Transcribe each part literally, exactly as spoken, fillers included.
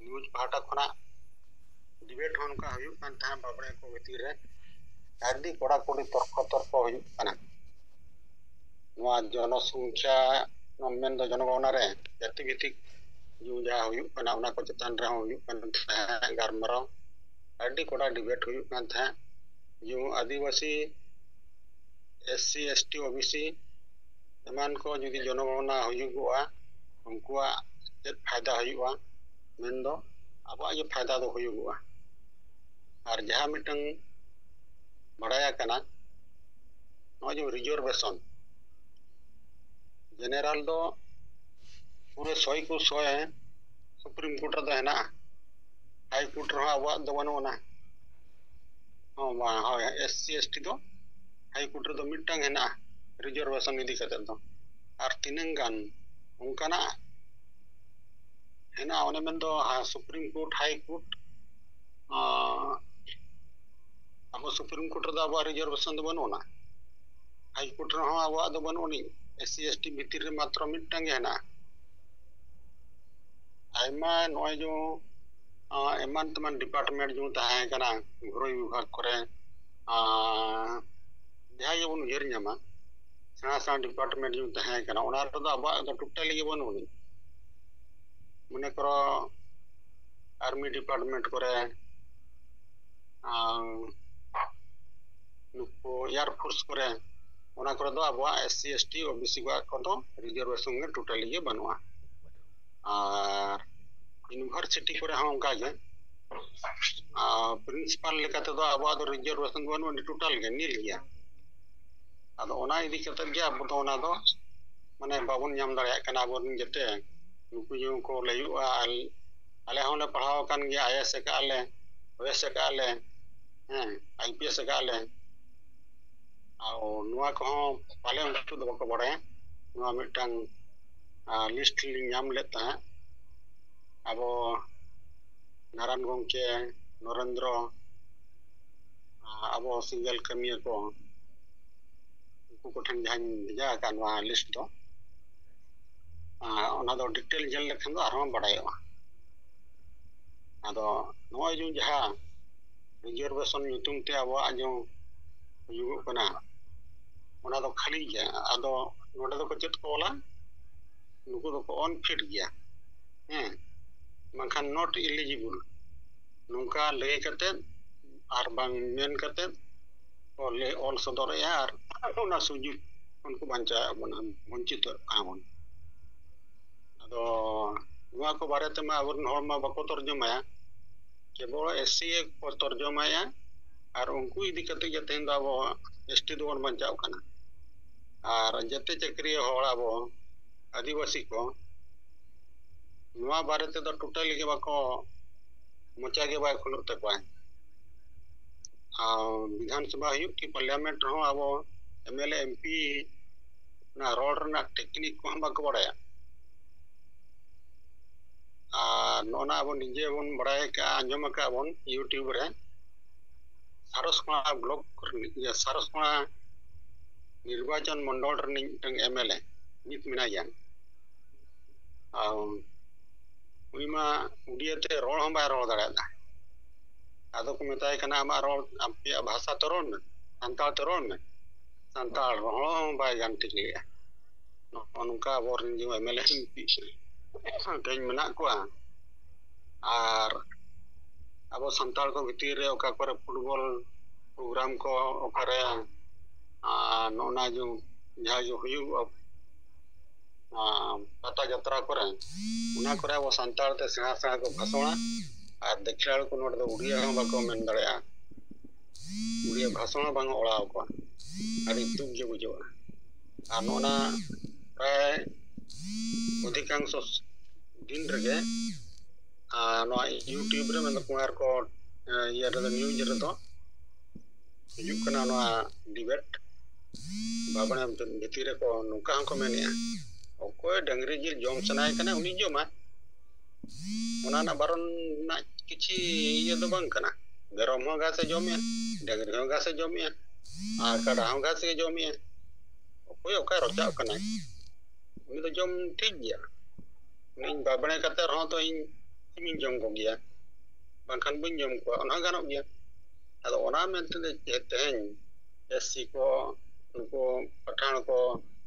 News ᱯᱟᱦᱴᱟ ᱠᱷᱚᱱᱟᱜ debate ᱦᱚᱸ ᱱᱚᱝᱠᱟ ᱦᱩᱭᱩᱜ ᱠᱟᱱ ᱛᱟᱦᱮᱸᱫ ᱵᱟᱵᱽᱲᱮ ᱠᱚ ᱵᱷᱤᱛᱤᱨ ᱨᱮ᱾ ᱟᱹᱰᱤ ᱠᱚᱲᱟᱠᱚᱲᱤ ᱛᱚᱨᱠᱚ ᱛᱚᱨᱠᱚ ᱦᱩᱭᱩᱜ ᱠᱟᱱᱟ᱾ ᱱᱚᱣᱟ ᱡᱚᱱᱚᱥᱚᱝᱠᱷᱟ, ᱢᱮᱱᱫᱚ ᱡᱚᱱᱚᱜᱚᱱᱟ ᱨᱮ ᱡᱟᱹᱛᱤ ᱵᱷᱤᱛᱤᱠ ᱡᱩ ᱡᱟᱦᱟᱸ ᱦᱩᱭᱩᱜ ᱠᱟᱱᱟ, ᱚᱱᱟ ᱠᱚ ᱪᱮᱛᱟᱱ ᱨᱮᱦᱚᱸ ᱦᱩᱭᱩᱜ ᱠᱟᱱ ᱛᱟᱦᱮᱸᱫ ᱜᱟᱞᱢᱟᱨᱟᱣ᱾ ᱟᱹᱰᱤ ᱠᱚᱲᱟ ᱰᱤᱵᱮᱴ ᱦᱩᱭᱩᱜ ᱠᱟᱱ ᱛᱟᱦᱮᱸᱫ᱾ ᱡᱩ ᱟᱹᱫᱤᱵᱟᱹᱥᱤ, S C, S T, O B C ᱮᱢᱟᱱ ᱠᱚ ᱡᱩᱫᱤ ᱡᱚᱱᱚᱜᱚᱱᱟ ᱦᱩᱭᱩᱜᱚᱜᱼᱟ, ᱩᱱᱠᱩᱣᱟᱜ ᱪᱮᱫ ᱯᱷᱟᱭᱫᱟ ᱦᱩᱭᱩᱜᱼᱟ? ᱢᱮᱱᱫᱚ ᱟᱵᱚᱣᱟᱜ ᱜᱮ ᱯᱷᱟᱭᱫᱟ ᱫᱚ ᱦᱩᱭᱩᱜᱚᱜᱼᱟ᱾ ᱟᱨ ᱡᱟᱦᱟᱸ ᱢᱤᱫᱴᱟᱝ ᱵᱟᱲᱟᱭ ᱟᱠᱟᱱᱟ, ᱱᱚᱜᱼᱚᱭ ᱡᱮ ᱨᱤᱡᱟᱨᱵᱷᱮᱥᱚᱱ, ᱡᱮᱱᱟᱨᱮᱞ ᱫᱚ ᱯᱩᱨᱟᱹ ᱥᱚᱭ ᱠᱚ ᱥᱚᱭ ᱥᱩᱯᱨᱤᱢ ᱠᱳᱨᱴ ᱨᱮᱫᱚ ᱦᱮᱱᱟᱜᱼᱟ᱾ ᱦᱟᱭ ᱠᱳᱨᱴ ᱨᱮᱦᱚᱸ ᱟᱵᱚᱣᱟᱜ ᱫᱚ ᱵᱟᱹᱱᱩᱜ ᱟᱱᱟ᱾ ᱦᱚᱸ, ᱵᱟᱝ, ᱦᱳᱭ, ᱮᱥ ᱥᱤ ᱮᱥ ᱴᱤ ᱫᱚ ᱦᱟᱭ ᱠᱳᱨᱴ ᱨᱮᱫᱚ ᱢᱤᱫᱴᱟᱝ ᱦᱮᱱᱟᱜᱼᱟ ᱨᱤᱡᱟᱨᱵᱷᱮᱥᱚᱱ ᱤᱫᱤ ᱠᱟᱛᱮᱫ ᱫᱚ᱾ ᱟᱨ ᱛᱤᱱᱟᱹᱝ ᱜᱟᱱ ᱚᱱᱠᱟᱱᱟᱜ ᱦᱮᱱᱟᱜᱼᱟ, ᱚᱱᱮ ᱢᱮᱱᱫᱚ ᱥᱩᱯᱨᱤᱢ ᱠᱳᱨᱴ, ᱦᱟᱭ ᱠᱳᱨᱴ, ᱟᱵᱚ ᱥᱩᱯᱨᱤᱢ ᱠᱳᱨᱴ ᱨᱮᱫᱚ ᱟᱵᱚᱣᱟᱜ ᱨᱤᱡᱟᱨᱵᱷᱮᱥᱚᱱ ᱫᱚ ᱵᱟᱹᱱᱩᱜ ᱟᱱᱟ᱾ ᱦᱟᱭ ᱠᱳᱨᱴ ᱨᱮᱦᱚᱸ ᱟᱵᱚᱣᱟᱜ ᱫᱚ ᱵᱟᱹᱱᱩᱜ ᱟᱹᱱᱤᱡ, ᱮᱥ ᱥᱤ ᱮᱥ ᱴᱤ ᱵᱷᱤᱛᱤᱨ ᱨᱮ ᱢᱟᱛᱨᱚ ᱢᱤᱫᱴᱟᱝ ᱜᱮ ᱦᱮᱱᱟᱜᱼᱟ᱾ ᱟᱭᱢᱟ ᱱᱚᱜᱼᱚᱭ ᱡᱮ, ᱟᱸ, ᱮᱢᱟᱱ ᱛᱮᱢᱟᱱ ᱰᱤᱯᱟᱨᱴᱢᱮᱱᱴ ᱡᱮᱢᱚᱱ ᱛᱟᱦᱮᱸ ᱠᱟᱱᱟ, ᱜᱷᱳᱨᱳᱭ ᱵᱤᱵᱷᱟᱜᱽ ᱠᱚᱨᱮ, ᱟᱸ, ᱡᱟᱦᱟᱸ ᱜᱮᱵᱚᱱ ᱩᱭᱦᱟᱹᱨ ᱧᱟᱢᱟ, ᱥᱮᱬᱟ ᱥᱮᱬᱟ ᱰᱤᱯᱟᱨᱴᱢᱮᱱᱴ ᱡᱮᱢᱚᱱ ᱛᱟᱦᱮᱸ ᱠᱟᱱᱟ, ᱚᱱᱟ ᱨᱮᱫᱚ ᱟᱵᱚᱣᱟᱜ ᱫᱚ ᱴᱳᱴᱟᱞᱤ ᱜᱮ ᱵᱟᱹᱱᱩᱜ ᱟᱹᱱᱤᱡ᱾ ᱢᱚᱱᱮ ᱠᱚᱨᱚ ᱟᱨᱢᱤ ᱰᱤᱯᱟᱨᱴᱢᱮᱱᱴ ᱠᱚᱨᱮ, ᱟᱨ ᱱᱩᱠᱩ ᱮᱭᱟᱨ ᱯᱷᱳᱨᱥ ᱠᱚᱨᱮ, ᱚᱱᱟ ᱠᱚᱨᱮ ᱫᱚ ᱟᱵᱚᱣᱟᱜ S C, S T, O B ᱥᱤ ᱠᱚᱣᱟᱜ ᱠᱚᱫᱚ ᱨᱤᱡᱟᱨᱵᱷᱮᱥᱚᱱ ᱜᱮ ᱴᱳᱴᱟᱞᱤ ᱜᱮ ᱵᱟᱹᱱᱩᱜᱼᱟ᱾ ᱟᱨ ᱤᱭᱩᱱᱤᱵᱷᱟᱨᱥᱤᱴᱤ ᱠᱚᱨᱮ ᱦᱚᱸ ᱚᱱᱠᱟ ᱜᱮ, ᱟᱨ ᱯᱨᱤᱱᱥᱤᱯᱟᱞ ᱞᱮᱠᱟ ᱛᱮᱫᱚ ᱟᱵᱚᱣᱟᱜ ᱫᱚ ᱨᱤᱡᱟᱨᱵᱷᱮᱥᱚᱱ ᱵᱟᱹᱱᱩᱜᱼᱟ, ᱴᱳᱴᱟᱞ ᱜᱮ ᱱᱤᱞ ᱜᱮᱭᱟ᱾ ᱟᱫᱚ ᱚᱱᱟ ᱤᱫᱤ ᱠᱟᱛᱮᱫ ᱜᱮ ᱟᱵᱚ ᱫᱚ ᱚᱱᱟ ᱫᱚ ᱢᱟᱱᱮ ᱵᱟᱵᱚᱱ ᱧᱟᱢ ᱫᱟᱲᱮᱭᱟᱜ ᱠᱟᱱᱟ᱾ ᱟᱵᱚᱨᱮᱱ ᱡᱟᱛᱮ ᱱᱩᱠᱩ ᱡᱮᱢᱚᱱ ᱠᱚ ᱞᱟᱹᱭᱚᱜᱼᱟ, ᱟᱞ-, ᱟᱞᱮ ᱦᱚᱸᱞᱮ ᱯᱟᱲᱦᱟᱣ ᱟᱠᱟᱱ ᱜᱮᱭᱟ, ᱟᱭ ᱮ ᱮᱥ ᱟᱠᱟᱫᱼᱟ ᱞᱮ, ᱳ ᱮᱥ ᱟᱠᱟᱫᱼᱟ ᱞᱮ, ᱦᱮᱸ, ᱟᱭ ᱯᱤ ᱮᱥ ᱟᱠᱟᱫᱼᱟ ᱞᱮ᱾ ᱟᱨ ᱱᱚᱣᱟ ᱠᱚᱦᱚᱸ ᱯᱟᱞᱮ ᱩᱱᱠᱩ ᱫᱚ ᱵᱟᱠᱚ ᱵᱟᱲᱟᱭᱟ᱾ ᱱᱚᱣᱟ ᱢᱤᱫᱴᱟᱝ, ᱟᱸ, ᱞᱤᱥᱴ ᱞᱤᱧ ᱧᱟᱢ ᱞᱮᱫ ᱛᱟᱦᱮᱸᱫ᱾ ᱟᱵᱚ ᱱᱟᱨᱟᱱ ᱜᱚᱢᱠᱮ, ᱱᱚᱨᱮᱱᱫᱨᱚ, ᱟᱸ, ᱟᱵᱚ ᱥᱮᱸᱜᱮᱞ ᱠᱟᱹᱢᱤᱭᱟᱹ ᱠᱚ, ᱩᱱᱠᱩ ᱠᱚᱴᱷᱮᱱ ᱡᱟᱦᱟᱸᱧ ᱵᱷᱮᱡᱟ ᱟᱠᱟᱫ ᱱᱚᱣᱟ ᱞᱤᱥᱴ ᱫᱚ, ᱟᱸ, ᱚᱱᱟ ᱫᱚ ᱰᱤᱴᱮᱞ ᱧᱮᱞ ᱞᱮᱠᱷᱟᱱ ᱫᱚ ᱟᱨᱦᱚᱸ ᱵᱟᱲᱟᱭᱚᱜᱼᱟ᱾ ᱟᱫᱚ ᱱᱚᱜᱼᱚᱭ ᱡᱮ ᱡᱟᱦᱟᱸ ᱨᱤᱡᱟᱨᱵᱷᱮᱥᱚᱱ ᱧᱩᱛᱩᱢ ᱛᱮ ᱟᱵᱚᱣᱟᱜ ᱡᱮ ᱦᱩᱭᱩᱜᱚᱜ ᱠᱟᱱᱟ, ᱚᱱᱟ ᱫᱚ ᱠᱷᱟᱹᱞᱤ ᱜᱮᱭᱟ᱾ ᱟᱫᱚ ᱱᱚᱰᱮ ᱫᱚᱠᱚ ᱪᱮᱫ ᱠᱚ ᱚᱞᱟ? ᱱᱩᱠᱩ ᱫᱚᱠᱚ ᱚᱱᱯᱷᱤᱴ ᱜᱮᱭᱟ, ᱦᱮᱸ, ᱵᱟᱝᱠᱷᱟᱱ not eligible, ᱱᱚᱝᱠᱟ ᱞᱟᱹᱭ ᱠᱟᱛᱮᱫ ᱟᱨ ᱵᱟᱝ ᱢᱮᱱ ᱠᱟᱛᱮᱫ ᱠᱚ ᱞᱟᱹᱭ ᱚᱞ ᱥᱚᱫᱚᱨᱮᱜᱼᱟ ᱟᱨ ᱚᱱᱟ ᱥᱩᱡᱳᱜᱽ ᱠᱷᱚᱱ ᱠᱚ ᱵᱟᱧᱪᱟᱣᱮᱫ ᱵᱚᱱᱟ, ᱵᱚᱧᱪᱤᱛᱚᱜ ᱠᱟᱱᱟ ᱵᱚᱱ᱾ ᱟᱫᱚ ᱱᱚᱣᱟ ᱠᱚ ᱵᱟᱨᱮ ᱛᱮᱢᱟ ᱟᱵᱚᱨᱮᱱ ᱦᱚᱲ ᱢᱟ ᱵᱟᱠᱚ ᱛᱚᱨᱡᱚᱢᱟᱭᱟ, ᱠᱮᱵᱚᱞ ᱮᱥ ᱥᱤ ᱮ ᱠᱚ ᱛᱚᱨᱡᱚᱢᱟᱭᱟ, ᱟᱨ ᱩᱱᱠᱩ ᱤᱫᱤ ᱠᱟᱛᱮ ᱜᱮ ᱛᱮᱦᱮᱧ ᱫᱚ ᱟᱵᱚ ᱮᱥ ᱴᱤ ᱫᱚᱵᱚᱱ ᱵᱟᱧᱪᱟᱣ ᱠᱟᱱᱟ᱾ ᱟᱨ ᱡᱟᱛᱮ ᱪᱟᱹᱠᱨᱤᱭᱟᱹ ᱦᱚᱲ ᱟᱵᱚ ᱟᱹᱫᱤᱵᱟᱹᱥᱤ ᱠᱚ ᱱᱚᱣᱟ ᱵᱟᱨᱮ ᱛᱮᱫᱚ ᱴᱳᱴᱟᱞᱤ ᱜᱮ ᱵᱟᱠᱚ, ᱢᱚᱪᱟ ᱜᱮ ᱵᱟᱭ ᱠᱷᱩᱞᱟᱹᱜ ᱛᱟᱠᱚᱣᱟ᱾ ᱟᱨ ᱵᱤᱫᱷᱟᱱ ᱥᱚᱵᱷᱟ ᱦᱩᱭᱩᱜ ᱠᱤ ᱯᱟᱨᱞᱤᱭᱟᱢᱮᱱᱴ ᱨᱮᱦᱚᱸ ᱟᱵᱚ M L A, M P ᱚᱱᱟ ᱨᱚᱲ ᱨᱮᱱᱟᱜ ᱴᱮᱠᱱᱤᱠ ᱠᱚᱦᱚᱸ ᱵᱟᱠᱚ ᱵᱟᱲᱟᱭᱟ᱾ ᱟᱨ ᱱᱚᱜᱼᱚ ᱱᱟ ᱟᱵᱚ ᱱᱤᱡᱮ ᱵᱚᱱ ᱵᱟᱲᱟᱭ ᱟᱠᱟᱫᱼᱟ, ᱟᱸᱡᱚᱢ ᱟᱠᱟᱫ ᱵᱚᱱ YouTube ᱨᱮ, ᱥᱟᱨᱚᱥᱠᱚᱬᱟ ᱵᱞᱚᱠ ᱨᱤᱱᱤᱡ, ᱤᱭᱟᱹ, ᱥᱟᱨᱚᱥᱠᱚᱬᱟ ᱱᱤᱨᱵᱟᱪᱚᱱ ᱢᱚᱱᱰᱚᱞ ᱨᱤᱱᱤᱡ ᱢᱤᱫᱴᱟᱝ ᱮᱢ ᱮᱞ ᱮ ᱱᱤᱛ ᱢᱮᱱᱟᱭᱟ᱾ ᱟᱨ ᱩᱱᱤ ᱢᱟ ᱩᱰᱤᱭᱟᱹ ᱛᱮ ᱨᱚᱲ ᱦᱚᱸ ᱵᱟᱭ ᱨᱚᱲ ᱫᱟᱲᱮᱭᱟᱫᱟ᱾ ᱟᱫᱚ ᱠᱚ ᱢᱮᱛᱟᱭ ᱠᱟᱱᱟ, "ᱟᱢᱟᱜ ᱨᱚᱲ, ᱟᱯᱮᱭᱟᱜ ᱵᱷᱟᱥᱟ ᱛᱮ ᱨᱚᱲ ᱢᱮ, ᱥᱟᱱᱛᱟᱲ ᱛᱮ ᱨᱚᱲ ᱢᱮ᱾" ᱥᱟᱱᱛᱟᱲ ᱨᱚᱲ ᱦᱚᱸ ᱵᱟᱭ ᱜᱟᱱ ᱴᱷᱤᱠ ᱞᱮᱜᱼᱟ᱾ ᱱᱚᱜᱼᱚ ᱱᱚᱝᱠᱟ ᱟᱵᱚᱨᱮᱱ ᱡᱮ ᱮᱢ ᱮᱞ ᱮ ᱛᱮᱦᱮᱧ ᱢᱮᱱᱟᱜ ᱠᱚᱣᱟ᱾ ᱟᱨ ᱟᱵᱚ ᱥᱟᱱᱛᱟᱲ ᱠᱚ ᱵᱷᱤᱛᱤᱨ ᱨᱮ ᱚᱠᱟ ᱠᱚᱨᱮ ᱯᱷᱩᱴᱵᱚᱞ ᱯᱨᱳᱜᱨᱟᱢ ᱠᱚ, ᱚᱠᱟᱨᱮ, ᱟᱨ ᱱᱚᱜᱼᱚ ᱱᱟ ᱡᱮ ᱡᱟᱦᱟᱸ ᱡᱮ ᱦᱩᱭᱩᱜᱼᱟ, ᱟᱨ ᱯᱟᱛᱟ ᱡᱟᱛᱨᱟ ᱠᱚᱨᱮ, ᱚᱱᱟ ᱠᱚᱨᱮ ᱟᱵᱚ ᱥᱟᱱᱛᱟᱲ ᱛᱮ ᱥᱮᱬᱟ ᱥᱮᱬᱟ ᱠᱚ ᱵᱷᱟᱥᱚᱬᱟ, ᱟᱨ ᱫᱤᱠᱷᱤᱭᱟᱹ ᱦᱚᱲ ᱠᱚ ᱱᱚᱰᱮ ᱫᱚ ᱩᱲᱤᱭᱟ ᱦᱚᱸ ᱵᱟᱠᱚ ᱢᱮᱱ ᱫᱟᱲᱮᱭᱟᱜᱼᱟ᱾ ᱩᱲᱤᱭᱟ ᱵᱷᱟᱥᱚᱬ ᱦᱚᱸ ᱵᱟᱝ ᱚᱲᱟᱣ ᱟᱠᱚᱣᱟ᱾ ᱟᱹᱰᱤ ᱫᱩᱠ ᱜᱮ ᱵᱩᱡᱷᱟᱹᱜᱼᱟ᱾ ᱟᱨ ᱱᱚᱜᱼᱚ ᱱᱟ ᱯᱨᱟᱭ ᱚᱫᱷᱤᱠᱟᱝᱥᱚ ᱫᱤᱱ ᱨᱮᱜᱮ, ᱟᱨ ᱱᱚᱣᱟ YouTube ᱨᱮ, ᱢᱮᱱᱫᱚ ᱠᱩᱢᱟᱨ ᱠᱚ, ᱮ, ᱤᱭᱟᱹ ᱨᱮᱫᱚ, ᱱᱤᱭᱩᱡᱽ ᱨᱮᱫᱚ ᱦᱤᱡᱩᱜ ᱠᱟᱱᱟ ᱱᱚᱣᱟ ᱰᱤᱵᱮᱴ᱾ ᱵᱟᱵᱽᱲᱮ ᱵᱷᱤᱛᱤᱨ ᱨᱮᱠᱚ ᱱᱚᱝᱠᱟ ᱦᱚᱸᱠᱚ ᱢᱮᱱᱮᱜᱼᱟ, ᱚᱠᱚᱭ ᱰᱟᱹᱝᱨᱤ ᱡᱤᱞ ᱡᱚᱢ ᱥᱟᱱᱟᱭᱮ ᱠᱟᱱᱟ ᱩᱱᱤ ᱡᱚᱢᱟ, ᱚᱱᱟ ᱨᱮᱱᱟᱜ ᱵᱟᱨᱚᱱ ᱨᱮᱱᱟᱜ ᱠᱤᱪᱷᱤ ᱤᱭᱟᱹ ᱫᱚ ᱵᱟᱝ ᱠᱟᱱᱟ᱾ ᱢᱮᱨᱚᱢ ᱦᱚᱸ ᱜᱷᱟᱥ ᱮ ᱡᱚᱢᱮᱜᱼᱟ, ᱰᱟᱹᱝᱨᱤ ᱦᱚᱸ ᱜᱷᱟᱥ ᱮ ᱡᱚᱢᱮᱜᱼᱟ, ᱟᱨ ᱠᱟᱰᱟ ᱦᱚᱸ ᱜᱷᱟᱥ ᱜᱮ ᱡᱚᱢᱮᱜᱼᱟ᱾ ᱚᱠᱚᱭ ᱚᱠᱟᱭ ᱨᱚᱪᱟᱜ ᱠᱟᱱᱟᱭ, ᱩᱱᱤ ᱫᱚ ᱡᱚᱢ ᱴᱷᱤᱠ ᱜᱮᱭᱟ᱾ ᱤᱧ ᱵᱟᱵᱽᱲᱮ ᱠᱟᱛᱮ ᱨᱮᱦᱚᱸ ᱛᱚ ᱤᱧ ᱥᱤᱢᱤᱧ ᱡᱚᱢ ᱠᱚᱜᱮᱭᱟ᱾ ᱵᱟᱝᱠᱷᱟᱱ ᱵᱟᱹᱧ ᱡᱚᱢ ᱠᱚᱣᱟ, ᱚᱱᱟ ᱦᱚᱸ ᱜᱟᱱᱚᱜ ᱜᱮᱭᱟ᱾ ᱟᱫᱚ ᱚᱱᱟ ᱢᱮᱱᱛᱮ ᱫᱚ ᱪᱮᱫ ᱛᱮᱦᱮᱧ ᱮᱥ ᱥᱤ ᱠᱚ, ᱱᱩᱠᱩ ᱯᱟᱴᱷᱟᱬ ᱠᱚ,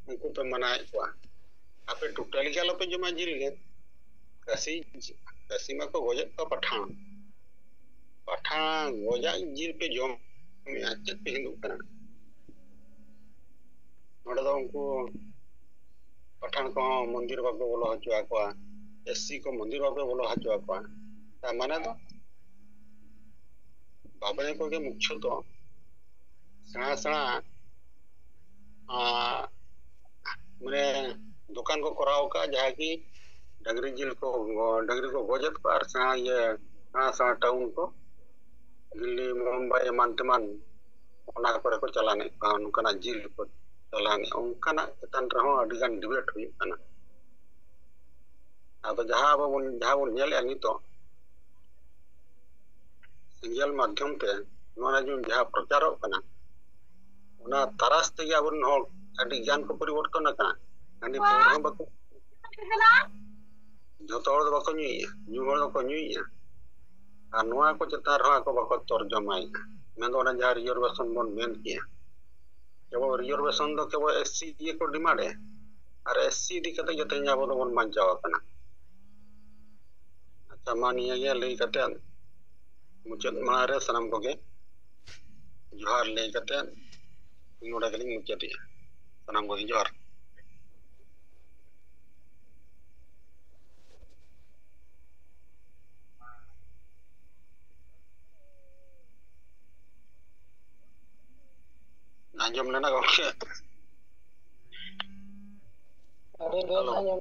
ᱩᱱᱠᱩ ᱯᱮ ᱢᱟᱱᱟᱭᱮᱫ ᱠᱚᱣᱟ? ᱟᱯᱮ ᱴᱳᱴᱟᱞᱤ ᱜᱮ ᱟᱞᱚᱯᱮ ᱡᱚᱢᱟ ᱡᱤᱞ ᱜᱮ᱾ ᱠᱟᱹᱥᱤ, ᱠᱟᱹᱥᱤ ᱢᱟᱠᱚ ᱜᱚᱡᱮᱫ ᱠᱚᱣᱟ ᱯᱟᱴᱷᱟᱬ᱾ ᱯᱟᱴᱷᱟᱬ ᱜᱚᱡᱟᱜ ᱡᱤᱞ ᱯᱮ ᱡᱚᱢᱮᱫᱼᱟ, ᱪᱮᱫ ᱯᱮ ᱦᱤᱸᱫᱩᱜ ᱠᱟᱱᱟ? ᱱᱚᱰᱮ ᱫᱚ ᱩᱱᱠᱩ ᱯᱟᱴᱷᱟᱬ ᱠᱚᱦᱚᱸ ᱢᱚᱱᱫᱤᱨ ᱵᱟᱯᱮ ᱵᱚᱞᱚ ᱦᱚᱪᱚ ᱟᱠᱚᱣᱟ, ᱮᱥ ᱥᱤ ᱠᱚ ᱢᱚᱱᱫᱤᱨ ᱵᱟᱯᱮ ᱵᱚᱞᱚ ᱦᱚᱪᱚ ᱟᱠᱚᱣᱟ᱾ ᱛᱟᱨ ᱢᱟᱱᱮ ᱫᱚ ᱵᱟᱵᱟᱭ ᱠᱚᱜᱮ ᱢᱩᱠᱷᱭᱚᱛᱚ ᱥᱮᱬᱟ ᱥᱮᱬᱟ, ᱟᱸ, ᱢᱟᱱᱮ ᱫᱚᱠᱟᱱ ᱠᱚ ᱠᱚᱨᱟᱣ ᱟᱠᱟᱫᱼᱟ, ᱡᱟᱦᱟᱸ ᱠᱤ ᱰᱟᱹᱝᱨᱤ ᱡᱤᱞ ᱠᱚ, ᱰᱟᱹᱝᱨᱤ ᱠᱚ ᱜᱚᱡᱮᱫ ᱠᱚᱣᱟ ᱟᱨ ᱥᱮᱬᱟ ᱤᱭᱟᱹ, ᱥᱮᱬᱟ ᱥᱮᱬᱟ ᱴᱟᱣᱩᱱ ᱠᱚ, ᱫᱤᱞᱞᱤ, ᱢᱩᱢᱵᱟᱭ, ᱮᱢᱟᱱ ᱛᱮᱢᱟᱱ, ᱚᱱᱟ ᱠᱚᱨᱮ ᱠᱚ ᱪᱟᱞᱟᱱᱮᱫ ᱠᱚᱣᱟ, ᱚᱱᱠᱟᱱᱟᱜ ᱡᱤᱞ ᱠᱚ ᱪᱟᱞᱟᱱᱮᱫ, ᱚᱱᱠᱟᱱᱟᱜ ᱪᱮᱛᱟᱱ ᱨᱮᱦᱚᱸ ᱟᱹᱰᱤ ᱜᱟᱱ ᱰᱤᱵᱮᱴ ᱦᱩᱭᱩᱜ ᱠᱟᱱᱟ᱾ ᱟᱫᱚ ᱡᱟᱦᱟᱸ ᱟᱵᱚ ᱵᱚᱱ, ᱡᱟᱦᱟᱸ ᱵᱚᱱ ᱧᱮᱞᱮᱫᱼᱟ ᱱᱤᱛᱚᱜ, ᱥᱮᱸᱜᱮᱞ ᱢᱟᱫᱽᱫᱷᱚᱢ ᱛᱮ ᱱᱚᱣᱟ ᱡᱩᱜᱽ ᱡᱟᱦᱟᱸ ᱯᱨᱚᱪᱟᱨᱚᱜ ᱠᱟᱱᱟ, ᱚᱱᱟ ᱛᱟᱨᱟᱥ ᱛᱮᱜᱮ ᱟᱵᱚᱨᱮᱱ ᱦᱚᱲ ᱟᱹᱰᱤ ᱜᱟᱱ ᱠᱚ ᱯᱚᱨᱤᱵᱚᱨᱛᱚᱱ ᱟᱠᱟᱱᱟ᱾ ᱦᱟᱺᱰᱤ ᱯᱟᱹᱣᱨᱟᱹ ᱦᱚᱸ ᱵᱟᱠᱚ, ᱡᱷᱚᱛᱚ ᱦᱚᱲ ᱫᱚ ᱵᱟᱠᱚ ᱧᱩᱭᱮᱫᱼᱟ, ᱧᱩ ᱦᱚᱲ ᱫᱚᱠᱚ ᱧᱩᱭᱮᱫᱼᱟ᱾ ᱟᱨ ᱱᱚᱣᱟ ᱠᱚ ᱪᱮᱛᱟᱱ ᱨᱮᱦᱚᱸ ᱟᱠᱚ ᱵᱟᱠᱚ ᱛᱚᱨᱡᱚᱢᱟᱭᱮᱫᱼᱟ᱾ ᱢᱮᱱᱫᱚ ᱚᱱᱟ ᱡᱟᱦᱟᱸ ᱨᱤᱡᱟᱨᱵᱷᱮᱥᱚᱱ ᱵᱚᱱ ᱢᱮᱱ ᱠᱮᱜᱼᱟ, ᱠᱮᱵᱚᱞ ᱨᱤᱡᱟᱨᱵᱷᱮᱥᱚᱱ ᱫᱚ ᱠᱮᱵᱚᱞ ᱮᱥ ᱥᱤ ᱜᱮᱠᱚ ᱰᱤᱢᱟᱱᱰᱮᱫᱼᱟ᱾ ᱟᱨ ᱮᱥ ᱥᱤ ᱤᱫᱤ ᱠᱟᱛᱮ ᱡᱟᱛᱮ ᱟᱵᱚ ᱫᱚᱵᱚᱱ ᱵᱟᱧᱪᱟᱣ ᱟᱠᱟᱱᱟ᱾ ᱟᱪᱪᱷᱟ, ᱢᱟ ᱱᱤᱭᱟᱹ ᱜᱮ ᱞᱟᱹᱭ ᱠᱟᱛᱮ ᱢᱩᱪᱟᱹᱫ ᱢᱟᱲᱟᱝ ᱨᱮ ᱥᱟᱱᱟᱢ ᱠᱚᱜᱮ ᱡᱚᱦᱟᱨ ᱞᱟᱹᱭ ᱠᱟᱛᱮ ᱱᱚᱰᱮ ᱜᱮᱞᱤᱧ ᱢᱩᱪᱟᱹᱫᱮᱜᱼᱟ᱾ ᱥᱟᱱᱟᱢ ᱠᱚᱜᱮ ᱡᱚᱦᱟᱨ᱾ ᱟᱸᱡᱚᱢ ᱞᱮᱱᱟ ᱜᱚᱢᱠᱮ? ᱟᱹᱰᱤ ᱵᱮᱥ ᱦᱮᱞᱳ᱾ ᱟᱸᱡᱚᱢ᱾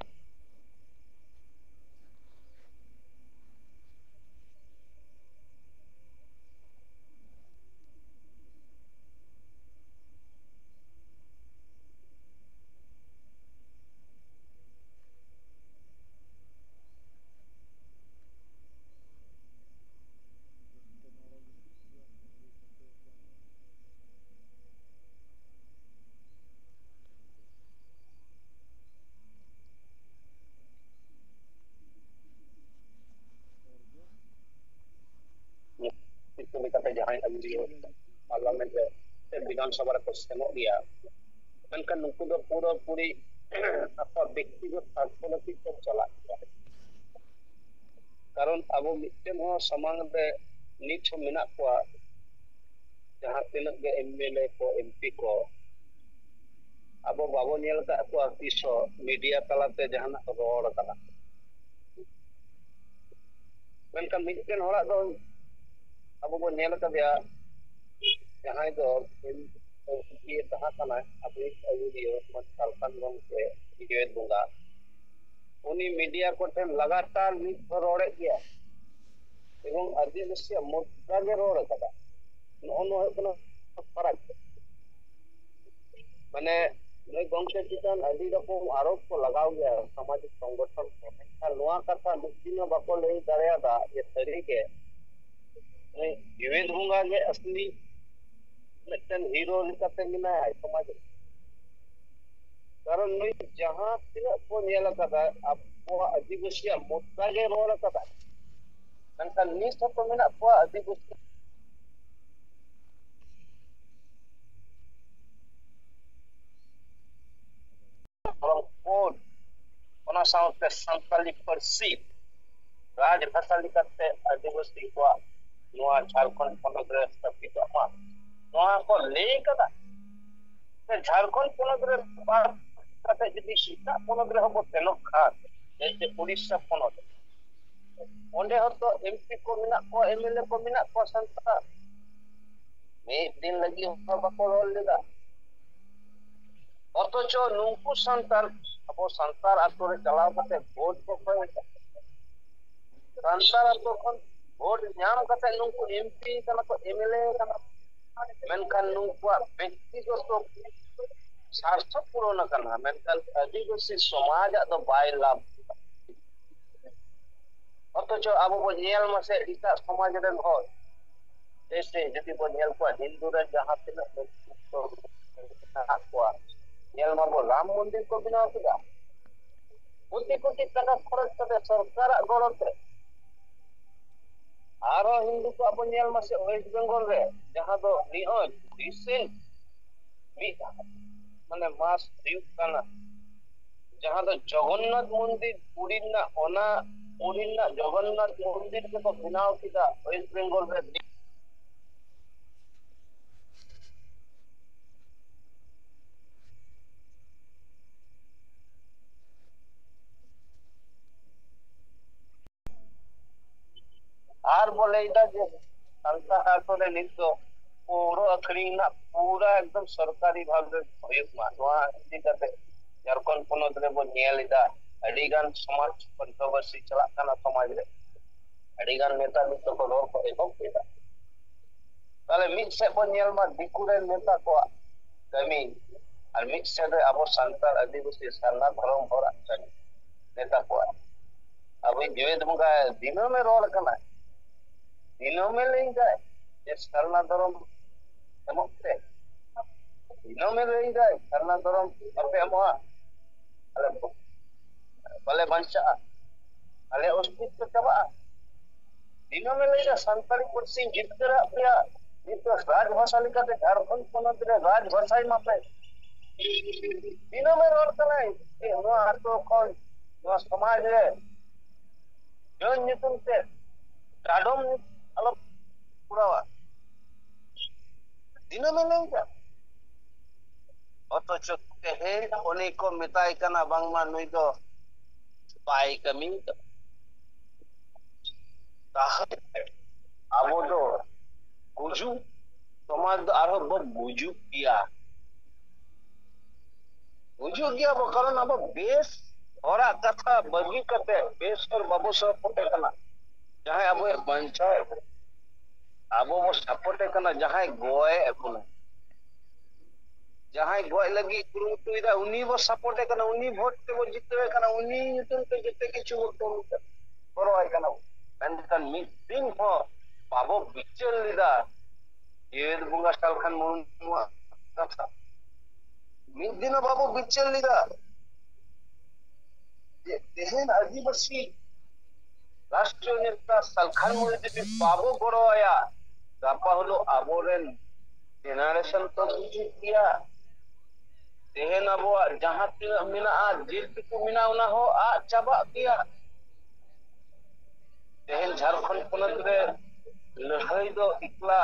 ᱡᱟᱦᱟᱸᱭ ᱟᱹᱭᱩᱨᱤᱭᱟᱹ ᱯᱟᱨᱞᱟᱢᱮᱱᱴ ᱨᱮ ᱥᱮ ᱵᱤᱫᱷᱟᱱ ᱥᱚᱵᱷᱟ ᱨᱮᱠᱚ ᱥᱮᱱᱚᱜ ᱜᱮᱭᱟ, ᱢᱮᱱᱠᱷᱟᱱ ᱱᱩᱠᱩ ᱫᱚ ᱯᱩᱨᱟᱹᱯᱩᱨᱤ ᱟᱠᱚᱣᱟᱜ ᱵᱮᱠᱛᱤᱜᱚᱛ ᱥᱟᱨᱛᱷᱚ ᱞᱟᱹᱜᱤᱫ ᱠᱚ ᱪᱟᱞᱟᱜ ᱜᱮᱭᱟ᱾ ᱠᱟᱨᱚᱱ ᱟᱵᱚ ᱢᱤᱫᱴᱮᱱ ᱦᱚᱸ ᱥᱟᱢᱟᱝ ᱨᱮ ᱱᱤᱛ ᱦᱚᱸ ᱢᱮᱱᱟᱜ ᱠᱚᱣᱟ, ᱡᱟᱦᱟᱸ ᱛᱤᱱᱟᱹᱜ ᱜᱮ ᱮᱢ ᱮᱞ ᱮ ᱠᱚ, ᱮᱢ ᱯᱤ ᱠᱚ, ᱟᱵᱚ ᱵᱟᱵᱚ ᱧᱮᱞ ᱟᱠᱟᱫ ᱠᱚᱣᱟ ᱛᱤᱥ ᱦᱚᱸ ᱢᱤᱰᱤᱭᱟ ᱛᱟᱞᱟᱛᱮ ᱡᱟᱦᱟᱱᱟᱜ ᱨᱚᱲ ᱠᱟᱱᱟ᱾ ᱢᱮᱱᱠᱷᱟᱱ ᱢᱤᱫᱴᱮᱱ ᱦᱚᱲᱟᱜ ᱫᱚ ᱟᱵᱚ ᱵᱚᱱ ᱧᱮᱞ ᱟᱠᱟᱫᱮᱭᱟ, ᱡᱟᱦᱟᱸᱭ ᱫᱚ ᱮᱢ ᱯᱤ ᱮ ᱛᱟᱦᱮᱸ ᱠᱟᱱᱟᱭ, ᱟᱵᱚᱭᱤᱡ ᱟᱹᱭᱩᱨᱤᱭᱟᱹ ᱢᱟᱹᱱ ᱥᱟᱞᱠᱷᱟᱱ ᱜᱚᱢᱠᱮ ᱡᱮᱜᱮᱛ ᱵᱚᱸᱜᱟ, ᱩᱱᱤ ᱢᱤᱰᱤᱭᱟ ᱠᱚᱴᱷᱮᱱ ᱞᱟᱜᱟᱛᱟᱨ ᱢᱤᱫ ᱫᱷᱟᱣ ᱨᱚᱲᱮᱫ ᱜᱮᱭᱟ ᱮᱵᱚᱝ ᱟᱹᱫᱤᱵᱟᱹᱥᱤᱭᱟᱜ ᱢᱩᱫᱽᱫᱟ ᱜᱮ ᱨᱚᱲ ᱟᱠᱟᱫᱟ᱾ ᱱᱚᱜᱼᱚ ᱱᱚᱣᱟ ᱦᱩᱭᱩᱜ ᱠᱟᱱᱟ ᱯᱷᱟᱨᱟᱠ᱾ ᱢᱟᱱᱮ ᱱᱩᱭ ᱜᱚᱢᱠᱮ ᱪᱮᱛᱟᱱ ᱟᱹᱰᱤ ᱨᱚᱠᱚᱢ ᱟᱨᱳᱯ ᱠᱚ ᱞᱟᱜᱟᱣ ᱜᱮᱭᱟ ᱥᱟᱢᱟᱡᱤᱠ ᱥᱚᱝᱜᱚᱴᱷᱚᱱ ᱠᱚ, ᱢᱮᱱᱠᱷᱟᱱ ᱱᱚᱣᱟ ᱠᱟᱛᱷᱟ ᱢᱤᱫ ᱫᱤᱱ ᱦᱚᱸ ᱵᱟᱠᱚ ᱞᱟᱹᱭ ᱫᱟᱲᱮᱭᱟᱫᱟ ᱡᱮ ᱥᱟᱹᱨᱤᱜᱮ ᱱᱩᱭ ᱡᱤᱣᱮᱫ ᱵᱚᱸᱜᱟ ᱜᱮ ᱟᱥᱞᱤ ᱢᱤᱫᱴᱮᱱ ᱦᱤᱨᱳ ᱞᱮᱠᱟᱛᱮ ᱢᱮᱱᱟᱭᱟ ᱥᱚᱢᱟᱡᱽ ᱨᱮ᱾ ᱠᱟᱨᱚᱱ ᱱᱩᱭ ᱡᱟᱦᱟᱸ ᱛᱤᱱᱟᱹᱜ ᱠᱚ ᱧᱮᱞ ᱟᱠᱟᱫᱟ ᱟᱵᱚᱣᱟᱜ ᱟᱹᱫᱤᱵᱟᱹᱥᱤᱭᱟᱜ ᱢᱩᱫᱽᱫᱟ ᱜᱮ ᱨᱚᱲ ᱟᱠᱟᱫᱟ, ᱢᱮᱱᱠᱷᱟᱱ ᱱᱤᱛ ᱦᱚᱸᱠᱚ ᱢᱮᱱᱟᱜ ᱠᱚᱣᱟ ᱟᱹᱫᱤᱵᱟᱹᱥᱤ ᱫᱷᱚᱨᱚᱢ ᱠᱳᱰ, ᱚᱱᱟ ᱥᱟᱶᱛᱮ ᱥᱟᱱᱛᱟᱞᱤ ᱯᱟᱹᱨᱥᱤ ᱨᱟᱡᱽ ᱵᱷᱟᱥᱟ ᱞᱮᱠᱟᱛᱮ ᱟᱹᱫᱤᱵᱟᱹᱥᱤ ᱠᱚᱣᱟᱜ ᱱᱚᱣᱟ ᱡᱷᱟᱲᱠᱷᱚᱸᱰ ᱯᱚᱱᱚᱛ ᱨᱮ ᱥᱛᱷᱟᱯᱤᱛᱚᱜ ᱢᱟ, ᱱᱚᱣᱟ ᱠᱚ ᱞᱟᱹᱭ ᱠᱟᱫᱟ᱾ ᱥᱮ ᱡᱷᱟᱲᱠᱷᱚᱸᱰ ᱯᱚᱱᱚᱛ ᱨᱮ ᱵᱟᱫ ᱠᱟᱛᱮ ᱡᱩᱫᱤ ᱮᱴᱟᱜ ᱯᱚᱱᱚᱛ ᱨᱮᱦᱚᱸ ᱵᱚ ᱥᱮᱱᱚᱜ ᱠᱷᱟᱱ, ᱡᱮᱭᱥᱮ ᱩᱲᱤᱥᱥᱟ ᱯᱚᱱᱚᱛ, ᱚᱸᱰᱮ ᱦᱚᱸᱛᱚ ᱮᱢ ᱯᱤ ᱠᱚ ᱢᱮᱱᱟᱜ ᱠᱚᱣᱟ, ᱮᱢ ᱮᱞ ᱮ ᱠᱚ ᱢᱮᱱᱟᱜ ᱠᱚᱣᱟ ᱥᱟᱱᱛᱟᱲ, ᱢᱤᱫ ᱫᱤᱱ ᱞᱟᱹᱜᱤᱫ ᱦᱚᱸ ᱵᱟᱠᱚ ᱨᱚᱲ ᱞᱮᱫᱟ᱾ ᱚᱛᱷᱚᱪᱚ ᱱᱩᱠᱩ ᱥᱟᱱᱛᱟᱲ, ᱟᱵᱚ ᱥᱟᱱᱛᱟᱲ ᱟᱛᱳ ᱨᱮ ᱪᱟᱞᱟᱣ ᱠᱟᱛᱮ ᱵᱷᱳᱴ ᱠᱚ ᱠᱚᱭ ᱮᱫᱟ᱾ ᱥᱟᱱᱛᱟᱲ ᱟᱛᱳ ᱠᱷᱚᱱ ᱵᱷᱳᱴ ᱧᱟᱢ ᱠᱟᱛᱮ ᱱᱩᱠᱩ ᱮᱢ ᱯᱤ ᱠᱟᱱᱟ ᱠᱚ, ᱮᱢ ᱮᱞ ᱮ ᱠᱟᱱᱟ ᱠᱚ, ᱢᱮᱱᱠᱷᱟᱱ ᱱᱩᱠᱩᱣᱟᱜ ᱵᱮᱠᱛᱤᱜᱚᱛᱚ ᱥᱟᱨᱛᱷᱚ ᱯᱩᱨᱚᱱ ᱟᱠᱟᱱᱟ, ᱢᱮᱱᱠᱷᱟᱱ ᱟᱹᱫᱤᱵᱟᱹᱥᱤ ᱥᱚᱢᱟᱡᱟᱜ ᱫᱚ ᱵᱟᱭ ᱞᱟᱵᱷ ᱠᱮᱫᱟ᱾ ᱚᱛᱷᱚᱪᱚ ᱟᱵᱚ ᱵᱚᱱ ᱧᱮᱞ ᱢᱟᱥᱮ ᱮᱴᱟᱜ ᱥᱚᱢᱟᱡᱽ ᱨᱮᱱ ᱦᱚᱲ, ᱡᱮᱭᱥᱮ ᱡᱩᱫᱤ ᱵᱚᱱ ᱧᱮᱞ ᱠᱚᱣᱟ ᱦᱤᱱᱫᱩ ᱨᱮᱱ ᱡᱟᱦᱟᱸ ᱛᱤᱱᱟᱹᱜ ᱢᱮᱱᱟᱜ ᱠᱚᱣᱟ, ᱧᱮᱞ ᱢᱟᱵᱚ ᱨᱟᱢ ᱢᱚᱱᱫᱤᱨ ᱠᱚ ᱵᱮᱱᱟᱣ ᱠᱮᱫᱟ, ᱠᱳᱴᱤ ᱠᱳᱴᱤ ᱴᱟᱠᱟ ᱠᱷᱚᱨᱚᱪ ᱠᱟᱛᱮ ᱥᱚᱨᱠᱟᱨᱟᱜ ᱜᱚᱲᱚ ᱛᱮ᱾ ᱟᱨᱦᱚᱸ ᱦᱤᱱᱫᱩ ᱠᱚᱣᱟᱜ ᱵᱚᱱ ᱧᱮᱞ ᱢᱟᱥᱮ, ᱳᱭᱮᱥᱴ ᱵᱮᱝᱜᱚᱞ ᱨᱮ ᱡᱟᱦᱟᱸ ᱫᱚ ᱱᱤᱭᱟᱹ ᱨᱤᱥᱮᱱᱴ ᱢᱤᱫ ᱢᱟᱱᱮ ᱢᱟᱥ ᱦᱩᱭᱩᱜ ᱠᱟᱱᱟ, ᱡᱟᱦᱟᱸ ᱫᱚ ᱡᱚᱜᱚᱱᱱᱟᱛᱷ ᱢᱚᱱᱫᱤᱨ ᱯᱩᱨᱤ ᱨᱮᱱᱟᱜ, ᱚᱱᱟ ᱯᱩᱨᱤ ᱨᱮᱱᱟᱜ ᱡᱚᱜᱚᱱᱱᱟᱛᱷ ᱢᱚᱱᱫᱤᱨ ᱜᱮᱠᱚ ᱵᱮᱱᱟᱣ ᱠᱮᱫᱟ ᱳᱭᱮᱥᱴ ᱵᱮᱝᱜᱚᱞ ᱨᱮ᱾ ᱟᱨ ᱵᱚ ᱞᱟᱹᱭᱫᱟ ᱡᱮ ᱥᱟᱱᱛᱟᱲ ᱟᱛᱳ ᱨᱮ ᱱᱤᱛ ᱫᱚ ᱯᱟᱹᱣᱨᱟᱹ ᱟᱹᱠᱷᱨᱤᱧ ᱨᱮᱱᱟᱜ ᱯᱩᱨᱟᱹ ᱮᱠᱫᱚᱢ ᱥᱚᱨᱠᱟᱨᱤ ᱵᱷᱟᱵᱽ ᱨᱮ ᱦᱩᱭᱩᱜ ᱢᱟ᱾ ᱱᱚᱣᱟ ᱤᱫᱤ ᱠᱟᱛᱮ ᱡᱷᱟᱲᱠᱷᱚᱸᱰ ᱯᱚᱱᱚᱛ ᱨᱮᱵᱚᱱ ᱧᱮᱞ ᱮᱫᱟ, ᱟᱹᱰᱤ ᱜᱟᱱ ᱥᱚᱢᱟᱡᱽ ᱠᱚᱱᱴᱨᱳᱵᱷᱟᱨᱥᱤ ᱪᱟᱞᱟᱜ ᱠᱟᱱᱟ ᱥᱚᱢᱟᱡᱽ ᱨᱮ᱾ ᱟᱹᱰᱤ ᱜᱟᱱ ᱱᱮᱛᱟ ᱱᱤᱛ ᱫᱚᱠᱚ ᱨᱚᱲ ᱠᱚ ᱮᱦᱚᱵ ᱠᱮᱫᱟ᱾ ᱛᱟᱦᱞᱮ ᱢᱤᱫ ᱥᱮᱫ ᱵᱚᱱ ᱧᱮᱞ ᱢᱟ ᱫᱤᱠᱩ ᱨᱮᱱ ᱱᱮᱛᱟ ᱠᱚᱣᱟᱜ ᱠᱟᱹᱢᱤ, ᱟᱨ ᱢᱤᱫ ᱥᱮᱫ ᱨᱮ ᱟᱵᱚ ᱥᱟᱱᱛᱟᱲ ᱟᱹᱫᱤᱵᱟᱹᱥᱤ ᱥᱟᱨᱱᱟ ᱫᱷᱚᱨᱚᱢ ᱦᱚᱲᱟᱜ ᱠᱟᱹᱢᱤ᱾ ᱱᱮᱛᱟ ᱠᱚᱣᱟᱜ, ᱟᱵᱚ ᱡᱮᱣᱮᱫ ᱵᱚᱸᱜᱟ ᱫᱤᱱᱟᱹᱢᱮ ᱨᱚᱲ ᱠᱟᱱᱟ, ᱫᱤᱱᱟᱹᱢᱮ ᱞᱟᱹᱭ ᱫᱟᱭ ᱡᱮ ᱥᱟᱨᱱᱟ ᱫᱷᱚᱨᱚᱢ ᱮᱢᱚᱜ ᱯᱮ, ᱫᱤᱱᱟᱹᱢᱮ ᱞᱟᱹᱭ ᱫᱟᱭ ᱥᱟᱨᱱᱟ ᱫᱷᱚᱨᱚᱢ ᱵᱟᱯᱮ ᱮᱢᱚᱜᱼᱟ, ᱟᱞᱮ ᱵᱟᱞᱮ ᱵᱟᱧᱪᱟᱜᱼᱟ, ᱟᱞᱮ ᱚᱥᱛᱤᱛᱛᱚ ᱪᱟᱵᱟᱜᱼᱟ᱾ ᱫᱤᱱᱟᱹᱢᱮ ᱞᱟᱹᱭᱫᱟ ᱥᱟᱱᱛᱟᱲᱤ ᱯᱟᱹᱨᱥᱤ ᱡᱤᱛᱠᱟᱹᱨᱟᱜ ᱯᱮᱭᱟ, ᱱᱤᱛᱚᱜ ᱨᱟᱡᱽᱵᱷᱟᱥᱟ ᱞᱮᱠᱟᱛᱮ ᱡᱷᱟᱲᱠᱷᱚᱸᱰ ᱯᱚᱱᱚᱛ ᱨᱮ ᱨᱟᱡᱽᱵᱷᱟᱥᱟᱭ ᱢᱟᱯᱮ᱾ ᱫᱤᱱᱟᱹᱢᱮ ᱨᱚᱲ ᱠᱟᱱᱟᱭ ᱡᱮ ᱱᱚᱣᱟ ᱟᱛᱳ ᱠᱷᱚᱱ ᱱᱚᱣᱟ ᱥᱚᱢᱟᱡᱽ ᱨᱮ ᱡᱟᱹᱱ ᱧᱩᱛᱩᱢ ᱛᱮ, ᱰᱟᱰᱚᱢ ᱟᱞᱚ ᱠᱚᱨᱟᱣᱟ᱾ ᱫᱤᱱᱟᱹᱢᱮ ᱞᱟᱹᱭᱫᱟ᱾ ᱚᱛᱷᱚᱪᱚ ᱛᱮᱦᱮᱧ ᱩᱱᱤ ᱠᱚ ᱢᱮᱛᱟᱭ ᱠᱟᱱᱟ ᱵᱟᱝᱢᱟ ᱱᱩᱭ ᱫᱚ ᱵᱟᱭ ᱠᱟᱹᱢᱤ ᱠᱟᱫᱟ᱾ ᱛᱟᱦᱞᱮ ᱟᱵᱚ ᱫᱚ ᱜᱩᱡᱩᱜ ᱥᱚᱢᱟᱡᱽ ᱫᱚ ᱟᱨᱦᱚᱸ ᱵᱚ ᱜᱩᱡᱩᱜ ᱜᱮᱭᱟ᱾ ᱜᱩᱡᱩᱜ ᱜᱮᱭᱟ ᱵᱚ, ᱠᱟᱨᱚᱱ ᱟᱵᱚ ᱵᱮᱥ ᱦᱚᱲᱟᱜ ᱠᱟᱛᱷᱟ ᱵᱟᱹᱜᱤ ᱠᱟᱛᱮ ᱵᱮᱥ ᱦᱚᱲ ᱵᱟᱵᱚ ᱥᱟᱯᱳᱨᱴ ᱮ ᱠᱟᱱᱟ᱾ ᱡᱟᱦᱟᱸᱭ ᱟᱵᱚᱭ ᱵᱟᱧᱪᱟᱣᱮᱫ ᱵᱚᱱᱟ, ᱟᱵᱚ ᱵᱚ ᱥᱟᱯᱳᱨᱴ ᱮ ᱠᱟᱱᱟ ᱡᱟᱦᱟᱸᱭ ᱜᱚᱡ ᱮᱫ ᱵᱚᱱᱟ᱾ ᱡᱟᱦᱟᱸᱭ ᱜᱚᱡ ᱞᱟᱹᱜᱤᱫ ᱠᱩᱨᱩᱢᱩᱴᱩᱭᱮᱫᱟ, ᱩᱱᱤ ᱵᱚ ᱥᱟᱯᱳᱨᱴ ᱮ ᱠᱟᱱᱟ, ᱩᱱᱤ ᱵᱷᱳᱴ ᱛᱮᱵᱚ ᱡᱤᱛᱟᱹᱣ ᱮ ᱠᱟᱱᱟ, ᱩᱱᱤ ᱧᱩᱛᱩᱢ ᱛᱮ ᱡᱚᱛᱚ ᱠᱤᱪᱷᱩ ᱵᱚ ᱠᱟᱹᱢᱤ ᱠᱟᱱᱟ, ᱜᱚᱲᱚ ᱟᱭ ᱠᱟᱱᱟ ᱵᱚ᱾ ᱢᱮᱱᱠᱷᱟᱱ ᱢᱤᱫ ᱫᱤᱱ ᱦᱚᱸ ᱵᱟᱵᱚ ᱵᱤᱪᱟᱹᱨ ᱞᱮᱫᱟ ᱡᱮᱣᱮᱫ ᱵᱚᱸᱜᱟ ᱥᱟᱞᱠᱷᱟᱱ ᱢᱩᱨᱢᱩᱣᱟᱜ ᱠᱟᱛᱷᱟ᱾ ᱢᱤᱫ ᱫᱤᱱ ᱦᱚᱸ ᱵᱟᱵᱚ ᱵᱤᱪᱟᱹᱨ ᱞᱮᱫᱟ ᱡᱮ ᱛᱮᱦᱮᱧ ᱟᱹᱫᱤᱵᱟᱹᱥᱤ ᱨᱟᱥᱴᱨᱤᱭᱚ ᱱᱮᱛᱟ ᱥᱟᱞᱠᱷᱟᱱ ᱢᱩᱨᱢᱩ ᱡᱩᱫᱤ ᱵᱟᱵᱚ ᱜᱚᱲᱚ ᱟᱭᱟ, ᱜᱟᱯᱟ ᱦᱤᱞᱳᱜ ᱟᱵᱚᱨᱮᱱ ᱡᱮᱱᱟᱨᱮᱥᱚᱱ ᱠᱚ ᱜᱩᱡᱩᱜ ᱜᱮᱭᱟ᱾ ᱛᱮᱦᱮᱧ ᱟᱵᱚᱣᱟᱜ ᱡᱟᱦᱟᱸ ᱛᱤᱱᱟᱹᱜ ᱢᱮᱱᱟᱜᱼᱟ, ᱡᱤᱞ ᱯᱤᱴᱷᱟᱹ ᱢᱮᱱᱟᱜᱼᱟ, ᱚᱱᱟ ᱦᱚᱸ ᱟᱫ ᱪᱟᱵᱟᱜ ᱜᱮᱭᱟ᱾ ᱛᱮᱦᱮᱧ ᱡᱷᱟᱲᱠᱷᱚᱸᱰ ᱯᱚᱱᱚᱛ ᱨᱮ ᱞᱟᱹᱲᱦᱟᱹᱭ ᱫᱚ ᱮᱠᱞᱟ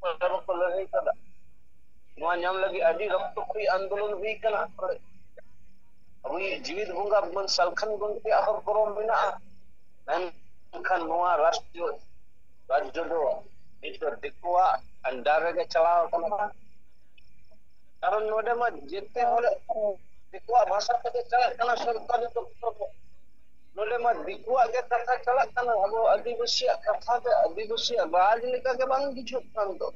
ᱚᱠᱚᱭ ᱦᱚᱸ ᱵᱟᱠᱚ ᱞᱟᱹᱲᱦᱟᱹᱭ ᱠᱟᱫᱟ᱾ ᱱᱚᱣᱟ ᱧᱟᱢ ᱞᱟᱹᱜᱤᱫ ᱟᱹᱰᱤ ᱨᱚᱠᱛᱚ ᱠᱷᱚᱭ ᱟᱱᱫᱳᱞᱚᱱ ᱦᱩᱭ ᱠᱟᱱᱟ᱾ ᱟᱵᱚᱭᱤᱡ ᱡᱤᱣᱤᱫ ᱵᱚᱸᱜᱟ ᱢᱟᱱ ᱥᱟᱞᱠᱷᱟᱱ ᱜᱚᱢᱠᱮᱭᱟᱜ ᱦᱚᱸ ᱜᱚᱨᱚᱵ ᱢᱮᱱᱟᱜᱼᱟ᱾ ᱢᱮᱱᱠᱷᱟᱱ ᱱᱚᱣᱟ ᱨᱟᱥᱴᱨᱤᱭᱚ ᱨᱟᱡᱽᱡᱚ ᱫᱚ ᱱᱤᱛ ᱫᱚ ᱫᱤᱠᱩᱣᱟᱜ under ᱨᱮᱜᱮ ᱪᱟᱞᱟᱣ ᱟᱠᱟᱱᱟ᱾ ᱠᱟᱨᱚᱱ ᱱᱚᱰᱮ ᱢᱟ ᱡᱮᱛᱮ ᱦᱚᱲ ᱫᱤᱠᱩᱣᱟᱜ ᱵᱷᱟᱥᱟ ᱛᱮᱜᱮ ᱪᱟᱞᱟᱜ ᱠᱟᱱᱟ ᱥᱚᱨᱠᱟᱨᱤ ᱫᱚᱯᱛᱚᱨ ᱠᱚ᱾ ᱱᱚᱰᱮ ᱢᱟ ᱫᱤᱠᱩᱣᱟᱜ ᱜᱮ ᱠᱟᱛᱷᱟ ᱪᱟᱞᱟᱜ ᱠᱟᱱᱟ, ᱟᱵᱚ ᱟᱹᱫᱤᱵᱟᱹᱥᱤᱭᱟᱜ ᱠᱟᱛᱷᱟ ᱫᱚ ᱟᱹᱫᱤᱵᱟᱹᱥᱤᱭᱟᱜ ᱨᱟᱡᱽ ᱞᱮᱠᱟ ᱜᱮ ᱵᱟᱝ ᱵᱩᱡᱷᱟᱹᱜ ᱠᱟᱱ ᱫᱚ᱾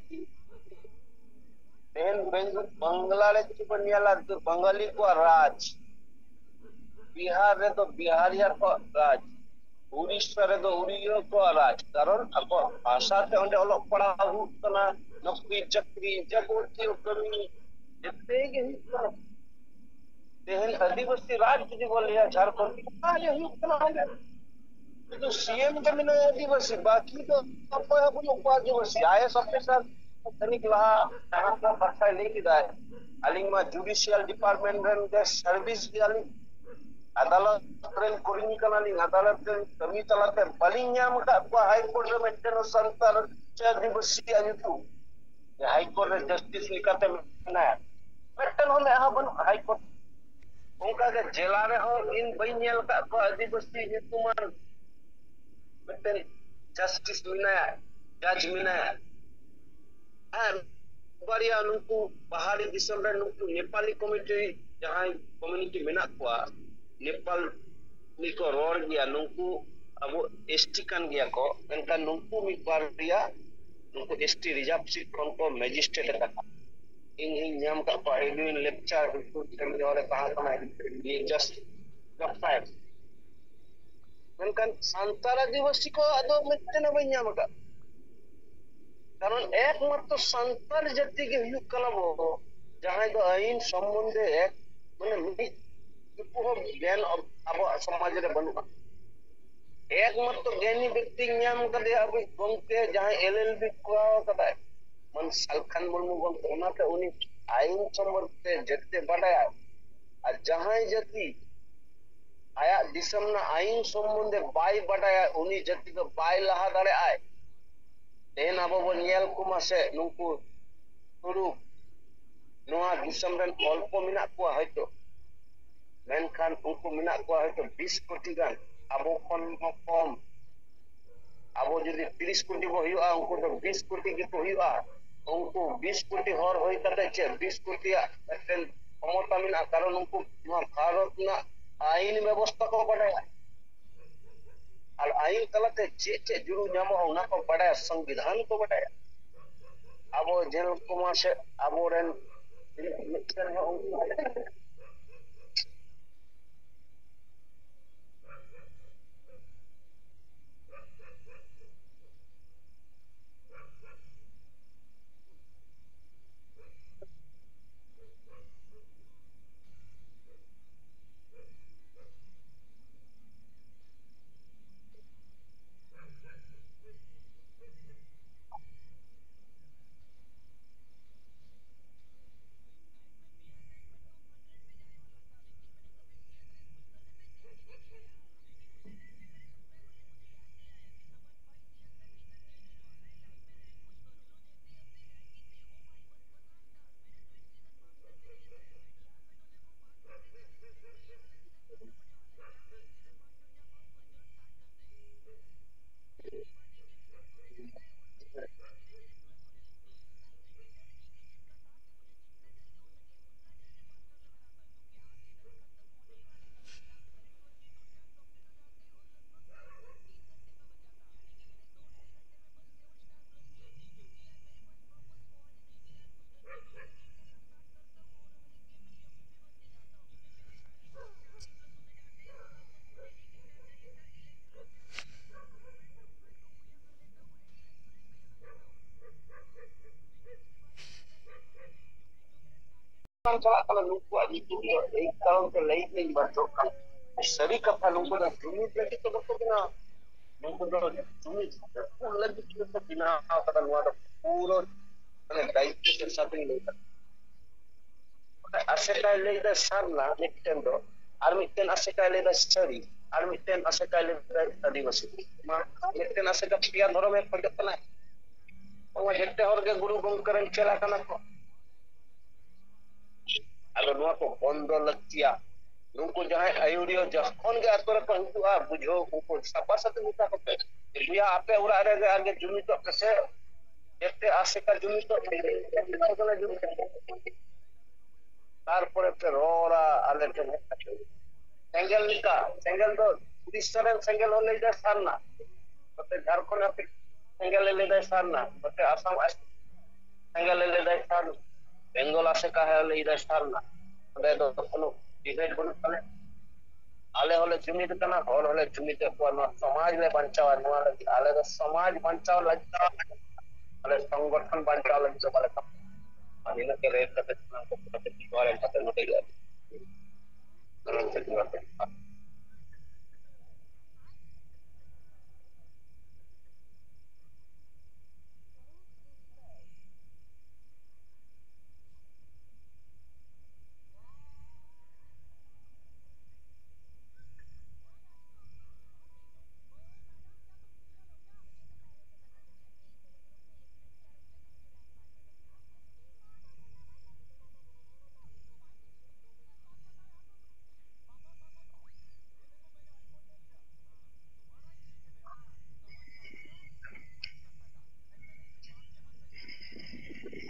ᱛᱮᱦᱮᱧ ᱵᱮᱝᱜ-, ᱵᱟᱝᱞᱟ ᱨᱮ ᱡᱩᱫᱤ ᱵᱚᱱ ᱧᱮᱞᱟ, ᱵᱟᱝᱜᱟᱞᱤ ᱠᱚᱣᱟᱜ ᱨᱟᱡᱽ, ᱵᱤᱦᱟᱨ ᱨᱮᱫᱚ ᱵᱤᱦᱟᱨᱤᱭᱟ ᱠᱚᱣᱟᱜ ᱨᱟᱡᱽ, ᱩᱲᱤᱥᱥᱟ ᱨᱮᱫᱚ ᱩᱲᱤᱭᱟ ᱠᱚᱣᱟᱜ ᱨᱟᱡᱽ, ᱠᱟᱨᱚᱱ ᱟᱠᱚᱣᱟᱜ ᱵᱷᱟᱥᱟ ᱛᱮ ᱚᱸᱰᱮ ᱚᱞᱚᱜ ᱯᱟᱲᱦᱟᱣ ᱦᱩᱭᱩᱜ ᱠᱟᱱᱟ, ᱱᱚᱠᱨᱤ ᱪᱟᱹᱠᱨᱤ ᱡᱟᱵᱚᱛᱤᱭᱚ ᱠᱟᱹᱢᱤ ᱡᱮᱛᱮ ᱜᱮ ᱦᱩᱭᱩᱜ ᱠᱟᱱᱟ᱾ ᱛᱮᱦᱮᱧ ᱟᱹᱫᱤᱵᱟᱹᱥᱤ ᱨᱟᱡᱽ ᱡᱩᱫᱤ ᱵᱚᱱ ᱞᱟᱹᱭᱟ ᱡᱷᱟᱲᱠᱷᱚᱸᱰ, ᱚᱱᱟ ᱜᱮ ᱦᱩᱭᱩᱜ ᱠᱟᱱᱟ ᱚᱸᱰᱮ᱾ ᱥᱩᱫᱷᱩ ᱥᱤ ᱮᱢ ᱜᱮ ᱢᱮᱱᱟᱭᱟ ᱟᱹᱫᱤᱵᱟᱹᱥᱤ, ᱵᱟᱹᱠᱤ ᱫᱚ ᱚᱠᱚᱭ ᱦᱚᱸ ᱵᱟᱹᱱᱩᱜ ᱠᱚᱣᱟ ᱟᱹᱫᱤᱵᱟᱹᱥᱤ᱾ ᱟᱭ ᱮᱥ ᱚᱯᱷᱤᱥᱟᱨ ᱠᱷᱟᱹᱱᱤᱠ ᱞᱟᱦᱟ ᱡᱟᱦᱟᱸ ᱠᱚ ᱠᱟᱛᱷᱟᱭ ᱞᱟᱹᱭ ᱠᱮᱫᱟᱭ, ᱟᱹᱞᱤᱧ ᱢᱟ ᱡᱩᱰᱤᱥᱤᱭᱟᱞ ᱰᱤᱯᱟᱨᱴᱢᱮᱱᱴ ᱨᱮᱱ ᱜᱮ ᱥᱟᱨᱵᱷᱤᱥ ᱜᱮᱭᱟᱞᱤᱧ, ᱟᱫᱟᱞᱚᱛ ᱨᱮᱱ ᱠᱚᱨᱢᱤ ᱠᱟᱱᱟᱞᱤᱧ, ᱟᱫᱟᱞᱚᱛ ᱨᱮᱱ ᱠᱟᱹᱢᱤ ᱛᱟᱞᱟᱛᱮ ᱵᱟᱹᱞᱤᱧ ᱧᱟᱢ ᱟᱠᱟᱫ ᱠᱚᱣᱟ ᱦᱟᱭ ᱠᱳᱨᱴ ᱨᱮ ᱢᱤᱫᱴᱮᱱ ᱦᱚᱸ ᱥᱟᱱᱛᱟᱲ ᱥᱮ ᱟᱹᱫᱤᱵᱟᱹᱥᱤᱭᱟᱜ ᱧᱩᱛᱩᱢ ᱡᱮ ᱦᱟᱭ ᱠᱳᱨᱴ ᱨᱮ ᱡᱟᱥᱴᱤᱥ ᱞᱮᱠᱟᱛᱮ ᱢᱮᱱᱟᱭᱟ, ᱢᱤᱫᱴᱮᱱ ᱦᱚᱸ ᱢᱮᱫᱦᱟ ᱵᱟᱹᱱᱩᱜ ᱦᱟᱭ ᱠᱳᱨᱴ᱾ ᱚᱱᱠᱟᱜᱮ ᱡᱮᱞᱟ ᱨᱮᱦᱚᱸ ᱤᱧ ᱵᱟᱹᱧ ᱧᱮᱞ ᱟᱠᱟᱫ ᱠᱚᱣᱟ ᱟᱹᱫᱤᱵᱟᱹᱥᱤ ᱧᱩᱛᱩᱢᱟᱱ ᱢᱤᱫᱴᱮᱱ ᱡᱟᱥᱴᱤᱥ ᱢᱮᱱᱟᱭᱟ, ᱡᱟᱡᱽ ᱢᱮᱱᱟᱭᱟ᱾ ᱟᱨ ᱵᱟᱨᱭᱟ ᱱᱩᱠᱩ ᱯᱟᱦᱟᱲᱤ ᱫᱤᱥᱚᱢ ᱨᱮ ᱱᱩᱠᱩ ᱱᱮᱯᱟᱞᱤ ᱠᱚᱢᱤᱴᱤ, ᱡᱟᱦᱟᱸᱭ ᱠᱚᱢᱤᱭᱩᱱᱤᱴᱤ ᱢᱮᱱᱟᱜ ᱠᱚᱣᱟ, ᱱᱮᱯᱟᱞᱤ ᱠᱚ ᱨᱚᱲ ᱜᱮᱭᱟ, ᱱᱩᱠᱩ ᱟᱵᱚ ᱮᱥᱴᱤ ᱠᱟᱱ ᱜᱮᱭᱟ ᱠᱚ, ᱢᱮᱱᱠᱷᱟᱱ ᱱᱩᱠᱩ ᱢᱤᱫ ᱵᱟᱨᱭᱟ ᱱᱩᱠᱩ ᱮᱥᱴᱤ ᱨᱤᱡᱟᱨᱵᱷ ᱥᱤᱴ ᱠᱷᱚᱱ ᱠᱚ ᱢᱮᱡᱤᱥᱴᱨᱮᱴ ᱟᱠᱟᱱᱟ᱾ ᱤᱧ ᱦᱚᱧ ᱧᱟᱢ ᱟᱠᱟᱫ ᱠᱚᱣᱟ, ᱮᱰᱩᱭᱤᱱ ᱞᱮᱠᱪᱟᱨ ᱩᱱᱠᱩ ᱴᱷᱮᱱ ᱡᱚᱦᱚᱲ ᱮ ᱛᱟᱦᱮᱸ ᱠᱟᱱᱟ, ᱡᱟᱥᱴ ᱡᱚᱵ ᱯᱷᱟᱭᱟᱨ᱾ ᱢᱮᱱᱠᱷᱟᱱ ᱥᱟᱱᱛᱟᱲ ᱟᱹᱫᱤᱵᱟᱹᱥᱤ ᱠᱚᱣᱟᱜ ᱫᱚ ᱢᱤᱫᱴᱮᱱ ᱦᱚᱸ ᱵᱟᱹᱧ ᱧᱟᱢ ᱟᱠᱟᱫ᱾ ᱠᱟᱨᱚᱱ ᱮᱠᱢᱟᱛᱨᱚ ᱥᱟᱱᱛᱟᱲ ᱡᱟᱹᱛᱤ ᱜᱮ ᱦᱩᱭᱩᱜ ᱠᱟᱱᱟ ᱵᱚ, ᱡᱟᱦᱟᱸᱭ ᱫᱚ ᱟᱹᱭᱤᱱ ᱥᱚᱢᱵᱚᱱᱫᱷᱮ ᱮᱠ, ᱢᱟᱱᱮ, ᱢᱤᱫ ᱴᱩᱠᱩ ᱦᱚᱸ ᱜᱮᱭᱟᱱ ᱟᱵᱚᱣᱟᱜ ᱥᱚᱢᱟᱡᱽ ᱨᱮ ᱵᱟᱹᱱᱩᱜᱼᱟ᱾ ᱮᱠᱢᱟᱛᱨᱚ ᱜᱮᱭᱟᱱᱤ ᱵᱮᱠᱛᱤᱧ ᱧᱟᱢ ᱠᱟᱫᱮᱭᱟ ᱟᱵᱚᱭᱤᱡ ᱜᱚᱢᱠᱮ, ᱡᱟᱦᱟᱸᱭ ᱮᱞ ᱮᱞ ᱵᱤ ᱠᱚᱨᱟᱣ ᱠᱟᱫᱟᱭ, ᱢᱟᱱ ᱥᱟᱞᱠᱷᱟᱱ ᱢᱩᱨᱢᱩ ᱜᱚᱢᱠᱮ᱾ ᱚᱱᱟᱛᱮ ᱩᱱᱤ ᱟᱭᱤᱱ ᱥᱚᱢᱵᱚᱱᱫᱷᱮ ᱡᱮᱛᱮ ᱵᱟᱰᱟᱭᱟᱭ᱾ ᱟᱨ ᱡᱟᱦᱟᱸᱭ ᱡᱟᱹᱛᱤ ᱟᱭᱟᱜ ᱫᱤᱥᱚᱢ ᱨᱮᱱᱟᱜ ᱟᱭᱤᱱ ᱥᱚᱢᱵᱚᱱᱫᱷᱮ ᱵᱟᱭ ᱵᱟᱰᱟᱭᱟ, ᱩᱱᱤ ᱡᱟᱹᱛᱤ ᱫᱚ ᱵᱟᱭ ᱞᱟᱦᱟ ᱫᱟᱲᱮᱭᱟᱜᱼᱟᱭ᱾ ᱛᱮᱦᱮᱧ ᱟᱵᱚ ᱵᱚᱱ ᱧᱮᱞ ᱠᱚᱢᱟ ᱥᱮ, ᱱᱩᱠᱩ ᱛᱩᱲᱩᱠ ᱱᱚᱣᱟ ᱫᱤᱥᱚᱢ ᱨᱮᱱ ᱚᱞᱯᱚ ᱢᱮᱱᱟᱜ ᱠᱚᱣᱟ ᱦᱚᱭᱛᱚ, ᱢᱮᱱᱠᱷᱟᱱ ᱩᱱᱠᱩ ᱢᱮᱱᱟᱜ ᱠᱚᱣᱟ ᱦᱚᱭᱛᱚ ᱵᱤᱥ ᱠᱳᱴᱤ ᱜᱟᱱ, ᱟᱵᱚ ᱠᱷᱚᱱ ᱦᱚᱸ ᱠᱚᱢ᱾ ᱟᱵᱚ ᱡᱩᱫᱤ ᱛᱤᱨᱤᱥ ᱠᱳᱴᱤ ᱵᱚ ᱦᱩᱭᱩᱜᱼᱟ, ᱩᱱᱠᱩ ᱫᱚ ᱵᱤᱥ ᱠᱳᱴᱤ ᱜᱮᱠᱚ ᱦᱩᱭᱩᱜᱼᱟ᱾ ᱩᱱᱠᱩ ᱵᱤᱥ ᱠᱳᱴᱤ ᱦᱚᱲ ᱦᱩᱭ ᱠᱟᱛᱮ ᱪᱮᱫ ᱵᱤᱥ ᱠᱳᱴᱤᱭᱟᱜ ᱢᱤᱫᱴᱮᱱ ᱠᱷᱚᱢᱚᱛᱟ ᱢᱮᱱᱟᱜᱼᱟ? ᱠᱟᱨᱚᱱ ᱩᱱᱠᱩ ᱱᱚᱣᱟ ᱵᱷᱟᱨᱚᱛ ᱨᱮᱱᱟᱜ ᱟᱭᱤᱱ ᱵᱮᱵᱚᱥᱛᱷᱟ ᱠᱚ ᱵᱟᱰᱟᱭᱟ, ᱟᱨ ᱟᱭᱤᱱ ᱛᱟᱞᱟᱛᱮ ᱪᱮᱫ ᱪᱮᱫ ᱡᱩᱨᱩ ᱧᱟᱢᱚᱜᱼᱟ ᱚᱱᱟ ᱠᱚ ᱵᱟᱰᱟᱭᱟ, ᱥᱚᱝᱵᱤᱫᱷᱟᱱ ᱠᱚ ᱵᱟᱰᱟᱭᱟ᱾ ᱟᱵᱚ ᱡᱮᱞ ᱠᱚᱢᱟ ᱥᱮ ᱟᱵᱚᱨᱮᱱ ᱢᱤᱫᱴᱮᱱ ᱦᱚᱸ ᱩᱱᱠᱩ ᱵᱟᱝ ᱪᱟᱞᱟᱜ ᱠᱟᱱᱟ ᱱᱩᱠᱩᱣᱟᱜ ᱧᱩᱛᱩᱢ ᱫᱚ᱾ ᱮᱭ ᱠᱟᱨᱚᱱ ᱛᱮ ᱞᱟᱹᱭ ᱛᱮᱧ ᱵᱟᱫᱽᱫᱷᱚᱜ ᱠᱟᱱᱟ᱾ ᱥᱟᱹᱨᱤ ᱠᱟᱛᱷᱟ, ᱱᱩᱠᱩ ᱫᱚ ᱡᱩᱢᱤᱫ ᱞᱟᱹᱜᱤᱫ ᱫᱚ ᱵᱟᱠᱚ ᱵᱮᱱᱟᱣ᱾ ᱱᱩᱠᱩ ᱫᱚ ᱡᱩᱢᱤᱫ ᱨᱟᱹᱯᱩᱫ ᱞᱟᱹᱜᱤᱫ ᱜᱮᱠᱚ ᱵᱮᱱᱟᱣ ᱟᱠᱟᱫᱟ ᱱᱚᱣᱟ ᱫᱚ ᱯᱩᱨᱟᱹ ᱢᱟᱱᱮ ᱫᱟᱭᱤᱛᱛᱚ ᱠᱮ ᱥᱟᱛᱷ ᱤᱧ ᱞᱟᱹᱭ ᱮᱫᱟ᱾ ᱟᱥᱮᱠᱟᱭ ᱞᱟᱹᱭ ᱮᱫᱟ ᱥᱟᱨᱱᱟ ᱢᱤᱫᱴᱮᱱ ᱫᱚ, ᱟᱨ ᱢᱤᱫᱴᱮᱱ ᱟᱥᱮᱠᱟᱭ ᱞᱟᱹᱭ ᱮᱫᱟ ᱥᱟᱹᱨᱤ, ᱟᱨ ᱢᱤᱫᱴᱮᱱ ᱟᱥᱮᱠᱟᱭ ᱞᱟᱹᱭ ᱮᱫᱟ ᱟᱹᱫᱤᱵᱟᱹᱥᱤ᱾ ᱢᱟ ᱢᱤᱫᱴᱮᱱ ᱟᱥᱮᱠᱟ ᱯᱮᱭᱟ ᱫᱷᱚᱨᱚᱢᱮ ᱠᱷᱚᱡᱚᱜ ᱠᱟᱱᱟ᱾ ᱚᱱᱟ ᱡᱮᱛᱮ ᱦᱚᱲ ᱜᱮ ᱜᱩᱨᱩ ᱜᱚᱢᱠᱮ ᱨᱮᱱ ᱪᱮᱞᱟ ᱠᱟᱱᱟ ᱠᱚ᱾ ᱟᱫᱚ ᱱᱚᱣᱟ ᱠᱚ ᱵᱚᱱᱫᱚ ᱞᱟᱹᱠᱛᱤᱭᱟ᱾ ᱱᱩᱠᱩ ᱡᱟᱦᱟᱸᱭ ᱟᱹᱭᱩᱨᱤᱭᱟᱹ ᱡᱚᱠᱷᱚᱱ ᱜᱮ ᱟᱛᱳ ᱨᱮᱠᱚ ᱦᱤᱡᱩᱜᱼᱟ, ᱵᱩᱡᱷᱟᱹᱣ ᱩᱱᱠᱩ ᱥᱟᱯᱷᱟ ᱥᱟᱹᱯᱷᱤ ᱢᱮᱛᱟ ᱠᱚᱯᱮ, ᱵᱚᱭᱦᱟ ᱟᱯᱮ ᱚᱲᱟᱜ ᱨᱮᱜᱮ ᱟᱜᱮ ᱡᱩᱢᱤᱫᱚᱜ ᱯᱮᱥᱮ, ᱡᱮᱛᱮ ᱟᱥᱮᱠᱟ ᱡᱩᱢᱤᱫᱚᱜ ᱯᱮ, ᱛᱟᱨᱯᱚᱨᱮ ᱯᱮ ᱨᱚᱲᱟ ᱟᱞᱮ ᱴᱷᱮᱱ ᱦᱮᱡ ᱠᱟᱛᱮ᱾ ᱥᱮᱸᱜᱮᱞ ᱞᱮᱠᱟ, ᱥᱮᱸᱜᱮᱞ ᱫᱚ ᱩᱲᱤᱥᱥᱟ ᱨᱮᱱ ᱥᱮᱸᱜᱮᱞ ᱦᱚᱸ ᱞᱟᱹᱭ ᱫᱟᱭ ᱥᱟᱨᱱᱟ, ᱱᱚᱛᱮ ᱡᱷᱟᱲᱠᱷᱚᱸᱰ ᱦᱟᱹᱵᱤᱡ ᱥᱮᱸᱜᱮᱞ ᱮ ᱞᱟᱹᱭ ᱫᱟᱭ ᱥᱟᱨᱱᱟ, ᱱᱚᱛᱮ ᱟᱥᱟᱢ ᱥᱮᱸᱜᱮᱞ ᱮ ᱞᱟᱹᱭ ᱫᱟᱭ ᱥᱟᱨᱱᱟ, ᱵᱮᱝᱜᱚᱞ ᱟᱥᱮᱠᱟ ᱦᱚᱸ ᱞᱟᱹᱭ ᱫᱟᱭ ᱥᱟᱨᱱᱟ᱾ ᱚᱸᱰᱮ ᱫᱚ ᱠᱳᱱᱳ ᱰᱤᱵᱮᱴ ᱵᱟᱹᱱᱩᱜ ᱛᱟᱞᱮ᱾ ᱟᱞᱮ ᱦᱚᱸᱞᱮ ᱡᱩᱢᱤᱫ ᱠᱟᱱᱟ, ᱦᱚᱲ ᱦᱚᱸᱞᱮ ᱡᱩᱢᱤᱫᱮᱫ ᱠᱚᱣᱟ, ᱱᱚᱣᱟ ᱥᱚᱢᱟᱡᱽ ᱞᱮ ᱵᱟᱧᱪᱟᱣᱟ᱾ ᱱᱚᱣᱟ ᱞᱟᱹᱜᱤᱫ ᱟᱞᱮ ᱫᱚ ᱥᱚᱢᱟᱡᱽ ᱵᱟᱧᱪᱟᱣ ᱞᱟᱹᱜᱤᱫ, ᱟᱞᱮ ᱥᱚᱝᱜᱚᱴᱷᱚᱱ ᱵᱟᱧᱪᱟᱣ ᱞᱟᱹᱜᱤᱫ ᱫᱚ ᱵᱟᱞᱮ ᱠᱟᱹᱢᱤᱭᱟ᱾ ᱟᱨ ᱤᱱᱟᱹᱜ ᱜᱮ ᱨᱮᱴ ᱠᱟᱛᱮ ᱥᱟᱱᱟᱢ ᱠᱚ ᱠᱟᱛᱮ ᱱᱚᱰᱮ ᱜᱮ ᱟᱨᱠᱤ᱾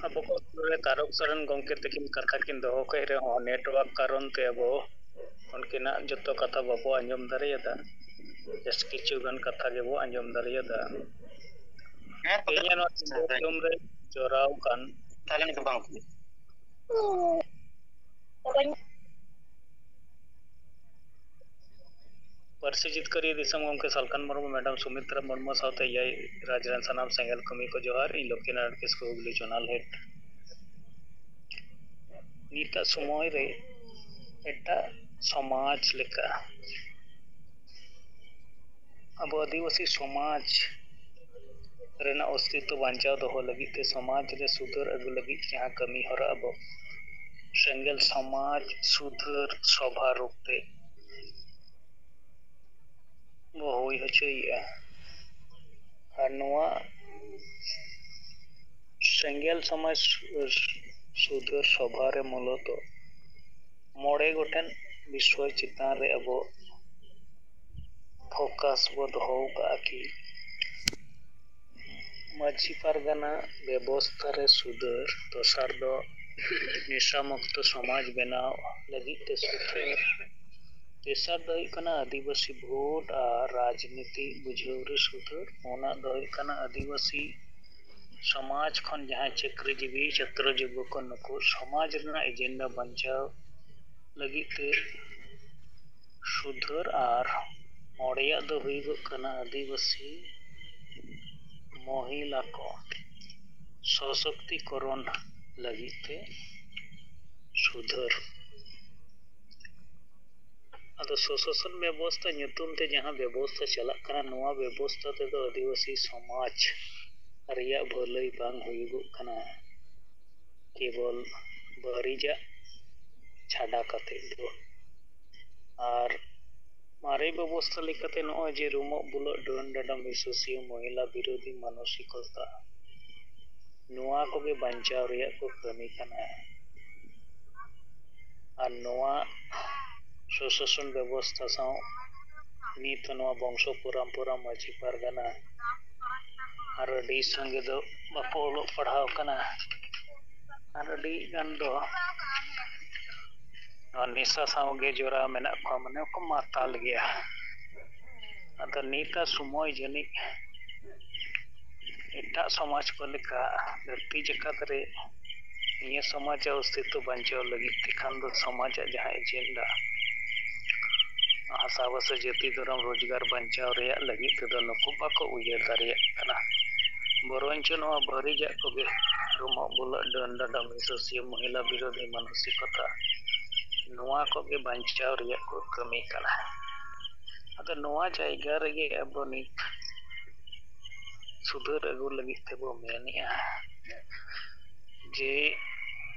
ᱟᱵᱚ ᱠᱚ ᱨᱮ ᱛᱟᱨᱚᱠ ᱥᱚᱨᱮᱱ ᱜᱚᱢᱠᱮ ᱛᱟᱹᱠᱤᱱ ᱠᱟᱛᱷᱟ ᱠᱤᱱ ᱫᱚᱦᱚ ᱠᱮᱫ ᱨᱮᱦᱚᱸ, ᱱᱮᱴᱣᱟᱨᱠ ᱠᱟᱨᱚᱱ ᱛᱮ ᱟᱵᱚ ᱩᱱᱠᱤᱱᱟᱜ ᱡᱚᱛᱚ ᱠᱟᱛᱷᱟ ᱵᱟᱵᱚ ᱟᱸᱡᱚᱢ ᱫᱟᱲᱮᱭᱟᱫᱟ᱾ ᱡᱟᱥᱴ ᱠᱤᱪᱷᱩ ᱜᱟᱱ ᱠᱟᱛᱷᱟ ᱜᱮᱵᱚ ᱟᱸᱡᱚᱢ ᱫᱟᱲᱮᱭᱟᱫᱟ᱾ ᱦᱮᱸ, ᱛᱚᱵᱮ ᱛᱮᱦᱮᱧᱟᱜ ᱱᱚᱣᱟ ᱥᱤᱸᱜᱟᱹᱲ ᱡᱚᱢ ᱨᱮ ᱡᱚᱲᱟᱣ ᱟᱠᱟᱱ ᱛᱟᱦᱞᱮ ᱱᱤᱛᱚᱜ ᱵᱟᱝ ᱦᱩᱭᱩᱜᱼᱟ᱾ ᱯᱟᱹᱨᱥᱤ ᱡᱤᱛᱠᱟᱹᱨᱤᱭᱟᱹ ᱫᱤᱥᱚᱢ ᱜᱚᱢᱠᱮ ᱥᱟᱞᱠᱷᱟᱱ ᱢᱩᱨᱢᱩ, ᱢᱮᱰᱟᱢ ᱥᱩᱢᱤᱛᱨᱟ ᱢᱩᱨᱢᱩ ᱥᱟᱶᱛᱮ ᱮᱭᱟᱭ ᱨᱟᱡᱽ ᱨᱮᱱ ᱥᱟᱱᱟᱢ ᱥᱮᱸᱜᱮᱞ ᱠᱟᱹᱢᱤ ᱠᱚ ᱡᱚᱦᱟᱨ᱾ ᱤᱧ ᱞᱚᱠᱠᱷᱤᱱᱟᱨᱟᱭᱚᱬ ᱠᱤᱥᱠᱩ, ᱦᱩᱜᱽᱞᱤ ᱡᱳᱱᱟᱞ ᱦᱮᱰ᱾ ᱱᱤᱛᱟᱜ ᱥᱚᱢᱚᱭ ᱨᱮ ᱮᱴᱟᱜ ᱥᱚᱢᱟᱡᱽ ᱞᱮᱠᱟ ᱟᱵᱚ ᱟᱹᱫᱤᱵᱟᱹᱥᱤ ᱥᱚᱢᱟᱡᱽ ᱨᱮᱱᱟᱜ ᱚᱥᱛᱤᱛᱛᱚ ᱵᱟᱧᱪᱟᱣ ᱫᱚᱦᱚ ᱞᱟᱹᱜᱤᱫ ᱛᱮ, ᱥᱚᱢᱟᱡᱽ ᱨᱮ ᱥᱩᱫᱷᱟᱹᱨ ᱟᱹᱜᱩ ᱞᱟᱹᱜᱤᱫ ᱡᱟᱦᱟᱸ ᱠᱟᱹᱢᱤ ᱦᱚᱨᱟ ᱟᱵᱚ ᱥᱮᱸᱜᱮᱞ ᱥᱚᱢᱟᱡᱽ ᱥᱩᱫᱷᱟᱹᱨ ᱥᱚᱵᱷᱟ ᱨᱩᱯ ᱛᱮ ᱵᱚ ᱦᱩᱭ ᱦᱚᱪᱚᱭᱮᱫᱼᱟ᱾ ᱟᱨ ᱱᱚᱣᱟ ᱥᱮᱸᱜᱮᱞ ᱥᱚᱢᱟᱡᱽ ᱥᱩ-, ᱥᱩᱫᱷᱟᱹᱨ ᱥᱚᱵᱷᱟ ᱨᱮ ᱢᱩᱞᱚᱛᱚ ᱢᱚᱬᱮ ᱜᱚᱴᱮᱱ ᱵᱤᱥᱚᱭ ᱪᱮᱛᱟᱱ ᱨᱮ ᱟᱵᱚ focus ᱵᱚ ᱫᱚᱦᱚ ᱟᱠᱟᱫᱼᱟ ᱠᱤ ᱢᱟᱹᱡᱷᱤ ᱯᱟᱨᱜᱟᱱᱟ ᱵᱮᱵᱚᱥᱛᱷᱟ ᱨᱮ ᱥᱩᱫᱷᱟᱹᱨ, ᱫᱚᱥᱟᱨ ᱫᱚ ᱱᱮᱥᱟ ᱢᱩᱠᱛᱚ ᱥᱚᱢᱟᱡᱽ ᱵᱮᱱᱟᱣ ᱞᱟᱹᱜᱤᱫ ᱛᱮ ᱥᱩᱫᱷᱟᱹᱨ, ᱛᱮᱥᱟᱨ ᱫᱚ ᱦᱩᱭᱩᱜ ᱠᱟᱱᱟ ᱟᱹᱫᱤᱵᱟᱹᱥᱤ ᱵᱷᱳᱴ ᱟᱨ ᱨᱟᱡᱽᱱᱤᱛᱤ ᱵᱩᱡᱷᱟᱹᱣ ᱨᱮ ᱥᱩᱫᱷᱟᱹᱨ, ᱯᱩᱱᱟᱜ ᱫᱚ ᱦᱩᱭᱩᱜ ᱠᱟᱱᱟ ᱟᱹᱫᱤᱵᱟᱹᱥᱤ ᱥᱚᱢᱟᱡᱽ ᱠᱷᱚᱱ ᱡᱟᱦᱟᱸᱭ ᱪᱟᱹᱠᱨᱤᱡᱤᱵᱤ ᱪᱷᱟᱛᱨᱚ ᱡᱩᱵᱚᱠ ᱠᱚ, ᱱᱩᱠᱩ ᱥᱚᱢᱟᱡᱽ ᱨᱮᱱᱟᱜ agenda ᱵᱟᱧᱪᱟᱣ ᱞᱟᱹᱜᱤᱫ ᱛᱮ ᱥᱩᱫᱷᱟᱹᱨ, ᱟᱨ ᱢᱚᱬᱮᱭᱟᱜ ᱫᱚ ᱦᱩᱭᱩᱜᱚᱜ ᱠᱟᱱᱟ ᱟᱹᱫᱤᱵᱟᱹᱥᱤ ᱢᱚᱦᱤᱞᱟ ᱠᱚ ᱥᱚᱥᱚᱠᱛᱤᱠᱚᱨᱚᱱ ᱞᱟᱹᱜᱤᱫ ᱛᱮ ᱥᱩᱫᱷᱟᱹᱨ᱾ ᱟᱫᱚ ᱥᱚᱥᱟᱥᱚᱱ ᱵᱮᱵᱚᱥᱛᱷᱟ ᱧᱩᱛᱩᱢ ᱛᱮ ᱡᱟᱦᱟᱸ ᱵᱮᱵᱚᱥᱛᱷᱟ ᱪᱟᱞᱟᱜ ᱠᱟᱱᱟ, ᱱᱚᱣᱟ ᱵᱮᱵᱚᱥᱛᱷᱟ ᱛᱮᱫᱚ ᱟᱹᱫᱤᱵᱟᱹᱥᱤ ᱥᱚᱢᱟᱡᱽ ᱨᱮᱭᱟᱜ ᱵᱷᱟᱹᱞᱟᱹᱭ ᱵᱟᱝ ᱦᱩᱭᱩᱜᱚᱜ ᱠᱟᱱᱟ, ᱠᱮᱵᱚᱞ ᱵᱟᱹᱨᱤᱡᱟᱜ ᱪᱷᱟᱰᱟ ᱠᱟᱛᱮ ᱫᱚ᱾ ᱟᱨ ᱢᱟᱨᱮ ᱵᱮᱵᱚᱥᱛᱷᱟ ᱞᱮᱠᱟᱛᱮ ᱱᱚᱜᱼᱚᱭ ᱡᱮ ᱨᱩᱢᱚᱜ ᱵᱩᱞᱟᱹᱜ, ᱰᱟᱹᱱ ᱰᱟᱸᱰᱚᱢ, ᱦᱤᱥᱟᱹᱥᱩᱭᱟᱹ, ᱢᱚᱦᱤᱞᱟ ᱵᱤᱨᱳᱫᱷᱤ ᱢᱟᱱᱚᱥᱤᱠᱚᱛᱟ, ᱱᱚᱣᱟ ᱠᱚᱜᱮ ᱵᱟᱧᱪᱟᱣ ᱨᱮᱭᱟᱜ ᱠᱚ ᱠᱟᱹᱢᱤ ᱠᱟᱱᱟ᱾ ᱟᱨ ᱱᱚᱣᱟ ᱥᱩᱥᱟᱥᱚᱱ ᱵᱮᱵᱚᱥᱛᱷᱟ ᱥᱟᱶ ᱱᱤᱛ ᱦᱚᱸ ᱱᱚᱣᱟ ᱵᱚᱝᱥᱚ ᱯᱚᱨᱚᱢᱯᱚᱨᱟ ᱢᱟᱹᱡᱷᱤ ᱯᱟᱨᱜᱟᱱᱟ ᱟᱨ ᱟᱹᱰᱤ ᱥᱟᱸᱜᱮ ᱫᱚ ᱵᱟᱠᱚ ᱚᱞᱚᱜ ᱯᱟᱲᱦᱟᱣ ᱠᱟᱱᱟ᱾ ᱟᱨ ᱟᱹᱰᱤ ᱜᱟᱱ ᱫᱚ ᱱᱚᱣᱟ ᱱᱮᱥᱟ ᱥᱟᱶ ᱜᱮ ᱡᱚᱲᱟᱣ ᱢᱮᱱᱟᱜ ᱠᱚᱣᱟ, ᱢᱟᱱᱮ ᱠᱚ ᱢᱟᱛᱟᱞ ᱜᱮᱭᱟ᱾ ᱟᱫᱚ ᱱᱤᱛᱟᱜ ᱥᱚᱢᱚᱭ ᱡᱟᱹᱱᱤᱡ ᱮᱴᱟᱜ ᱥᱚᱢᱟᱡᱽ ᱠᱚ ᱞᱮᱠᱟ ᱫᱷᱟᱹᱨᱛᱤ ᱡᱟᱠᱟᱛ ᱨᱮ ᱱᱤᱭᱟᱹ ᱥᱚᱢᱟᱡᱽ ᱟᱜ ᱚᱥᱛᱤᱛᱛᱚ ᱵᱟᱧᱪᱟᱣ ᱞᱟᱹᱜᱤᱫ ᱛᱮᱠᱷᱟᱱ ᱫᱚ ᱥᱚᱢᱟᱡᱽ ᱟᱜ ᱡᱟᱦᱟᱸ agenda, ᱦᱟᱥᱟ ᱵᱷᱟᱥᱟ ᱡᱟᱹᱛᱤ ᱫᱷᱚᱨᱚᱢ ᱨᱳᱡᱽᱜᱟᱨ ᱵᱟᱧᱪᱟᱣ ᱨᱮᱭᱟᱜ ᱞᱟᱹᱜᱤᱫ ᱛᱮᱫᱚ ᱱᱩᱠᱩ ᱵᱟᱠᱚ ᱩᱭᱦᱟᱹᱨ ᱫᱟᱲᱮᱭᱟᱜ ᱠᱟᱱᱟ᱾ ᱵᱚᱨᱚᱱᱪᱚ ᱱᱚᱣᱟ ᱵᱟᱹᱨᱤᱡᱟᱜ ᱠᱚᱜᱮ, ᱨᱩᱢᱚᱜ ᱵᱩᱞᱟᱹᱜ, ᱰᱟᱹᱱ ᱰᱟᱸᱰᱚᱢ, ᱦᱤᱥᱟᱹᱥᱩᱭᱟᱹ, ᱢᱚᱦᱤᱞᱟ ᱵᱤᱨᱳᱫᱷᱤ ᱢᱟᱱᱚᱥᱤᱠᱚᱛᱟ, ᱱᱚᱣᱟ ᱠᱚᱜᱮ ᱵᱟᱧᱪᱟᱣ ᱨᱮᱭᱟᱜ ᱠᱚ ᱠᱟᱹᱢᱤ ᱠᱟᱱᱟ᱾ ᱟᱫᱚ ᱱᱚᱣᱟ ᱡᱟᱭᱜᱟ ᱨᱮᱜᱮ ᱟᱵᱚ ᱱᱤᱛ ᱥᱩᱫᱷᱟᱹᱨ ᱟᱹᱜᱩ ᱞᱟᱹᱜᱤᱫ ᱛᱮᱵᱚ ᱢᱮᱱᱮᱜᱼᱟ ᱡᱮ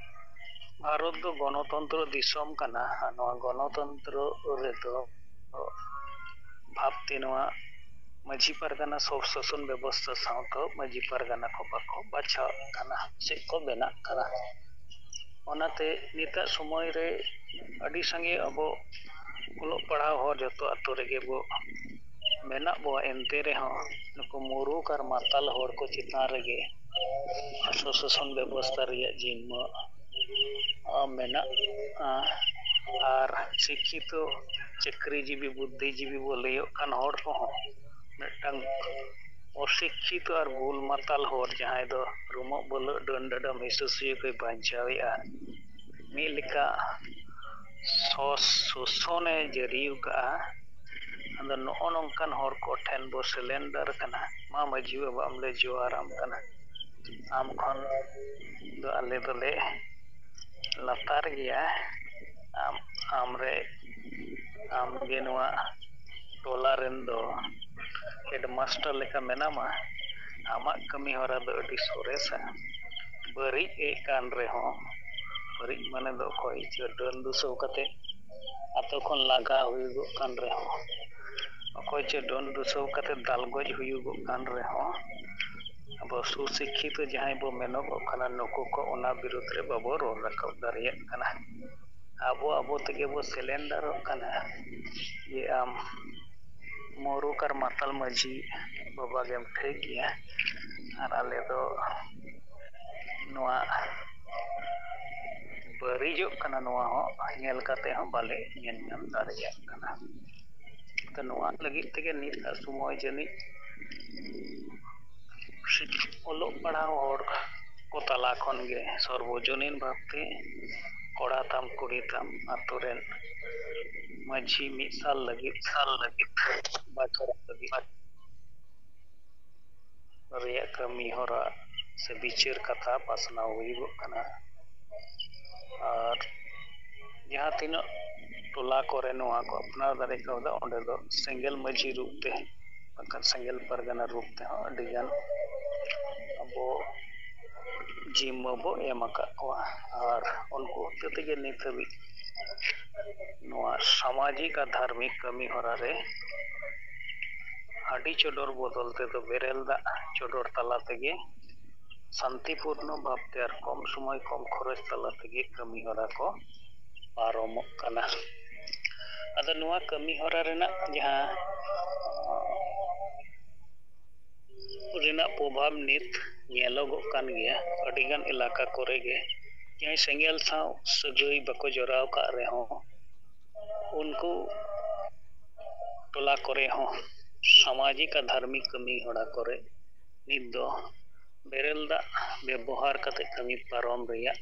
ᱵᱷᱟᱨᱚᱛ ᱫᱚ ᱜᱚᱱᱚᱛᱚᱱᱛᱨᱚ ᱫᱤᱥᱚᱢ ᱠᱟᱱᱟ᱾ ᱟᱨ ᱱᱚᱣᱟ ᱜᱚᱱᱚᱛᱚᱱᱛᱨᱚ ᱨᱮᱫᱚ ᱵᱷᱟᱵᱽᱛᱮ ᱱᱚᱣᱟ ᱢᱟᱹᱡᱷᱤ ᱯᱟᱨᱜᱟᱱᱟ ᱥᱚᱵ ᱥᱟᱥᱚᱱ ᱵᱮᱵᱚᱥᱛᱷᱟ ᱥᱟᱶᱛᱮ ᱢᱟᱹᱡᱷᱤ ᱯᱟᱨᱜᱟᱱᱟ ᱠᱚ ᱵᱟᱠᱚ ᱵᱟᱪᱷᱟᱣ ᱠᱟᱱᱟ, ᱪᱮᱫ ᱠᱚ ᱵᱮᱱᱟᱜ ᱠᱟᱱᱟ᱾ ᱚᱱᱟᱛᱮ ᱱᱤᱛᱟᱜ ᱥᱚᱢᱚᱭ ᱨᱮ ᱟᱹᱰᱤ ᱥᱟᱸᱜᱮ ᱟᱵᱚ ᱚᱞᱚᱜ ᱯᱟᱲᱦᱟᱣ ᱦᱚᱲ ᱡᱚᱛᱚ ᱟᱛᱳ ᱨᱮᱜᱮ ᱵᱚ ᱢᱮᱱᱟᱜ ᱵᱚᱣᱟ, ᱮᱱᱛᱮ ᱨᱮᱦᱚᱸ ᱱᱩᱠᱩ ᱢᱩᱨᱩᱠ ᱟᱨ ᱢᱟᱛᱟᱞ ᱦᱚᱲ ᱠᱚ ᱪᱮᱛᱟᱱ ᱨᱮᱜᱮ ᱥᱚᱵ ᱥᱟᱥᱚᱱ ᱵᱮᱵᱚᱥᱛᱷᱟ ᱨᱮᱭᱟᱜ ᱡᱤᱢᱢᱟᱹ ᱢᱮᱱᱟᱜᱼᱟ᱾ ᱟᱨ ᱥᱤᱠᱠᱷᱤᱛᱚ ᱪᱟᱹᱠᱨᱤᱡᱤᱵᱤ ᱵᱩᱫᱽᱫᱷᱤᱡᱤᱵᱤ ᱵᱚ ᱞᱟᱹᱭᱚᱜ ᱠᱟᱱ ᱦᱚᱲ ᱠᱚᱦᱚᱸ ᱢᱤᱫᱴᱟᱝ ᱚᱥᱤᱠᱠᱷᱤᱛᱚ ᱟᱨ ᱵᱩᱞ ᱢᱟᱛᱟᱞ ᱦᱚᱲ, ᱡᱟᱦᱟᱸᱭ ᱫᱚ ᱨᱩᱢᱚᱜ ᱵᱟᱹᱞᱟᱹᱜ ᱰᱟᱹᱱ ᱰᱟᱹᱰᱟᱹᱢ ᱦᱤᱥᱟᱹ ᱥᱩᱭᱟᱹ ᱠᱚᱭ ᱵᱟᱧᱪᱟᱣᱮᱫᱼᱟ, ᱢᱤᱫ ᱞᱮᱠᱟ ᱥᱚ-, ᱥᱳᱥᱚᱱᱮ ᱡᱟᱹᱨᱤ ᱟᱠᱟᱫᱼᱟ᱾ ᱟᱫᱚ ᱱᱚᱜᱼᱚ ᱱᱚᱝᱠᱟᱱ ᱦᱚᱲ ᱠᱚᱴᱷᱮᱱ ᱵᱚ ᱥᱮᱞᱮᱱᱰᱟᱨ ᱠᱟᱱᱟ᱾ ᱢᱟ ᱢᱟᱹᱡᱷᱤ ᱵᱟᱵᱟ, ᱟᱢ ᱞᱮ ᱡᱚᱦᱟᱨᱟᱢ ᱠᱟᱱᱟ, ᱟᱢ ᱠᱷᱚᱱ ᱫᱚ ᱟᱞᱮ ᱫᱚᱞᱮ ᱞᱟᱛᱟᱨ ᱜᱮᱭᱟ᱾ ᱟᱢ, ᱟᱢᱨᱮ, ᱟᱢᱜᱮ ᱱᱚᱣᱟ ᱴᱚᱞᱟ ᱨᱮᱱ ᱫᱚ ᱦᱮᱰᱢᱟᱥᱴᱟᱨ ᱞᱮᱠᱟ ᱢᱮᱱᱟᱢᱟ᱾ ᱟᱢᱟᱜ ᱠᱟᱹᱢᱤ ᱦᱚᱨᱟ ᱫᱚ ᱟᱹᱰᱤ ᱥᱚᱨᱮᱥᱟ᱾ ᱵᱟᱹᱲᱤᱡ ᱮᱫ ᱠᱟᱱ ᱨᱮᱦᱚᱸ, ᱵᱟᱹᱲᱤᱡ ᱢᱟᱱᱮ ᱫᱚ ᱚᱠᱚᱭ ᱪᱚ ᱰᱟᱹᱱ ᱫᱩᱥᱟᱹᱣ ᱠᱟᱛᱮ ᱟᱛᱳ ᱠᱷᱚᱱ ᱞᱟᱜᱟ ᱦᱩᱭᱩᱜᱚᱜ ᱠᱟᱱ ᱨᱮᱦᱚᱸ, ᱚᱠᱚᱭ ᱪᱚ ᱰᱟᱹᱱ ᱫᱩᱥᱟᱹᱣ ᱠᱟᱛᱮ ᱫᱟᱞ ᱜᱚᱡ ᱦᱩᱭᱩᱜᱚᱜ ᱠᱟᱱ ᱨᱮᱦᱚᱸ, ᱟᱵᱚ ᱥᱩᱥᱤᱠᱠᱷᱤᱛᱚ ᱡᱟᱦᱟᱸᱭ ᱵᱚ ᱢᱮᱱᱚᱜᱚᱜ ᱠᱟᱱᱟ, ᱱᱩᱠᱩ ᱠᱚ ᱚᱱᱟ ᱵᱤᱨᱩᱫᱽ ᱨᱮ ᱵᱟᱵᱚ ᱨᱚᱲ ᱨᱟᱠᱟᱵ ᱫᱟᱲᱮᱭᱟᱜ ᱠᱟᱱᱟ᱾ ᱟᱵᱚ ᱟᱵᱚ ᱛᱮᱜᱮ ᱵᱚ ᱥᱮᱞᱮᱱᱰᱟᱨᱚᱜ ᱠᱟᱱᱟ ᱡᱮ ᱟᱢ ᱢᱩᱨᱩᱠ ᱟᱨ ᱢᱟᱛᱟᱞ ᱢᱟᱹᱡᱷᱤ ᱵᱟᱵᱟ ᱜᱮᱢ ᱴᱷᱤᱠ ᱜᱮᱭᱟ, ᱟᱨ ᱟᱞᱮ ᱫᱚ ᱱᱚᱣᱟ ᱵᱟᱹᱲᱤᱡᱚᱜ ᱠᱟᱱᱟ, ᱱᱚᱣᱟ ᱦᱚᱸ ᱧᱮᱞ ᱠᱟᱛᱮ ᱦᱚᱸ ᱵᱟᱞᱮ ᱧᱮᱞ ᱧᱟᱢ ᱫᱟᱲᱮᱭᱟᱜ ᱠᱟᱱᱟ᱾ ᱛᱚ, ᱱᱚᱣᱟ ᱞᱟᱹᱜᱤᱫ ᱛᱮᱜᱮ ᱱᱤᱛᱟᱜ ᱥᱚᱢᱚᱭ ᱡᱟᱹᱱᱤᱡ ᱚᱞᱚᱜ ᱯᱟᱲᱦᱟᱣ ᱦᱚᱲ ᱠᱚ ᱛᱟᱞᱟ ᱠᱷᱚᱱ ᱜᱮ ᱥᱚᱨᱵᱚᱡᱚᱱᱤᱱ ᱵᱷᱟᱵᱽᱛᱮ ᱠᱚᱲᱟ ᱛᱟᱢ ᱠᱩᱲᱤ ᱛᱟᱢ ᱟᱛᱳ ᱨᱮᱱ ᱢᱟᱹᱡᱷᱤ ᱢᱤᱫ ᱥᱟᱞ ᱞᱟᱹᱜᱤᱫ, ᱥᱟᱞ ᱞᱟᱹᱜᱤᱫ ᱵᱟᱪᱷᱚᱱ ᱞᱟᱹᱜᱤᱫ ᱨᱮᱭᱟᱜ ᱠᱟᱹᱢᱤ ᱦᱚᱨᱟ ᱥᱮ ᱵᱤᱪᱟᱹᱨ ᱠᱟᱛᱷᱟ ᱯᱟᱥᱱᱟᱣ ᱦᱩᱭᱩᱜᱚᱜ ᱠᱟᱱᱟ᱾ ᱟᱨ ᱡᱟᱦᱟᱸ ᱛᱤᱱᱟᱹᱜ ᱴᱚᱞᱟ ᱠᱚᱨᱮ ᱱᱚᱣᱟ ᱠᱚ ᱟᱯᱱᱟᱨ ᱫᱟᱲᱮ ᱠᱟᱣᱫᱟ, ᱚᱸᱰᱮ ᱫᱚ ᱥᱮᱸᱜᱮᱞ ᱢᱟᱹᱡᱷᱤ ᱨᱩᱯ ᱛᱮ, ᱵᱟᱝᱠᱷᱟᱱ ᱥᱮᱸᱜᱮᱞ ᱯᱟᱨᱜᱟᱱᱟ ᱨᱩᱯ ᱛᱮᱦᱚᱸ ᱟᱹᱰᱤᱜᱟᱱ ᱟᱵᱚ ᱡᱤᱢᱢᱟᱹ ᱵᱚ ᱮᱢ ᱟᱠᱟᱫ ᱠᱚᱣᱟ᱾ ᱟᱨ ᱩᱱᱠᱩ ᱦᱚᱛᱮ ᱛᱮᱜᱮ ᱱᱤᱛ ᱦᱟᱹᱵᱤᱡ ᱱᱚᱣᱟ ᱥᱟᱢᱟᱡᱤᱠ ᱟᱨ ᱫᱷᱟᱨᱢᱤᱠ ᱠᱟᱹᱢᱤ ᱦᱚᱨᱟ ᱨᱮ ᱦᱟᱺᱰᱤ ᱪᱚᱰᱚᱨ ᱵᱚᱫᱚᱞ ᱛᱮᱫᱚ ᱵᱮᱨᱮᱞ ᱫᱟᱜ ᱪᱚᱰᱚᱨ ᱛᱟᱞᱟ ᱛᱮᱜᱮ ᱥᱟᱱᱛᱤᱯᱩᱨᱱᱚ ᱵᱷᱟᱵᱽᱛᱮ ᱟᱨ ᱠᱚᱢ ᱥᱚᱢᱚᱭ ᱠᱚᱢ ᱠᱷᱚᱨᱚᱪ ᱛᱟᱞᱟ ᱛᱮᱜᱮ ᱠᱟᱹᱢᱤ ᱦᱚᱨᱟ ᱠᱚ ᱯᱟᱨᱚᱢᱚᱜ ᱠᱟᱱᱟ᱾ ᱟᱫᱚ ᱱᱚᱣᱟ ᱠᱟᱹᱢᱤ ᱦᱚᱨᱟ ᱨᱮᱱᱟᱜ ᱡᱟᱦᱟᱸ ᱨᱮᱱᱟᱜ ᱯᱨᱚᱵᱷᱟᱵᱽ ᱱᱤᱛ ᱧᱮᱞᱚᱜᱚᱜ ᱠᱟᱱ ᱜᱮᱭᱟ᱾ ᱟᱹᱰᱤᱜᱟᱱ ᱮᱞᱟᱠᱟ ᱠᱚᱨᱮ ᱜᱮ ᱡᱟᱦᱟᱸᱭ ᱥᱮᱸᱜᱮᱞ ᱥᱟᱶ ᱥᱟᱹᱜᱟᱹᱭ ᱵᱟᱠᱚ ᱡᱚᱲᱟᱣ ᱠᱟᱜ ᱨᱮᱦᱚᱸ, ᱩᱱᱠᱩ ᱴᱚᱞᱟ ᱠᱚᱨᱮ ᱦᱚᱸ ᱥᱟᱢᱟᱡᱤᱠ ᱟᱨ ᱫᱷᱟᱨᱢᱤᱠ ᱠᱟᱹᱢᱤ ᱦᱚᱨᱟ ᱠᱚᱨᱮ ᱱᱤᱛ ᱫᱚ ᱵᱮᱨᱮᱞ ᱫᱟᱜ ᱵᱮᱵᱚᱦᱟᱨ ᱠᱟᱛᱮ ᱠᱟᱹᱢᱤ ᱯᱟᱨᱚᱢ ᱨᱮᱭᱟᱜ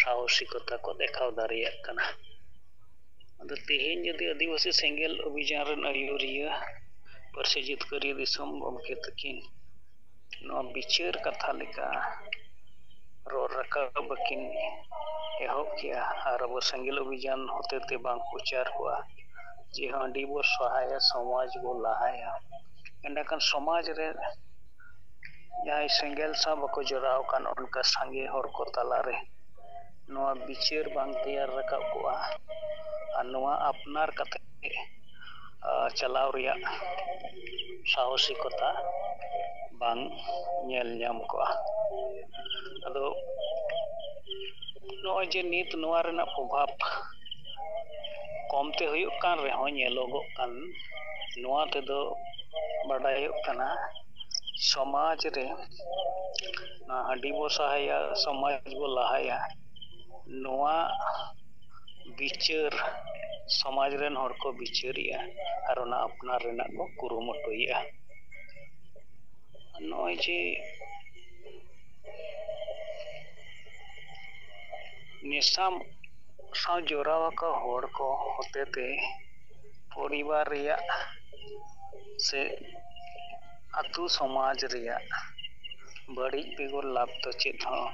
ᱥᱟᱦᱚᱥᱤᱠᱚᱛᱟ ᱠᱚ ᱫᱮᱠᱷᱟᱣ ᱫᱟᱲᱮᱭᱟᱜ ᱠᱟᱱᱟ᱾ ᱟᱫᱚ ᱛᱮᱦᱮᱧ ᱡᱩᱫᱤ ᱟᱹᱫᱤᱵᱟᱹᱥᱤ ᱥᱮᱸᱜᱮᱞ ᱚᱵᱷᱤᱡᱟᱱ ᱨᱮᱱ ᱟᱹᱭᱩᱨᱤᱭᱟᱹ ᱯᱟᱹᱨᱥᱤ ᱡᱤᱛᱠᱟᱹᱨᱤᱭᱟᱹ ᱫᱤᱥᱚᱢ ᱜᱚᱢᱠᱮ ᱛᱟᱹᱠᱤᱱ ᱱᱚᱣᱟ ᱵᱤᱪᱟᱹᱨ ᱠᱟᱛᱷᱟ ᱞᱮᱠᱟ ᱨᱚᱲ ᱨᱟᱠᱟᱵ ᱵᱟᱹᱠᱤᱱ ᱮᱦᱚᱵ ᱠᱮᱜᱼᱟ ᱟᱨ ᱟᱵᱚ ᱥᱮᱸᱜᱮᱞ ᱚᱵᱷᱤᱡᱟᱱ ᱦᱚᱛᱮᱛᱮ ᱵᱟᱝ ᱯᱨᱚᱪᱟᱨ ᱠᱚᱜᱼᱟ ᱡᱮ ᱦᱟᱺᱰᱤ ᱵᱚ ᱥᱟᱦᱟᱭᱟ, ᱥᱚᱢᱟᱡᱽ ᱵᱚ ᱞᱟᱦᱟᱭᱟ, ᱮᱸᱰᱮᱠᱷᱟᱱ ᱥᱚᱢᱟᱡᱽ ᱨᱮ ᱡᱟᱦᱟᱸᱭ ᱥᱮᱸᱜᱮᱞ ᱥᱟᱶ ᱵᱟᱠᱚ ᱡᱚᱲᱟᱣ ᱟᱠᱟᱱ ᱚᱱᱠᱟ ᱥᱟᱸᱜᱮ ᱦᱚᱲ ᱠᱚ ᱛᱟᱞᱟᱨᱮ ᱱᱚᱣᱟ ᱵᱤᱪᱟᱹᱨ ᱵᱟᱝ ᱛᱮᱭᱟᱨ ᱨᱟᱠᱟᱵ ᱠᱚᱜᱼᱟ ᱟᱨ ᱱᱚᱣᱟ ᱟᱯᱱᱟᱨ ᱠᱟᱛᱮ ᱪᱟᱞᱟᱣ ᱨᱮᱭᱟᱜ ᱥᱟᱦᱚᱥᱤᱠᱚᱛᱟ ᱵᱟᱝ ᱧᱮᱞ ᱧᱟᱢ ᱠᱚᱜᱼᱟ᱾ ᱟᱫᱚ ᱱᱚᱜᱼᱚᱭ ᱡᱮ ᱱᱤᱛ ᱱᱚᱣᱟ ᱨᱮᱱᱟᱜ ᱯᱨᱚᱵᱷᱟᱵᱽ ᱠᱚᱢᱛᱮ ᱦᱩᱭᱩᱜ ᱠᱟᱱ ᱨᱮᱦᱚᱸ ᱧᱮᱞᱚᱜᱚᱜ ᱠᱟᱱ, ᱱᱚᱣᱟ ᱛᱮᱫᱚ ᱵᱟᱰᱟᱭᱚᱜ ᱠᱟᱱᱟ ᱥᱚᱢᱟᱡᱽ ᱨᱮ ᱱᱚᱣᱟ ᱦᱟᱺᱰᱤ ᱵᱚ ᱥᱟᱦᱟᱭᱟ, ᱥᱚᱢᱟᱡᱽ ᱵᱚ ᱞᱟᱦᱟᱭᱟ, ᱱᱚᱣᱟ ᱵᱤᱪᱟᱹᱨ ᱥᱚᱢᱟᱡᱽ ᱨᱮᱱ ᱦᱚᱲ ᱠᱚ ᱵᱤᱪᱟᱹᱨᱮᱜᱼᱟ ᱟᱨ ᱚᱱᱟ ᱟᱯᱱᱟᱨ ᱨᱮᱱᱟᱜ ᱠᱚ ᱠᱩᱨᱩᱢᱩᱴᱩᱭᱮᱜᱼᱟ᱾ ᱱᱚᱜᱼᱚᱭ ᱡᱮ ᱱᱮᱥᱟ ᱥᱟᱶ ᱡᱚᱲᱟᱣ ᱟᱠᱟᱱ ᱦᱚᱲ ᱠᱚ ᱦᱚᱛᱮᱛᱮ ᱯᱚᱨᱤᱵᱟᱨ ᱨᱮᱭᱟᱜ ᱥᱮ ᱟᱹᱛᱩ ᱥᱚᱢᱟᱡᱽ ᱨᱮᱭᱟᱜ ᱵᱟᱹᱲᱤᱡ ᱵᱮᱜᱚᱨ ᱞᱟᱵᱷ ᱫᱚ ᱪᱮᱫ ᱦᱚᱸ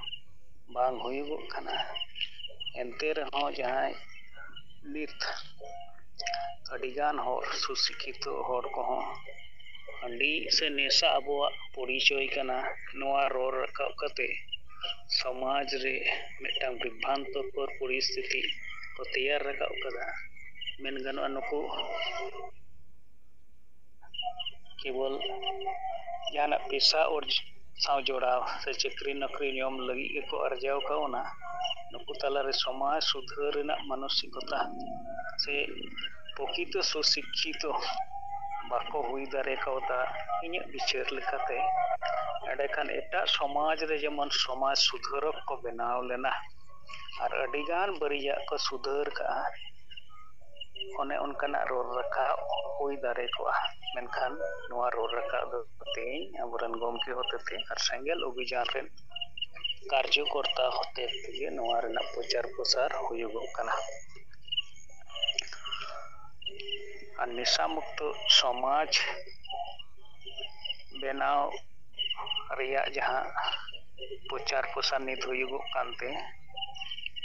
ᱵᱟᱝ ᱦᱩᱭᱩᱜᱚᱜ ᱠᱟᱱᱟ᱾ ᱮᱱᱛᱮ ᱨᱮᱦᱚᱸ ᱡᱟᱦᱟᱸᱭ ᱱᱤᱛ ᱟᱹᱰᱤᱜᱟᱱ ᱦᱚᱲ, ᱥᱩᱥᱤᱠᱠᱷᱤᱛᱚ ᱦᱚᱲ ᱠᱚᱦᱚᱸ ᱦᱟᱺᱰᱤ ᱥᱮ ᱱᱮᱥᱟ ᱟᱵᱚᱣᱟᱜ ᱯᱚᱨᱤᱪᱚᱭ ᱠᱟᱱᱟ, ᱱᱚᱣᱟ ᱨᱚᱲ ᱨᱟᱠᱟᱵ ᱠᱟᱛᱮ ᱥᱚᱢᱟᱡᱽ ᱨᱮ ᱢᱤᱫᱴᱟᱝ ᱵᱤᱵᱷᱨᱟᱱᱛᱚᱠᱚᱨ ᱯᱚᱨᱤᱥᱛᱷᱤᱛᱤ ᱠᱚ ᱛᱮᱭᱟᱨ ᱨᱟᱠᱟᱵ ᱠᱟᱫᱟ᱾ ᱢᱮᱱ ᱜᱟᱱᱚᱜᱼᱟ, ᱱᱩᱠᱩ ᱠᱮᱵᱚᱞ ᱡᱟᱦᱟᱱᱟᱜ ᱯᱮᱥᱟ ᱚᱨᱡ-, ᱥᱟᱶ ᱡᱚᱲᱟᱣ ᱥᱮ ᱪᱟᱹᱠᱨᱤ ᱱᱚᱠᱨᱤ ᱧᱟᱢ ᱞᱟᱹᱜᱤᱫ ᱜᱮᱠᱚ ᱟᱨᱡᱟᱣ ᱠᱟᱣᱱᱟ᱾ ᱱᱩᱠᱩ ᱛᱟᱞᱟᱨᱮ ᱥᱚᱢᱟᱡᱽ ᱥᱩᱫᱷᱟᱹᱨ ᱨᱮᱱᱟᱜ ᱢᱟᱱᱚᱥᱤᱠᱚᱛᱟ ᱥᱮ ᱯᱨᱚᱠᱤᱛᱚ ᱥᱩᱥᱤᱠᱠᱷᱤᱛᱚ ᱵᱟᱠᱚ ᱦᱩᱭ ᱫᱟᱲᱮ ᱠᱟᱣᱫᱟ᱾ ᱤᱧᱟᱹᱜ ᱵᱤᱪᱟᱹᱨ ᱞᱮᱠᱟᱛᱮ, ᱮᱸᱰᱮᱠᱷᱟᱱ ᱮᱴᱟᱜ ᱥᱚᱢᱟᱡᱽ ᱨᱮ ᱡᱮᱢᱚᱱ ᱥᱚᱢᱟᱡᱽ ᱥᱩᱫᱷᱟᱹᱨᱚᱠ ᱠᱚ ᱵᱮᱱᱟᱣ ᱞᱮᱱᱟ ᱟᱨ ᱟᱹᱰᱤᱜᱟᱱ ᱵᱟᱹᱲᱤᱡᱟᱜ ᱠᱚ ᱥᱩᱫᱷᱟᱹᱨ ᱠᱟᱜᱼᱟ, ᱚᱱᱮ ᱚᱱᱠᱟᱱᱟᱜ ᱨᱚᱲ ᱨᱟᱠᱟᱵ ᱦᱩᱭ ᱫᱟᱲᱮ ᱠᱚᱜᱼᱟ᱾ ᱢᱮᱱᱠᱷᱟᱱ ᱱᱚᱣᱟ ᱨᱚᱲ ᱨᱟᱠᱟᱵ ᱫᱚ ᱛᱮᱦᱮᱧ ᱟᱵᱚᱨᱮᱱ ᱜᱚᱢᱠᱮ ᱦᱚᱛᱮᱛᱮ ᱟᱨ ᱥᱮᱸᱜᱮᱞ ᱚᱵᱷᱤᱡᱟᱱ ᱨᱮᱱ ᱠᱟᱨᱡᱚᱠᱚᱨᱛᱟ ᱦᱚᱛᱮ ᱛᱮᱜᱮ ᱱᱚᱣᱟ ᱨᱮᱱᱟᱜ ᱯᱨᱚᱪᱟᱨ ᱯᱨᱚᱥᱟᱨ ᱦᱩᱭᱩᱜᱚᱜ ᱠᱟᱱᱟ᱾ ᱟᱨ ᱱᱮᱥᱟ ᱢᱩᱠᱛᱚ ᱥᱚᱢᱟᱡᱽ ᱵᱮᱱᱟᱣ ᱨᱮᱭᱟᱜ ᱡᱟᱦᱟᱸ ᱯᱨᱚᱪᱟᱨ ᱯᱨᱚᱥᱟᱨ ᱱᱤᱛ ᱦᱩᱭᱩᱜᱚᱜ ᱠᱟᱱᱛᱮ,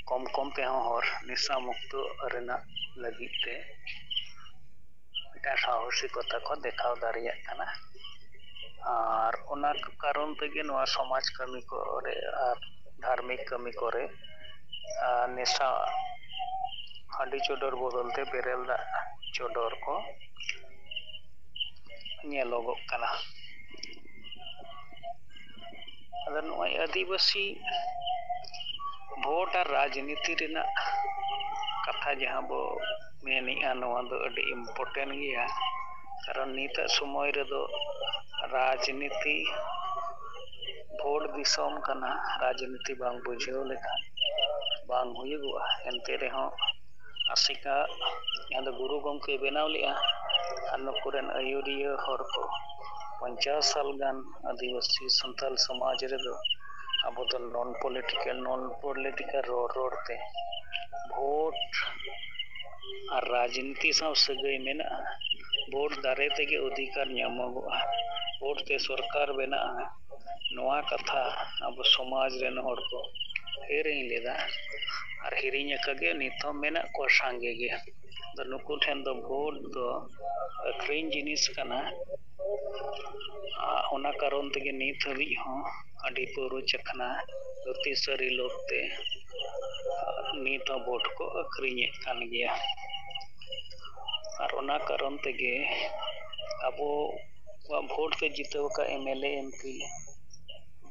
ᱠᱚᱢ ᱠᱚᱢ ᱛᱮᱦᱚᱸ ᱦᱚᱲ ᱱᱮᱥᱟ ᱢᱩᱠᱛᱚ ᱨᱮᱱᱟᱜ ᱞᱟᱹᱜᱤᱫ ᱛᱮ ᱢᱤᱫᱴᱟᱝ ᱥᱟᱦᱚᱥᱤᱠᱚᱛᱟ ᱠᱚ ᱫᱮᱠᱷᱟᱣ ᱫᱟᱲᱮᱭᱟᱜ ᱠᱟᱱᱟ᱾ ᱟᱨ ᱚᱱᱟ ᱠᱟᱨᱚᱱ ᱛᱮᱜᱮ ᱱᱚᱣᱟ ᱥᱚᱢᱟᱡᱽ ᱠᱟᱹᱢᱤ ᱠᱚᱨᱮ ᱟᱨ ᱫᱷᱟᱨᱢᱤᱠ ᱠᱟᱹᱢᱤ ᱠᱚᱨᱮ, ᱟᱨ ᱱᱮᱥᱟ ᱦᱟᱺᱰᱤ ᱪᱚᱰᱚᱨ ᱵᱚᱫᱚᱞ ᱛᱮ ᱵᱮᱨᱮᱞ ᱫᱟᱜ ᱪᱚᱰᱚᱨ ᱠᱚ ᱧᱮᱞᱚᱜᱚᱜ ᱠᱟᱱᱟ᱾ ᱟᱫᱚ ᱱᱚᱜᱼᱚᱭ ᱟᱹᱫᱤᱵᱟᱹᱥᱤ ᱵᱷᱳᱴ ᱟᱨ ᱨᱟᱡᱽᱱᱤᱛᱤ ᱨᱮᱱᱟᱜ ᱠᱟᱛᱷᱟ ᱡᱟᱦᱟᱸ ᱵᱚ ᱢᱮᱱᱮᱜᱼᱟ, ᱱᱚᱣᱟ ᱫᱚ ᱟᱹᱰᱤ important ᱜᱮᱭᱟ᱾ ᱠᱟᱨᱚᱱ ᱱᱤᱛᱟᱜ ᱥᱚᱢᱚᱭ ᱨᱮᱫᱚ ᱨᱟᱡᱽᱱᱤᱛᱤ ᱵᱷᱳᱴ ᱫᱤᱥᱚᱢ ᱠᱟᱱᱟ, ᱨᱟᱡᱽᱱᱤᱛᱤ ᱵᱟᱝ ᱵᱩᱡᱷᱟᱹᱣ ᱞᱮᱠᱷᱟᱱ ᱵᱟᱝ ᱦᱩᱭᱩᱜᱚᱜᱼᱟ᱾ ᱮᱱᱛᱮ ᱨᱮᱦᱚᱸ ᱟᱥᱮᱠᱟ ᱡᱟᱦᱟᱸ ᱫᱚ ᱜᱩᱨᱩ ᱜᱚᱢᱠᱮ ᱵᱮᱱᱟᱣ ᱞᱮᱜᱼᱟ, ᱟᱨ ᱱᱩᱠᱩ ᱨᱮᱱ ᱟᱹᱭᱩᱨᱤᱭᱟᱹ ᱦᱚᱲ ᱠᱚ ᱯᱚᱧᱪᱟᱥ ᱥᱟᱞ ᱜᱟᱱ ᱟᱹᱫᱤᱵᱟᱹᱥᱤ ᱥᱟᱱᱛᱟᱞ ᱥᱚᱢᱟᱡᱽ ᱨᱮᱫᱚ ᱟᱵᱚ ᱫᱚ non political, non political ᱨᱚᱲ ᱨᱚᱲ ᱛᱮ ᱵᱷᱳᱴ ᱟᱨ ᱨᱟᱡᱽᱱᱤᱛᱤ ᱥᱟᱶ ᱥᱟᱹᱜᱟᱹᱭ ᱢᱮᱱᱟᱜᱼᱟ᱾ ᱵᱷᱳᱴ ᱫᱟᱨᱟᱭ ᱛᱮᱜᱮ ᱚᱫᱷᱤᱠᱟᱨ ᱧᱟᱢᱚᱜᱚᱜᱼᱟ, ᱵᱷᱳᱴ ᱛᱮ ᱥᱚᱨᱠᱟᱨ ᱵᱮᱱᱟᱜᱼᱟ᱾ ᱱᱚᱣᱟ ᱠᱟᱛᱷᱟ ᱟᱵᱚ ᱥᱚᱢᱟᱡᱽ ᱨᱮᱱ ᱦᱚᱲ ᱠᱚ ᱦᱤᱨᱤᱧ ᱞᱮᱫᱟ ᱟᱨ ᱦᱤᱨᱤᱧ ᱟᱠᱟᱫ ᱜᱮ ᱱᱤᱛ ᱦᱚᱸ ᱢᱮᱱᱟᱜ ᱠᱚᱣᱟ ᱥᱟᱸᱜᱮ ᱜᱮ᱾ ᱟᱫᱚ ᱱᱩᱠᱩ ᱴᱷᱮᱱ ᱫᱚ ᱵᱷᱳᱴ ᱫᱚ ᱟᱹᱠᱷᱨᱤᱧ ᱡᱤᱱᱤᱥ ᱠᱟᱱᱟ᱾ ᱟᱨ ᱚᱱᱟ ᱠᱟᱨᱚᱱ ᱛᱮᱜᱮ ᱱᱤᱛ ᱦᱟᱹᱵᱤᱡ ᱦᱚᱸ ᱦᱟᱺᱰᱤ ᱯᱟᱹᱣᱨᱟᱹ ᱪᱟᱠᱷᱱᱟ ᱫᱷᱩᱛᱤ ᱥᱟᱹᱨᱤ ᱞᱳᱵᱷ ᱛᱮ ᱱᱤᱛ ᱦᱚᱸ ᱵᱷᱳᱴ ᱠᱚ ᱟᱹᱠᱷᱨᱤᱧᱮᱫ ᱠᱟᱱ ᱜᱮᱭᱟ᱾ ᱟᱨ ᱚᱱᱟ ᱠᱟᱨᱚᱱ ᱛᱮᱜᱮ ᱟᱵᱚᱣᱟᱜ ᱵᱷᱳᱴ ᱛᱮ ᱡᱤᱛᱟᱹᱣ ᱟᱠᱟᱫ M L A, M P,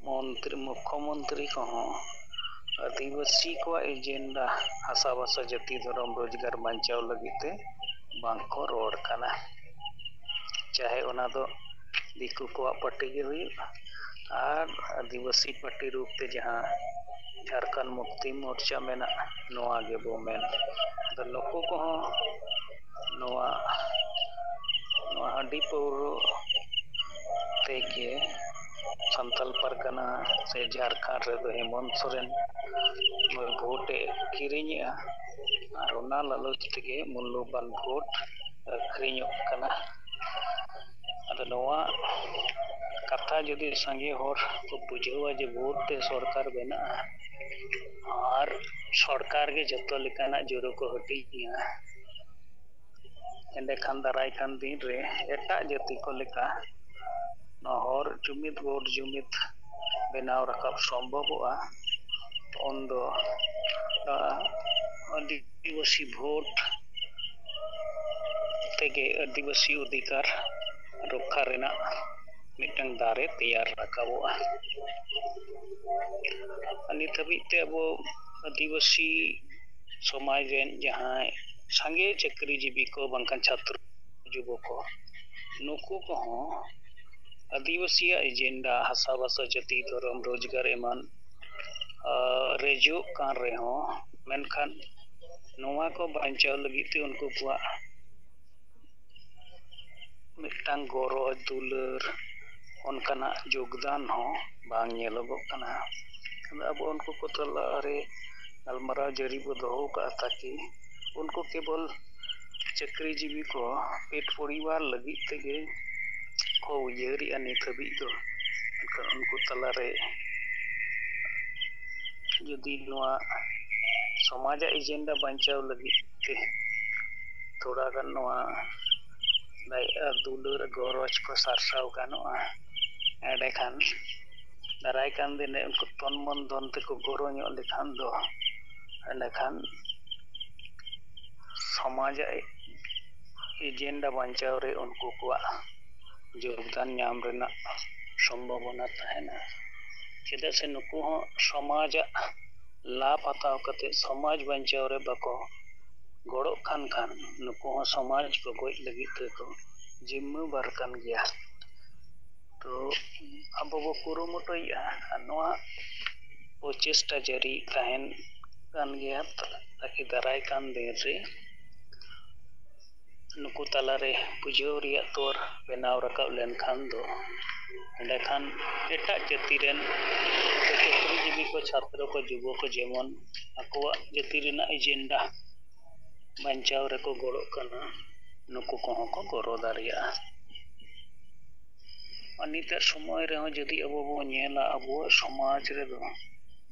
ᱢᱚᱱᱛᱨᱤ, ᱢᱩᱠᱠᱷᱚ ᱢᱚᱱᱛᱨᱤ ᱠᱚᱦᱚᱸ ᱟᱹᱫᱤᱵᱟᱹᱥᱤ ᱠᱚᱣᱟᱜ ᱮᱡᱮᱱᱰᱟ, ᱦᱟᱥᱟ ᱵᱷᱟᱥᱟ ᱡᱟᱹᱛᱤ ᱫᱷᱚᱨᱚᱢ ᱨᱳᱡᱽᱜᱟᱨ ᱵᱟᱧᱪᱟᱣ ᱞᱟᱹᱜᱤᱫ ᱛᱮ ᱵᱟᱝ ᱠᱚ ᱨᱚᱲ ᱠᱟᱱᱟ᱾ ᱪᱟᱦᱮ ᱚᱱᱟ ᱫᱚ ᱫᱤᱠᱩ ᱠᱚᱣᱟᱜ ᱯᱟᱹᱴᱤ ᱜᱮ ᱦᱩᱭᱩᱜ, ᱟᱨ ᱟᱹᱫᱤᱵᱟᱹᱥᱤ ᱯᱟᱹᱴᱤ ᱨᱩᱯ ᱛᱮ ᱡᱟᱦᱟᱸ ᱡᱷᱟᱲᱠᱷᱚᱸᱰ ᱢᱩᱠᱛᱤ ᱢᱳᱨᱪᱟ ᱢᱮᱱᱟᱜᱼᱟ, ᱱᱚᱣᱟ ᱜᱮᱵᱚ ᱢᱮᱱ᱾ ᱟᱫᱚ ᱱᱩᱠᱩ ᱠᱚᱦᱚᱸ ᱱᱚᱣᱟ, ᱱᱚᱣᱟ ᱦᱟᱺᱰᱤ ᱯᱟᱹᱣᱨᱟᱹ ᱛᱮᱜᱮ ᱥᱟᱱᱛᱟᱞ ᱯᱟᱨᱜᱟᱱᱟ ᱥᱮ ᱡᱷᱟᱲᱠᱷᱚᱸᱰ ᱨᱮᱫᱚ ᱦᱮᱢᱚᱱᱛ ᱥᱚᱨᱮᱱ ᱱᱩᱭ ᱵᱷᱳᱴ ᱮ ᱠᱤᱨᱤᱧᱮᱜᱼᱟ᱾ ᱟᱨ ᱚᱱᱟ ᱞᱟᱞᱚᱪ ᱛᱮᱜᱮ ᱢᱩᱞᱞᱚᱵᱟᱱ ᱵᱷᱳᱴ ᱟᱹᱠᱷᱨᱤᱧᱚᱜ ᱠᱟᱱᱟ᱾ ᱟᱫᱚ ᱱᱚᱣᱟ ᱠᱟᱛᱷᱟ ᱡᱩᱫᱤ ᱥᱟᱸᱜᱮ ᱦᱚᱲ ᱠᱚ ᱵᱩᱡᱷᱟᱹᱣᱟ ᱡᱮ ᱵᱷᱳᱴ ᱛᱮ ᱥᱚᱨᱠᱟᱨ ᱵᱮᱱᱟᱜᱼᱟ ᱟᱨ ᱥᱚᱨᱠᱟᱨ ᱜᱮ ᱡᱚᱛᱚ ᱞᱮᱠᱟᱱᱟᱜ ᱡᱩᱲᱩ ᱠᱚ ᱦᱟᱹᱴᱤᱧᱟ, ᱮᱸᱰᱮᱠᱷᱟᱱ ᱫᱟᱨᱟᱭ ᱠᱟᱱ ᱫᱤᱱ ᱨᱮ ᱮᱴᱟᱜ ᱡᱟᱹᱛᱤ ᱠᱚ ᱞᱮᱠᱟ ᱱᱚᱣᱟ ᱦᱚᱲ ᱡᱩᱢᱤᱫ, ᱵᱷᱳᱴ ᱡᱩᱢᱤᱫ ᱵᱮᱱᱟᱣ ᱨᱟᱠᱟᱵ ᱥᱚᱢᱵᱷᱚᱵᱚᱜᱼᱟ᱾ ᱩᱱᱫᱚ, ᱟ, ᱟᱹᱫᱤᱵᱟᱹᱥᱤ ᱵᱷᱳᱴ ᱛᱮᱜᱮ ᱟᱹᱫᱤᱵᱟᱹᱥᱤ ᱚᱫᱷᱤᱠᱟᱨ ᱨᱚᱠᱠᱷᱟ ᱨᱮᱱᱟᱜ ᱢᱤᱫᱴᱟᱝ ᱫᱟᱨᱮ ᱛᱮᱭᱟᱨ ᱨᱟᱠᱟᱵᱚᱜᱼᱟ᱾ ᱟᱨ ᱱᱤᱛ ᱦᱟᱹᱵᱤᱡ ᱛᱮ ᱟᱵᱚ ᱟᱹᱫᱤᱵᱟᱹᱥᱤ ᱥᱚᱢᱟᱡᱽ ᱨᱮᱱ ᱡᱟᱦᱟᱸᱭ ᱥᱟᱸᱜᱮ ᱪᱟᱹᱠᱨᱤ ᱡᱤᱵᱤ ᱠᱚ ᱵᱟᱝᱠᱷᱟᱱ ᱪᱷᱟᱛᱨᱚ ᱡᱩᱵᱚ ᱠᱚ, ᱱᱩᱠᱩ ᱠᱚᱦᱚᱸ ᱟᱹᱫᱤᱵᱟᱹᱥᱤᱭᱟᱜ ᱮᱡᱮᱱᱰᱟ, ᱦᱟᱥᱟ ᱵᱷᱟᱥᱟ ᱡᱟᱹᱛᱤ ᱫᱷᱚᱨᱚᱢ ᱨᱳᱡᱽᱜᱟᱨ ᱮᱢᱟᱱ, ᱟ, ᱨᱮᱡᱚᱜ ᱠᱟᱱ ᱨᱮᱦᱚᱸ, ᱢᱮᱱᱠᱷᱟᱱ ᱱᱚᱣᱟ ᱠᱚ ᱵᱟᱧᱪᱟᱣ ᱞᱟᱹᱜᱤᱫ ᱛᱮ ᱩᱱᱠᱩ ᱠᱚᱣᱟᱜ ᱢᱤᱫᱴᱟᱝ ᱜᱚᱨᱚᱡᱽ ᱫᱩᱞᱟᱹᱲ ᱚᱱᱠᱟᱱᱟᱜ ᱡᱳᱜᱽᱫᱟᱱ ᱦᱚᱸ ᱵᱟᱝ ᱧᱮᱞᱚᱜᱚᱜ ᱠᱟᱱᱟ᱾ ᱟᱫᱚ ᱟᱵᱚ ᱩᱱᱠᱩ ᱠᱚ ᱛᱟᱞᱟᱨᱮ ᱜᱟᱞᱢᱟᱨᱟᱣ ᱡᱟᱹᱨᱤ ᱵᱚ ᱫᱚᱦᱚ ᱠᱟᱜᱼᱟ, ᱛᱟᱠᱤ ᱩᱱᱠᱩ ᱠᱮᱵᱚᱞ ᱪᱟᱹᱠᱨᱤ ᱡᱤᱵᱤ ᱠᱚ ᱯᱮᱴ ᱯᱚᱨᱤᱵᱟᱨ ᱞᱟᱹᱜᱤᱫ ᱛᱮᱜᱮ ᱠᱚ ᱩᱭᱦᱟᱹᱨᱮᱜᱼᱟ ᱱᱤᱛ ᱦᱟᱹᱵᱤᱡ ᱫᱚ᱾ ᱢᱮᱱᱠᱷᱟᱱ ᱩᱱᱠᱩ ᱛᱟᱞᱟᱨᱮ ᱡᱩᱫᱤ ᱱᱚᱣᱟ ᱥᱚᱢᱟᱡᱟᱜ ᱮᱡᱮᱱᱰᱟ ᱵᱟᱧᱪᱟᱣ ᱞᱟᱹᱜᱤᱫ ᱛᱮ ᱛᱷᱚᱲᱟ ᱜᱟᱱ ᱱᱚᱣᱟ ᱫᱟᱭᱟ ᱫᱩᱞᱟᱹᱲ ᱜᱚᱨᱚᱡᱽ ᱠᱚ ᱥᱟᱨᱥᱟᱣ ᱜᱟᱱᱚᱜᱼᱟ, ᱮᱸᱰᱮᱠᱷᱟᱱ ᱫᱟᱨᱟᱭ ᱠᱟᱱ ᱫᱤᱱ ᱨᱮ ᱩᱱᱠᱩ ᱛᱚᱱ ᱢᱚᱱ ᱫᱷᱚᱱ ᱛᱮᱠᱚ ᱜᱚᱲᱚ ᱧᱚᱜ ᱞᱮᱠᱷᱟᱱ ᱫᱚ, ᱮᱸᱰᱮᱠᱷᱟᱱ ᱥᱚᱢᱟᱡᱟᱜ ᱮᱡᱮᱱᱰᱟ ᱵᱟᱧᱪᱟᱣ ᱨᱮ ᱩᱱᱠᱩ ᱠᱚᱣᱟᱜ ᱡᱳᱜᱽᱫᱟᱱ ᱧᱟᱢ ᱨᱮᱱᱟᱜ ᱥᱚᱢᱵᱷᱚᱵᱚᱱᱟ ᱛᱟᱦᱮᱱᱟ᱾ ᱪᱮᱫᱟᱜ ᱥᱮ ᱱᱩᱠᱩ ᱦᱚᱸ ᱥᱚᱢᱟᱡᱟᱜ ᱞᱟᱵᱷ ᱦᱟᱛᱟᱣ ᱠᱟᱛᱮ ᱥᱚᱢᱟᱡᱽ ᱵᱟᱧᱪᱟᱣ ᱨᱮ ᱵᱟᱠᱚ ᱜᱚᱲᱚᱜ ᱠᱟᱱ ᱠᱷᱟᱱ, ᱱᱩᱠᱩ ᱦᱚᱸ ᱥᱚᱢᱟᱡᱽ ᱜᱚᱜᱚᱡ ᱞᱟᱹᱜᱤᱫ ᱛᱮᱠᱚ ᱡᱤᱢᱢᱟᱹᱵᱟᱨ ᱠᱟᱱ ᱜᱮᱭᱟ᱾ ᱛᱚ ᱟᱵᱚ ᱵᱚ ᱠᱩᱨᱩᱢᱩᱴᱩᱭᱮᱫᱼᱟ, ᱟᱨ ᱱᱚᱣᱟ ᱯᱨᱚᱪᱮᱥᱴᱟ ᱡᱟᱹᱨᱤ ᱛᱟᱦᱮᱱ ᱠᱟᱱ ᱜᱮᱭᱟ, ᱛᱟᱠᱤ ᱫᱟᱨᱟᱭ ᱠᱟᱱ ᱫᱤᱱ ᱨᱮ ᱱᱩᱠᱩ ᱛᱟᱞᱟᱨᱮ ᱵᱩᱡᱷᱟᱹᱣ ᱨᱮᱭᱟᱜ ᱛᱚᱨ ᱵᱮᱱᱟᱣ ᱨᱟᱠᱟᱵ ᱞᱮᱱᱠᱷᱟᱱ ᱫᱚ, ᱮᱸᱰᱮᱠᱷᱟᱱ ᱮᱴᱟᱜ ᱡᱟᱹᱛᱤ ᱨᱮᱱ ᱪᱟᱹᱠᱨᱤᱡᱤᱵᱤ ᱠᱚ, ᱪᱷᱟᱛᱨᱚ ᱠᱚ, ᱡᱩᱵᱚ ᱠᱚ ᱡᱮᱢᱚᱱ ᱟᱠᱚᱣᱟᱜ ᱡᱟᱹᱛᱤ ᱨᱮᱱᱟᱜ ᱮᱡᱮᱱᱰᱟ ᱵᱟᱧᱪᱟᱣ ᱨᱮᱠᱚ ᱜᱚᱲᱚᱜ ᱠᱟᱱᱟ, ᱱᱩᱠᱩ ᱠᱚᱦᱚᱸ ᱠᱚ ᱜᱚᱲᱚ ᱫᱟᱲᱮᱭᱟᱜᱼᱟ᱾ ᱟᱨ ᱱᱤᱛᱟᱜ ᱥᱚᱢᱚᱭ ᱨᱮᱦᱚᱸ ᱡᱩᱫᱤ ᱟᱵᱚ ᱵᱚᱱ ᱧᱮᱞᱟ, ᱟᱵᱚᱣᱟᱜ ᱥᱚᱢᱟᱡᱽ ᱨᱮᱫᱚ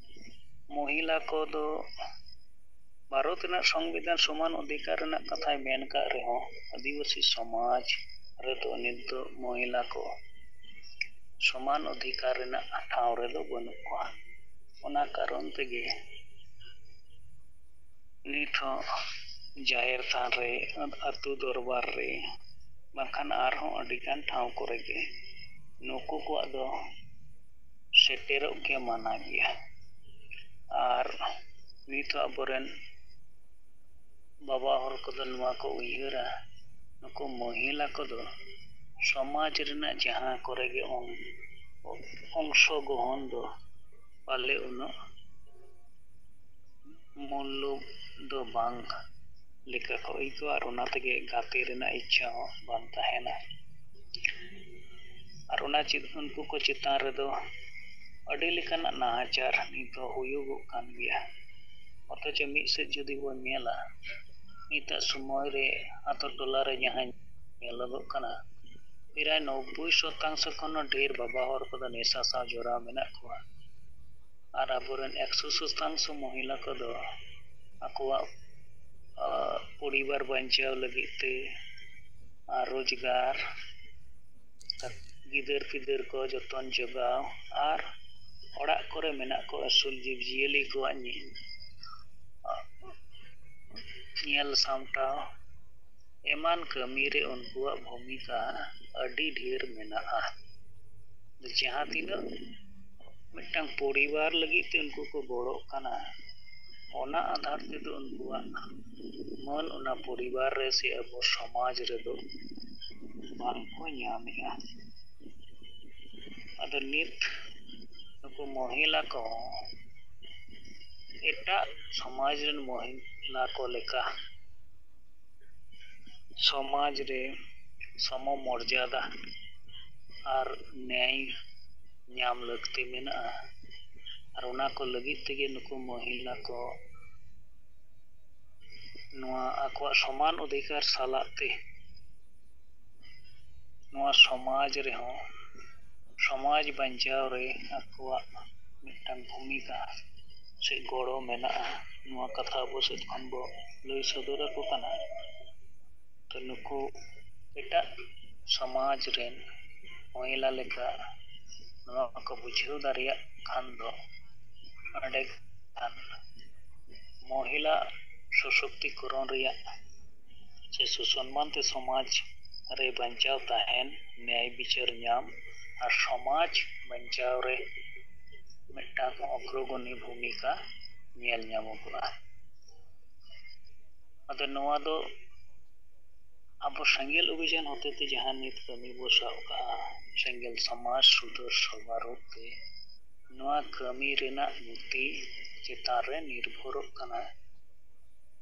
ᱢᱚᱦᱤᱞᱟ ᱠᱚᱫᱚ ᱵᱷᱟᱨᱚᱛ ᱨᱮᱱᱟᱜ ᱥᱚᱝᱵᱤᱫᱷᱟᱱ ᱥᱚᱢᱟᱱ ᱚᱫᱷᱤᱠᱟᱨ ᱨᱮᱱᱟᱜ ᱠᱟᱛᱷᱟᱭ ᱢᱮᱱ ᱠᱟᱜ ᱨᱮᱦᱚᱸ, ᱟᱹᱫᱤᱵᱟᱹᱥᱤ ᱥᱚᱢᱟᱡᱽ ᱨᱮᱫᱚ ᱱᱤᱛ ᱫᱚ ᱢᱚᱦᱤᱞᱟ ᱠᱚ ᱥᱚᱢᱟᱱ ᱚᱫᱷᱤᱠᱟᱨ ᱨᱮᱱᱟᱜ ᱴᱷᱟᱶ ᱨᱮᱫᱚ ᱵᱟᱹᱱᱩᱜ ᱠᱚᱣᱟ᱾ ᱚᱱᱟ ᱠᱟᱨᱚᱱ ᱛᱮᱜᱮ ᱱᱤᱛ ᱦᱚᱸ ᱡᱟᱦᱮᱨ ᱛᱷᱟᱱ ᱨᱮ, ᱟᱹᱛᱩ ᱫᱚᱨᱵᱟᱨ ᱨᱮ, ᱵᱟᱝᱠᱷᱟᱱ ᱟᱨᱦᱚᱸ ᱟᱹᱰᱤᱜᱟᱱ ᱴᱷᱟᱶ ᱠᱚᱨᱮ ᱜᱮ ᱱᱩᱠᱩ ᱠᱚᱣᱟᱜ ᱫᱚ ᱥᱮᱴᱮᱨᱚᱜ ᱜᱮ ᱢᱟᱱᱟ ᱜᱮᱭᱟ᱾ ᱟᱨ ᱱᱤᱛ ᱦᱚᱸ ᱟᱵᱚᱨᱮᱱ ᱵᱟᱵᱟ ᱦᱚᱲ ᱠᱚᱫᱚ ᱱᱚᱣᱟ ᱠᱚ ᱩᱭᱦᱟᱹᱨᱟ, ᱱᱩᱠᱩ ᱢᱚᱦᱤᱞᱟ ᱠᱚᱫᱚ ᱥᱚᱢᱟᱡᱽ ᱨᱮᱱᱟᱜ ᱡᱟᱦᱟᱸ ᱠᱚᱨᱮ ᱜᱮ ᱚᱝ-, ᱚᱝᱥᱚ ᱜᱨᱚᱦᱚᱱ ᱫᱚ ᱯᱟᱞᱮ ᱩᱱᱟᱹᱜ ᱢᱩᱞᱞᱚ ᱫᱚ ᱵᱟᱝ ᱞᱮᱠᱟ ᱠᱚ ᱟᱹᱭᱠᱟᱹᱣᱟ, ᱟᱨ ᱚᱱᱟ ᱛᱮᱜᱮ ᱜᱟᱛᱮ ᱨᱮᱱᱟᱜ ᱤᱪᱪᱷᱟ ᱦᱚᱸ ᱵᱟᱝ ᱛᱟᱦᱮᱱᱟ᱾ ᱟᱨ ᱚᱱᱟ ᱪᱮᱫ, ᱩᱱᱠᱩ ᱠᱚ ᱪᱮᱛᱟᱱ ᱨᱮᱫᱚ ᱟᱹᱰᱤ ᱞᱮᱠᱟᱱᱟᱜ ᱱᱟᱦᱟᱪᱟᱨ ᱱᱤᱛ ᱦᱚᱸ ᱦᱩᱭᱩᱜᱚᱜ ᱠᱟᱱ ᱜᱮᱭᱟ᱾ ᱚᱛᱷᱚᱪᱚ ᱢᱤᱫ ᱥᱮᱫ ᱡᱩᱫᱤ ᱵᱚᱱ ᱧᱮᱞᱟ, ᱱᱤᱛᱟᱜ ᱥᱚᱢᱚᱭ ᱨᱮ ᱟᱛᱳ ᱴᱚᱞᱟ ᱨᱮ ᱡᱟᱦᱟᱸ ᱧᱮᱞᱚᱜᱚᱜ ᱠᱟᱱᱟ, ᱯᱨᱟᱭ ᱱᱚᱵᱵᱳᱭ ᱥᱚᱛᱟᱝᱥᱚ ᱠᱷᱚᱱ ᱦᱚᱸ ᱰᱷᱮᱨ ᱵᱟᱵᱟ ᱦᱚᱲ ᱠᱚᱫᱚ ᱱᱮᱥᱟ ᱥᱟᱶ ᱡᱚᱲᱟᱣ ᱢᱮᱱᱟᱜ ᱠᱚᱣᱟ᱾ ᱟᱨ ᱟᱵᱚᱨᱮᱱ ᱮᱠᱥᱚ ᱥᱚᱛᱟᱝᱥᱚ ᱢᱚᱦᱤᱞᱟ ᱠᱚᱫᱚ ᱟᱠᱚᱣᱟᱜ ᱟ, ᱯᱚᱨᱤᱵᱟᱨ ᱵᱟᱧᱪᱟᱣ ᱞᱟᱹᱜᱤᱫ ᱛᱮ ᱟᱨ ᱨᱳᱡᱽᱜᱟᱨ, ᱜᱤᱫᱟᱹᱨ ᱯᱤᱫᱟᱹᱨ ᱠᱚ ᱡᱚᱛᱚᱱ ᱡᱚᱜᱟᱣ ᱟᱨ ᱚᱲᱟᱜ ᱠᱚᱨᱮ ᱢᱮᱱᱟᱜ ᱠᱚ ᱟᱹᱥᱩᱞ ᱡᱤᱵᱽ ᱡᱤᱭᱟᱹᱞᱤ ᱠᱚᱣᱟᱜ ᱧᱮ-, ᱧᱮᱞ ᱥᱟᱢᱴᱟᱣ ᱮᱢᱟᱱ ᱠᱟᱹᱢᱤ ᱨᱮ ᱩᱱᱠᱩᱣᱟᱜ ᱵᱷᱩᱢᱤᱠᱟ ᱟᱹᱰᱤ ᱰᱷᱮᱨ ᱢᱮᱱᱟᱜᱼᱟ᱾ ᱡᱟᱦᱟᱸ ᱛᱤᱱᱟᱹᱜ ᱢᱤᱫᱴᱟᱝ ᱯᱚᱨᱤᱵᱟᱨ ᱞᱟᱹᱜᱤᱫ ᱛᱮ ᱩᱱᱠᱩ ᱠᱚ ᱜᱚᱲᱚᱜ ᱠᱟᱱᱟ, ᱚᱱᱟ ᱟᱫᱷᱟᱨ ᱛᱮᱫᱚ ᱩᱱᱠᱩᱣᱟᱜ ᱢᱟᱹᱱ ᱚᱱᱟ ᱯᱚᱨᱤᱵᱟᱨ ᱨᱮ ᱥᱮ ᱟᱵᱚ ᱥᱚᱢᱟᱡᱽ ᱨᱮᱫᱚ ᱵᱟᱝ ᱠᱚ ᱧᱟᱢᱮᱜᱼᱟ᱾ ᱟᱫᱚ ᱱᱤᱛ ᱱᱩᱠᱩ ᱢᱚᱦᱤᱞᱟ ᱠᱚ ᱮᱴᱟᱜ ᱥᱚᱢᱟᱡᱽ ᱨᱮᱱ ᱢᱚᱦᱤᱞᱟ ᱠᱚ ᱞᱮᱠᱟ ᱥᱚᱢᱟᱡᱽ ᱨᱮ ᱥᱚᱢᱚ ᱢᱚᱨᱡᱟᱫᱟ ᱟᱨ ᱱᱮᱭᱟᱭ ᱧᱟᱢ ᱞᱟᱹᱠᱛᱤ ᱢᱮᱱᱟᱜᱼᱟ᱾ ᱟᱨ ᱚᱱᱟ ᱠᱚ ᱞᱟᱹᱜᱤᱫ ᱛᱮᱜᱮ ᱱᱩᱠᱩ ᱢᱚᱦᱤᱞᱟ ᱠᱚ ᱱᱚᱣᱟ ᱟᱠᱚᱣᱟᱜ ᱥᱚᱢᱟᱱ ᱚᱫᱷᱤᱠᱟᱨ ᱥᱟᱞᱟᱜ ᱛᱮ ᱱᱚᱣᱟ ᱥᱚᱢᱟᱡᱽ ᱨᱮᱦᱚᱸ, ᱥᱚᱢᱟᱡᱽ ᱵᱟᱧᱪᱟᱣ ᱨᱮ ᱟᱠᱚᱣᱟᱜ ᱢᱤᱫᱴᱟᱝ ᱵᱷᱩᱢᱤᱠᱟ ᱥᱮ ᱜᱚᱲᱚ ᱢᱮᱱᱟᱜᱼᱟ᱾ ᱱᱚᱣᱟ ᱠᱟᱛᱷᱟ ᱟᱵᱚ ᱥᱮᱫ ᱠᱷᱚᱱ ᱵᱚ ᱞᱟᱹᱭ ᱥᱚᱫᱚᱨ ᱟᱠᱚ ᱠᱟᱱᱟ᱾ ᱛᱚ ᱱᱩᱠᱩ ᱮᱴᱟᱜ ᱥᱚᱢᱟᱡᱽ ᱨᱮᱱ ᱢᱚᱦᱤᱞᱟ ᱞᱮᱠᱟ ᱱᱚᱣᱟ ᱠᱚ ᱵᱩᱡᱷᱟᱹᱣ ᱫᱟᱲᱮᱭᱟᱜ ᱠᱷᱟᱱ ᱫᱚ ᱚᱸᱰᱮ ᱠᱷᱟᱱ ᱢᱚᱦᱤᱞᱟ ᱥᱚᱥᱚᱠᱛᱤᱠᱚᱨᱚᱱ ᱨᱮᱭᱟᱜ ᱥᱮ ᱥᱩᱥᱚᱱᱢᱟᱱ ᱛᱮ ᱥᱚᱢᱟᱡᱽ ᱨᱮ ᱵᱟᱧᱪᱟᱣ ᱛᱟᱦᱮᱱ, ᱱᱮᱭᱟᱭ ᱵᱤᱪᱟᱹᱨ ᱧᱟᱢ ᱟᱨ ᱥᱚᱢᱟᱡᱽ ᱵᱟᱧᱪᱟᱣ ᱨᱮ ᱢᱤᱫᱴᱟᱝ ᱚᱜᱨᱚᱜᱚᱱᱤ ᱵᱷᱩᱢᱤᱠᱟ ᱧᱮᱞ ᱧᱟᱢᱚᱜᱚᱜᱼᱟ᱾ ᱟᱫᱚ ᱱᱚᱣᱟ ᱫᱚ ᱟᱵᱚ ᱥᱮᱸᱜᱮᱞ ᱚᱵᱷᱤᱡᱟᱱ ᱦᱚᱛᱮᱛᱮ ᱡᱟᱦᱟᱸ ᱱᱤᱛ ᱠᱟᱹᱢᱤ ᱵᱚ ᱥᱟᱵ ᱠᱟᱜᱼᱟ, ᱥᱮᱸᱜᱮᱞ ᱥᱚᱢᱟᱡᱽ ᱥᱩᱫᱷᱟᱹᱨ ᱥᱚᱵᱷᱟ ᱨᱩᱯ ᱛᱮ, ᱱᱚᱣᱟ ᱠᱟᱹᱢᱤ ᱨᱮᱱᱟᱜ ᱜᱚᱛᱤ ᱪᱮᱛᱟᱱ ᱨᱮ ᱱᱤᱨᱵᱷᱚᱨᱚᱜ ᱠᱟᱱᱟ᱾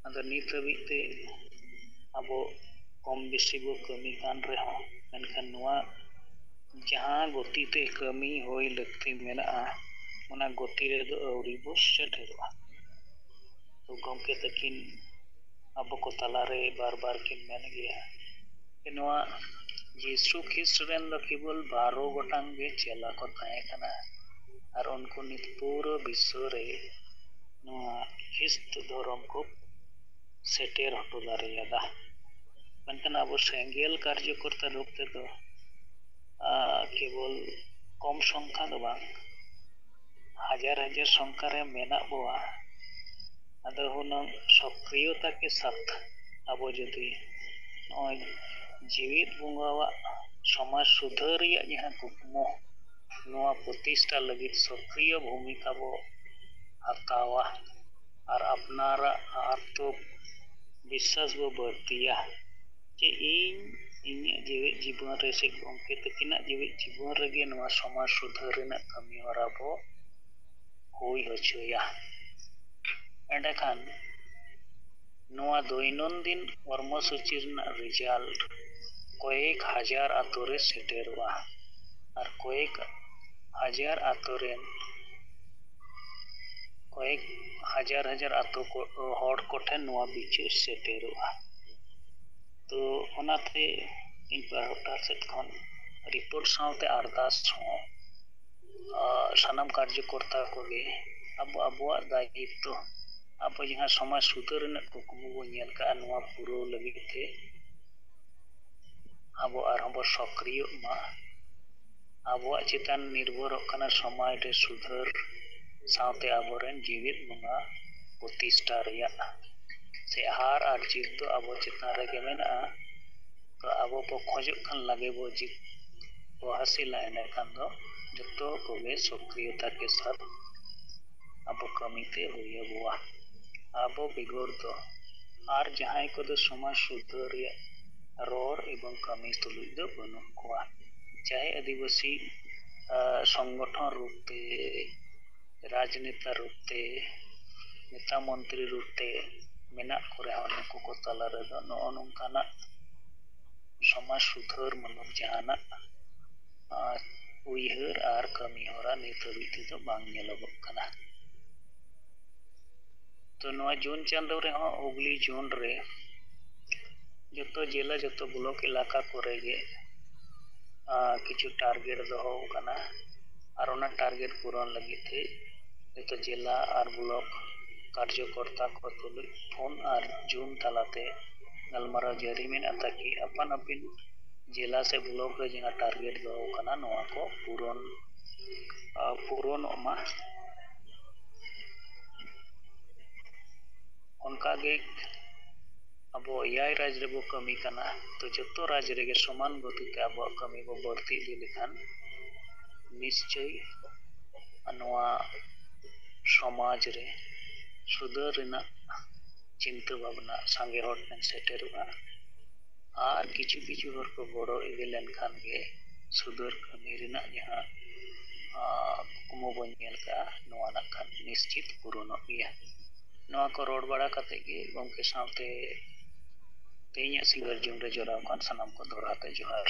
ᱟᱫᱚ ᱱᱤᱛ ᱦᱟᱹᱵᱤᱡ ᱛᱮ ᱟᱵᱚ ᱠᱚᱢ ᱵᱮᱥᱤ ᱵᱚ ᱠᱟᱹᱢᱤ ᱠᱟᱱ ᱨᱮᱦᱚᱸ, ᱢᱮᱱᱠᱷᱟᱱ ᱱᱚᱣᱟ ᱡᱟᱦᱟᱸ ᱜᱚᱛᱤ ᱛᱮ ᱠᱟᱹᱢᱤ ᱦᱩᱭ ᱞᱟᱹᱠᱛᱤ ᱢᱮᱱᱟᱜᱼᱟ, ᱚᱱᱟ ᱜᱚᱛᱤ ᱨᱮᱫᱚ ᱟᱹᱣᱨᱤ ᱵᱚ ᱥᱮᱴᱮᱨᱚᱜᱼᱟ᱾ ᱛᱚ ᱜᱚᱢᱠᱮ ᱛᱟᱹᱠᱤᱱ ᱟᱵᱚ ᱠᱚ ᱛᱟᱞᱟᱨᱮ ᱵᱟᱨ ᱵᱟᱨ ᱠᱤᱱ ᱢᱮᱱ ᱜᱮᱭᱟ ᱡᱮ ᱱᱚᱣᱟ ᱡᱤᱥᱩ ᱠᱷᱨᱤᱥᱴ ᱨᱮᱱ ᱫᱚ ᱠᱮᱵᱚᱞ ᱵᱟᱨᱚ ᱜᱚᱴᱟᱝ ᱜᱮ ᱪᱮᱞᱟ ᱠᱚ ᱛᱟᱦᱮᱸ ᱠᱟᱱᱟ᱾ ᱟᱨ ᱩᱱᱠᱩ ᱱᱤᱛ ᱯᱩᱨᱟᱹ ᱵᱤᱥᱥᱚ ᱨᱮ ᱱᱚᱣᱟ ᱠᱷᱨᱤᱥᱴ ᱫᱷᱚᱨᱚᱢ ᱠᱚ ᱥᱮᱴᱮᱨ ᱦᱚᱴᱚ ᱫᱟᱲᱮᱭᱟᱫᱟ᱾ ᱢᱮᱱᱠᱷᱟᱱ ᱟᱵᱚ ᱥᱮᱸᱜᱮᱞ ᱠᱟᱨᱡᱚᱠᱚᱨᱛᱟ ᱨᱩᱯ ᱛᱮᱫᱚ, ᱟ, ᱠᱮᱵᱚᱞ ᱠᱚᱢ ᱥᱚᱝᱠᱷᱟ ᱫᱚ ᱵᱟᱝ, ᱦᱟᱡᱟᱨ ᱦᱟᱡᱟᱨ ᱥᱚᱝᱠᱷᱟ ᱨᱮ ᱢᱮᱱᱟᱜ ᱵᱚᱣᱟ᱾ ᱟᱫᱚ ᱦᱩᱱᱟᱹᱝ ᱥᱚᱠᱨᱤᱭᱚᱛᱟ ᱠᱮ ᱥᱟᱛᱷ ᱟᱵᱚ ᱡᱩᱫᱤ ᱱᱚᱜᱼᱚᱭ ᱡᱤᱣᱤᱫ ᱵᱚᱸᱜᱟᱣᱟᱜ ᱥᱚᱢᱟᱡᱽ ᱥᱩᱫᱷᱟᱹᱨ ᱨᱮᱭᱟᱜ ᱡᱟᱦᱟᱸ ᱠᱩᱠᱢᱩ, ᱱᱚᱣᱟ ᱯᱨᱚᱛᱤᱥᱴᱷᱟ ᱞᱟᱹᱜᱤᱫ ᱥᱚᱠᱨᱤᱭᱚ ᱵᱷᱩᱢᱤᱠᱟ ᱵᱚ ᱦᱟᱛᱟᱣᱟ ᱟᱨ ᱟᱯᱱᱟᱨᱟᱜ ᱟᱛᱢᱚ ᱵᱤᱥᱥᱟᱥ ᱵᱚ ᱵᱟᱹᱲᱛᱤᱭᱟ ᱡᱮ ᱤᱧ ᱤᱧᱟᱹᱜ ᱡᱤᱣᱮᱫ ᱡᱤᱵᱚᱱ ᱨᱮ ᱥᱮ ᱜᱚᱢᱠᱮ ᱛᱟᱹᱠᱤᱱᱟᱜ ᱡᱤᱣᱮᱫ ᱡᱤᱵᱚᱱ ᱨᱮᱜᱮ ᱱᱚᱣᱟ ᱥᱚᱢᱟᱡᱽ ᱥᱩᱫᱷᱟᱹᱨ ᱨᱮᱱᱟᱜ ᱠᱟᱹᱢᱤ ᱦᱚᱨᱟ ᱵᱚ ᱦᱩᱭ ᱦᱚᱪᱚᱭᱟ᱾ ᱮᱸᱰᱮᱠᱷᱟᱱ ᱱᱚᱣᱟ ᱫᱳᱭᱱᱚᱱᱫᱤᱱ ᱠᱚᱨᱢᱚᱥᱩᱪᱤ ᱨᱮᱱᱟᱜ ᱨᱮᱡᱟᱞᱴ ᱠᱚᱭᱮᱠ ᱦᱟᱡᱟᱨ ᱟᱛᱳ ᱨᱮ ᱥᱮᱴᱮᱨᱚᱜᱼᱟ ᱟᱨ ᱠᱚᱭᱮᱠ ᱦᱟᱡᱟᱨ ᱟᱛᱳ ᱨᱮᱱ ᱠᱚᱭᱮᱠ ᱦᱟᱡᱟᱨ ᱦᱟᱡᱟᱨ ᱟᱛᱳ ᱠᱚ, ᱦᱚᱲ ᱠᱚᱴᱷᱮᱱ ᱱᱚᱣᱟ ᱵᱤᱪᱟᱹᱨ ᱥᱮᱴᱮᱨᱚᱜᱼᱟ᱾ ᱛᱚ ᱚᱱᱟᱛᱮ ᱤᱧ ᱯᱟᱦᱴᱟ ᱥᱮᱫ ᱠᱷᱚᱱ ᱨᱤᱯᱳᱨᱴ ᱥᱟᱶᱛᱮ ᱟᱨᱫᱟᱥ ᱦᱚᱸ, ᱟ, ᱥᱟᱱᱟᱢ ᱠᱟᱨᱡᱚᱠᱚᱨᱛᱟ ᱠᱚᱜᱮ ᱟᱵᱚ ᱟᱵᱚᱣᱟᱜ ᱫᱟᱭᱤᱛᱛᱚ, ᱟᱵᱚ ᱡᱟᱦᱟᱸ ᱥᱚᱢᱟᱡᱽ ᱥᱩᱫᱷᱟᱹᱨ ᱨᱮᱱᱟᱜ ᱠᱩᱠᱢᱩ ᱵᱚ ᱧᱮᱞ ᱠᱟᱜᱼᱟ, ᱱᱚᱣᱟ ᱯᱩᱨᱟᱹᱣ ᱞᱟᱹᱜᱤᱫ ᱛᱮ ᱟᱵᱚ ᱟᱨᱦᱚᱸ ᱵᱚ ᱥᱚᱠᱨᱤᱭᱚᱜ ᱢᱟ᱾ ᱟᱵᱚᱣᱟᱜ ᱪᱮᱛᱟᱱ ᱱᱤᱨᱵᱷᱚᱨᱚᱜ ᱠᱟᱱᱟ ᱥᱚᱢᱟᱡᱽ ᱨᱮ ᱥᱩᱫᱷᱟᱹᱨ ᱥᱟᱶᱛᱮ ᱟᱵᱚᱨᱮᱱ ᱡᱤᱣᱮᱫ ᱵᱚᱸᱜᱟ ᱯᱨᱚᱛᱤᱥᱴᱷᱟ ᱨᱮᱭᱟᱜ᱾ ᱥᱮ ᱦᱟᱨ ᱟᱨ ᱡᱤᱛ ᱫᱚ ᱟᱵᱚ ᱪᱮᱛᱟᱱ ᱨᱮᱜᱮ ᱢᱮᱱᱟᱜᱼᱟ᱾ ᱛᱚ ᱟᱵᱚ ᱵᱚ ᱠᱷᱚᱡᱚᱜ ᱠᱷᱟᱱ ᱞᱟᱜᱮ ᱵᱚ ᱡᱤᱛ ᱵᱚ ᱦᱟᱹᱥᱤᱞᱟ, ᱮᱸᱰᱮᱠᱷᱟᱱ ᱫᱚ ᱡᱚᱛᱚ ᱠᱚᱜᱮ ᱥᱚᱠᱨᱤᱭᱚᱛᱟ ᱠᱮ ᱥᱟᱛᱷ ᱟᱵᱚ ᱠᱟᱹᱢᱤᱛᱮ ᱦᱩᱭ ᱟᱵᱚᱣᱟ᱾ ᱟᱵᱚ ᱵᱮᱜᱚᱨ ᱫᱚ ᱟᱨ ᱡᱟᱦᱟᱸᱭ ᱠᱚᱫᱚ ᱥᱚᱢᱟᱡᱽ ᱥᱩᱫᱷᱟᱹᱨ ᱨᱮᱭᱟᱜ ᱨᱚᱲ ᱮᱵᱚᱝ ᱠᱟᱹᱢᱤ ᱛᱩᱞᱩᱡ ᱫᱚ ᱵᱟᱹᱱᱩᱜ ᱠᱚᱣᱟ᱾ ᱪᱟᱦᱮ ᱟᱹᱫᱤᱵᱟᱹᱥᱤ, ᱟ, ᱥᱚᱝᱜᱚᱴᱷᱚᱱ ᱨᱩᱯ ᱛᱮ, ᱨᱟᱡᱽᱱᱮᱛᱟ ᱨᱩᱯ ᱛᱮ, ᱱᱮᱛᱟ ᱢᱚᱱᱛᱨᱤ ᱨᱩᱯ ᱛᱮ ᱢᱮᱱᱟᱜ ᱠᱚ ᱨᱮᱦᱚᱸ, ᱱᱩᱠᱩ ᱠᱚ ᱛᱟᱞᱟ ᱨᱮᱫᱚ ᱱᱚᱜᱼᱚ ᱱᱚᱝᱠᱟᱱᱟᱜ ᱥᱚᱢᱟᱡᱽ ᱥᱩᱫᱷᱟᱹᱨ ᱢᱩᱞᱚᱠ ᱡᱟᱦᱟᱱᱟᱜ, ᱟ, ᱩᱭᱦᱟᱹᱨ ᱟᱨ ᱠᱟᱹᱢᱤ ᱦᱚᱨᱟ ᱱᱤᱛ ᱦᱟᱹᱵᱤᱡ ᱛᱮᱫᱚ ᱵᱟᱝ ᱧᱮᱞᱚᱜᱚᱜ ᱠᱟᱱᱟ᱾ ᱛᱚ ᱱᱚᱣᱟ ᱡᱩᱱ ᱪᱟᱸᱫᱳ ᱨᱮᱦᱚᱸ ᱦᱩᱜᱽᱞᱤ ᱡᱳᱱ ᱨᱮ ᱡᱚᱛᱚ ᱡᱮᱞᱟ, ᱡᱚᱛᱚ ᱵᱞᱚᱠ ᱮᱞᱟᱠᱟ ᱠᱚᱨᱮ ᱜᱮ, ᱟ, ᱠᱤᱪᱷᱩ ᱴᱟᱨᱜᱮᱴ ᱫᱚᱦᱚ ᱟᱠᱟᱱᱟ᱾ ᱟᱨ ᱚᱱᱟ target ᱯᱩᱨᱚᱱ ᱞᱟᱹᱜᱤᱫ ᱛᱮ ᱡᱚᱛᱚ ᱡᱮᱞᱟ ᱟᱨ block ᱠᱟᱨᱡᱚᱠᱚᱨᱛᱟ ᱠᱚ ᱛᱩᱞᱩᱡ ᱯᱷᱳᱱ ᱟᱨ ᱡᱩᱢ ᱛᱟᱞᱟᱛᱮ ᱜᱟᱞᱢᱟᱨᱟᱣ ᱡᱟᱹᱨᱤ ᱢᱮᱱᱟᱜᱼᱟ, ᱛᱟᱠᱤ ᱟᱯᱟᱱ ᱟᱹᱯᱤᱱ ᱡᱮᱞᱟ ᱥᱮ block ᱨᱮ ᱡᱟᱦᱟᱸ target ᱫᱚᱦᱚ ᱠᱟᱱᱟ, ᱱᱚᱣᱟ ᱠᱚ ᱯᱩᱨᱚᱱ, ᱟ, ᱯᱩᱨᱚᱱᱚᱜ ᱢᱟ᱾ ᱚᱱᱠᱟᱜᱮ ᱟᱵᱚ ᱮᱭᱟᱭ ᱨᱟᱡᱽ ᱨᱮᱵᱚ ᱠᱟᱹᱢᱤ ᱠᱟᱱᱟ, ᱛᱚ ᱡᱚᱛᱚ ᱨᱟᱡᱽ ᱨᱮᱜᱮ ᱥᱚᱢᱟᱱ ᱜᱚᱛᱤ ᱛᱮ ᱟᱵᱚᱣᱟᱜ ᱠᱟᱹᱢᱤ ᱵᱚ ᱵᱟᱹᱲᱛᱤ ᱤᱫᱤ ᱞᱮᱠᱷᱟᱱ ᱱᱤᱥᱪᱳᱭ ᱱᱚᱣᱟ ᱥᱚᱢᱟᱡᱽ ᱨᱮ ᱥᱩᱫᱷᱟᱹᱨ ᱨᱮᱱᱟᱜ ᱪᱤᱱᱛᱟᱹ ᱵᱷᱟᱵᱽᱱᱟ ᱥᱟᱸᱜᱮ ᱦᱚᱲ ᱴᱷᱮᱱ ᱥᱮᱴᱮᱨᱚᱜᱼᱟ᱾ ᱟᱨ ᱠᱤᱪᱷᱩ ᱠᱤᱪᱷᱩ ᱦᱚᱲ ᱠᱚ ᱜᱚᱲᱚ ᱤᱫᱤ ᱞᱮᱱᱠᱷᱟᱱ ᱜᱮ ᱥᱩᱫᱷᱟᱹᱨ ᱠᱟᱹᱢᱤ ᱨᱮᱱᱟᱜ ᱡᱟᱦᱟᱸ, ᱟ, ᱠᱩᱠᱢᱩ ᱵᱚᱱ ᱧᱮᱞ ᱠᱟᱜᱼᱟ, ᱱᱚᱣᱟ ᱱᱟᱜ ᱠᱷᱟᱱ ᱱᱤᱥᱪᱤᱛ ᱯᱩᱨᱚᱱᱚᱜ ᱜᱮᱭᱟ᱾ ᱱᱚᱣᱟ ᱠᱚ ᱨᱚᱲ ᱵᱟᱲᱟ ᱠᱟᱛᱮ ᱜᱮ ᱜᱚᱢᱠᱮ ᱥᱟᱶᱛᱮ ᱛᱮᱦᱮᱧᱟᱜ ᱥᱤᱸᱜᱟᱹᱲ ᱡᱚᱢ ᱨᱮ ᱡᱚᱲᱟᱣ ᱟᱠᱟᱱ ᱥᱟᱱᱟᱢ ᱠᱚ ᱫᱚᱦᱲᱟ ᱛᱮ ᱡᱚᱦᱟᱨ᱾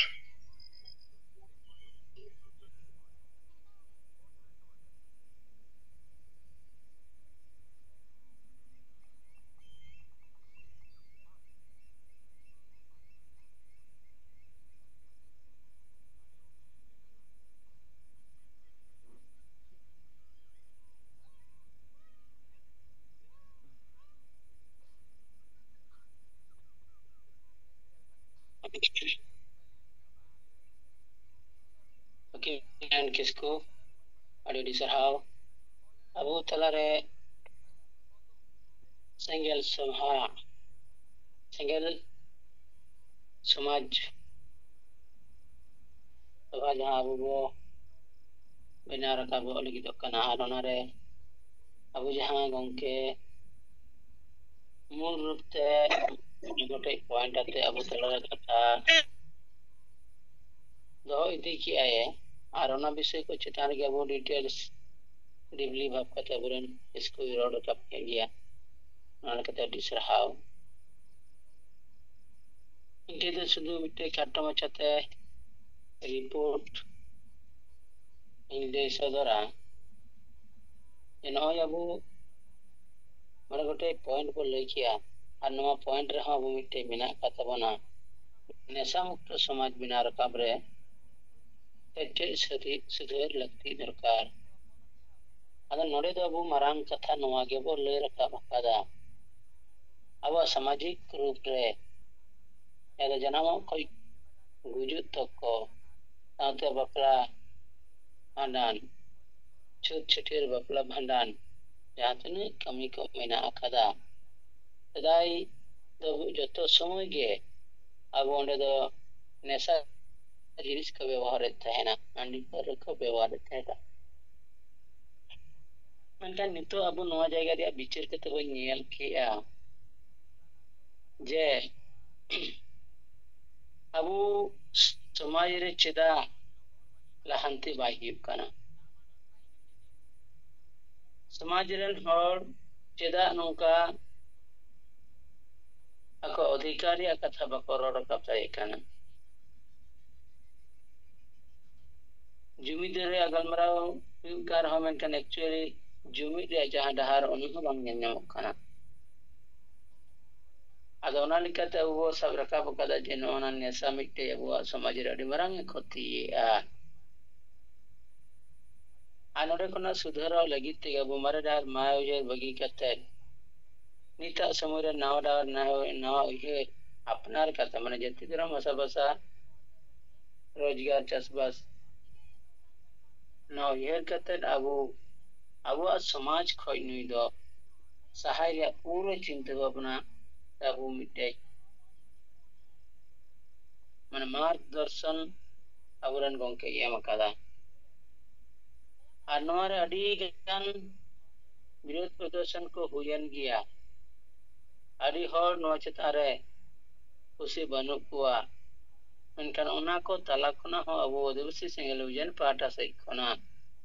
ᱟᱹᱠᱤᱞ ᱠᱤᱥᱠᱩ, ᱟᱹᱰᱤ ᱟᱹᱰᱤ ᱥᱟᱨᱦᱟᱣ᱾ ᱟᱵᱚ ᱛᱟᱞᱟᱨᱮ ᱥᱮᱸᱜᱮᱞ ᱥᱚᱵᱷᱟ, ᱥᱮᱸᱜᱮᱞ ᱥᱚᱢᱟᱡᱽ ᱥᱚᱵᱷᱟ ᱡᱟᱦᱟᱸ ᱟᱵᱚ ᱵᱚ ᱵᱮᱱᱟᱣ ᱨᱟᱠᱟᱵᱚᱜ ᱞᱟᱹᱜᱤᱫᱚᱜ ᱠᱟᱱᱟ, ᱟᱨ ᱚᱱᱟᱨᱮ ᱟᱵᱚ ᱡᱟᱦᱟᱸ ᱜᱚᱢᱠᱮ ᱢᱩᱞ ᱨᱩᱯ ᱛᱮ ᱢᱤᱫ ᱜᱚᱴᱮᱡ point ᱟᱛᱮ ᱟᱵᱚ ᱛᱟᱞᱟᱨᱮ ᱠᱟᱛᱷᱟ ᱫᱚᱦᱚ ᱤᱫᱤ ᱠᱮᱜᱼᱟᱭ, ᱟᱨ ᱚᱱᱟ ᱵᱤᱥᱚᱭ ᱠᱚ ᱪᱮᱛᱟᱱ ᱨᱮᱜᱮ ᱟᱵᱚ details deeply ᱵᱷᱟᱵᱽ ᱠᱟᱛᱮ ᱟᱵᱚᱨᱮᱱ ᱠᱤᱥᱠᱩᱭ ᱨᱚᱲ ᱨᱟᱠᱟᱵ ᱠᱮᱫ ᱜᱮᱭᱟ᱾ ᱚᱱᱟ ᱞᱮᱠᱟᱛᱮ ᱟᱹᱰᱤ ᱥᱟᱨᱦᱟᱣ᱾ ᱤᱧ ᱴᱷᱮᱱ ᱫᱚ ᱥᱩᱫᱷᱩ ᱢᱤᱫᱴᱮᱡ ᱠᱷᱟᱴᱚ ᱢᱟᱪᱷᱟᱛᱮ report ᱤᱧ ᱞᱟᱹᱭ ᱥᱚᱫᱚᱨᱟ ᱡᱮ ᱱᱚᱜᱼᱚᱭ ᱟᱵᱚ ᱢᱚᱬᱮ ᱜᱚᱴᱮᱡ point ᱵᱚ ᱞᱟᱹᱭ ᱠᱮᱜᱼᱟ, ᱟᱨ ᱱᱚᱣᱟ point ᱨᱮᱦᱚᱸ ᱟᱵᱚ ᱢᱤᱫᱴᱮᱡ ᱢᱮᱱᱟᱜ ᱟᱠᱟᱫ ᱛᱟᱵᱚᱱᱟ ᱱᱮᱥᱟ ᱢᱩᱠᱛᱚ ᱥᱚᱢᱟᱡᱽ ᱵᱮᱱᱟᱣ ᱨᱟᱠᱟᱵ ᱨᱮ ᱠᱮᱴᱮᱡ ᱥᱟᱹᱨᱤ ᱥᱩᱫᱷᱟᱹᱨ ᱞᱟᱹᱠᱛᱤ ᱫᱚᱨᱠᱟᱨ᱾ ᱟᱫᱚ ᱱᱚᱰᱮ ᱫᱚ ᱟᱵᱚ ᱢᱟᱨᱟᱝ ᱠᱟᱛᱷᱟ ᱱᱚᱣᱟ ᱜᱮᱵᱚ ᱞᱟᱹᱭ ᱨᱟᱠᱟᱵ ᱟᱠᱟᱫᱟ, ᱟᱵᱚᱣᱟᱜ ᱥᱟᱢᱟᱡᱤᱠ ᱨᱩᱯ ᱨᱮ, ᱡᱟᱦᱟᱸ ᱫᱚ ᱡᱟᱱᱟᱢᱚᱜ ᱠᱷᱚᱱ ᱜᱩᱡᱩᱜ ᱛᱚᱠ ᱠᱚ, ᱥᱟᱶᱛᱮ ᱵᱟᱯᱞᱟ, ᱵᱷᱟᱸᱰᱟᱱ, ᱪᱷᱩᱛ ᱪᱷᱟᱹᱴᱭᱟᱹᱨ, ᱵᱟᱯᱞᱟ ᱵᱷᱟᱸᱰᱟᱱ, ᱡᱟᱦᱟᱸ ᱛᱤᱱᱟᱹᱜ ᱠᱟᱹᱢᱤ ᱠᱚ ᱢᱮᱱᱟᱜ ᱟᱠᱟᱫᱟ, ᱥᱮᱫᱟᱭ ᱫᱚ ᱡᱚᱛᱚ ᱥᱚᱢᱚᱭ ᱜᱮ ᱟᱵᱚ ᱚᱸᱰᱮ ᱫᱚ ᱱᱮᱥᱟ ᱡᱤᱱᱤᱥ ᱠᱚ ᱵᱮᱵᱚᱦᱟᱨᱮᱫ ᱛᱟᱦᱮᱱᱟ, ᱦᱟᱺᱰᱤ ᱯᱟᱹᱣᱨᱟᱹ ᱠᱚ ᱵᱮᱵᱚᱦᱟᱨᱮᱫ ᱛᱟᱦᱮᱱᱟ᱾ ᱢᱮᱱᱠᱷᱟᱱ ᱱᱤᱛᱚᱜ ᱟᱵᱚ ᱱᱚᱣᱟ ᱡᱟᱭᱜᱟ ᱨᱮᱭᱟᱜ ᱵᱤᱪᱟᱹᱨ ᱠᱟᱛᱮ ᱵᱚᱱ ᱧᱮᱞ ᱠᱮᱜᱼᱟ ᱡᱮ ᱟᱵᱚ ᱥᱚᱢᱟᱡᱽ ᱨᱮ ᱪᱮᱫᱟᱜ ᱞᱟᱦᱟᱱᱛᱤ ᱵᱟᱭ ᱦᱩᱭᱩᱜ ᱠᱟᱱᱟ? ᱥᱚᱢᱟᱡᱽ ᱨᱮᱱ ᱦᱚᱲ ᱪᱮᱫᱟᱜ ᱱᱚᱝᱠᱟ ᱟᱠᱚ ᱚᱫᱷᱤᱠᱟᱨ ᱨᱮᱭᱟᱜ ᱠᱟᱛᱷᱟ ᱵᱟᱠᱚ ᱨᱚᱲ ᱨᱟᱠᱟᱵ ᱫᱟᱲᱮᱭᱟᱜ ᱠᱟᱱᱟ? ᱡᱩᱢᱤᱫ ᱨᱮᱭᱟᱜ ᱜᱟᱞᱢᱟᱨᱟᱣ ᱦᱩᱭᱩᱜ ᱠᱟᱱ ᱨᱮᱦᱚᱸ, ᱢᱮᱱᱠᱷᱟᱱ actually ᱡᱩᱢᱤᱫ ᱨᱮᱭᱟᱜ ᱡᱟᱦᱟᱸ ᱰᱟᱦᱟᱨ, ᱚᱱᱟ ᱦᱚᱸ ᱵᱟᱝ ᱧᱮᱞ ᱧᱟᱢᱚᱜ ᱠᱟᱱᱟ᱾ ᱟᱫᱚ ᱚᱱᱟ ᱞᱮᱠᱟᱛᱮ ᱟᱵᱚ ᱵᱚ ᱥᱟᱵ ᱨᱟᱠᱟᱵ ᱟᱠᱟᱫᱟ ᱡᱮ ᱱᱚᱜᱼᱚ ᱱᱟ ᱱᱮᱥᱟ ᱢᱤᱫᱴᱮᱡ ᱟᱵᱚᱣᱟᱜ ᱥᱚᱢᱟᱡᱽ ᱨᱮ ᱟᱹᱰᱤ ᱢᱟᱨᱟᱝ ᱮ ᱠᱷᱚᱛᱤᱭᱮᱫᱼᱟ᱾ ᱟᱨ ᱱᱚᱰᱮ ᱠᱷᱚᱱᱟᱜ ᱥᱩᱫᱷᱟᱹᱨᱚᱜ ᱞᱟᱹᱜᱤᱫ ᱛᱮᱜᱮ ᱟᱵᱚ ᱢᱟᱨᱮ ᱰᱟᱦᱟᱨ ᱢᱟᱭᱟ ᱩᱭᱦᱟᱹᱨ ᱵᱟᱹᱜᱤ ᱠᱟᱛᱮ ᱱᱤᱛᱟᱜ ᱥᱚᱢᱚᱭ ᱨᱮ ᱱᱟᱣᱟ ᱰᱟᱦᱟᱨ, ᱱᱟᱣᱟ, ᱱᱟᱣᱟ ᱩᱭᱦᱟᱹᱨ ᱟᱯᱱᱟᱨ ᱠᱟᱛᱮ, ᱢᱟᱱᱮ ᱡᱟᱹᱛᱤ ᱫᱷᱚᱨᱚᱢ ᱵᱷᱟᱥᱟ ᱵᱷᱟᱥᱟ, ᱨᱳᱡᱽᱜᱟᱨ, ᱪᱟᱥᱵᱟᱥ, ᱱᱚᱣᱟ ᱩᱭᱦᱟᱹᱨ ᱠᱟᱛᱮ ᱟᱵᱚ ᱟᱵᱚᱣᱟᱜ ᱥᱚᱢᱟᱡᱽ ᱠᱷᱚᱱ ᱱᱩᱭ ᱫᱚ ᱥᱟᱦᱟᱭ ᱨᱮᱭᱟᱜ ᱯᱩᱨᱟᱹ ᱪᱤᱱᱛᱟᱹ ᱵᱷᱟᱵᱽᱱᱟ ᱟᱵᱚ ᱢᱤᱫᱴᱮᱡ ᱢᱟᱱᱮ ᱢᱟᱨᱜᱽ ᱫᱚᱨᱥᱚᱱ ᱟᱵᱚᱨᱮᱱ ᱜᱚᱢᱠᱮ ᱮᱢ ᱟᱠᱟᱫᱟ᱾ ᱟᱨ ᱱᱚᱣᱟ ᱨᱮ ᱟᱹᱰᱤ ᱜᱟᱱ ᱵᱤᱨᱳᱫ ᱯᱨᱚᱫᱚᱨᱥᱚᱱ ᱠᱚ ᱦᱩᱭᱮᱱ ᱜᱮᱭᱟ᱾ ᱟᱹᱰᱤ ᱦᱚᱲ ᱱᱚᱣᱟ ᱪᱮᱛᱟᱱ ᱨᱮ ᱠᱩᱥᱤ ᱵᱟᱹᱱᱩᱜ ᱠᱚᱣᱟ᱾ ᱢᱮᱱᱠᱷᱟᱱ ᱚᱱᱟ ᱠᱚ ᱛᱟᱞᱟ ᱠᱷᱚᱱᱟᱜ ᱦᱚᱸ ᱟᱵᱚ ᱟᱹᱫᱤᱵᱟᱹᱥᱤ ᱥᱮᱸᱜᱮᱞ ᱚᱵᱷᱤᱡᱟᱱ ᱯᱟᱦᱴᱟ ᱥᱮᱫ ᱠᱷᱚᱱᱟᱜ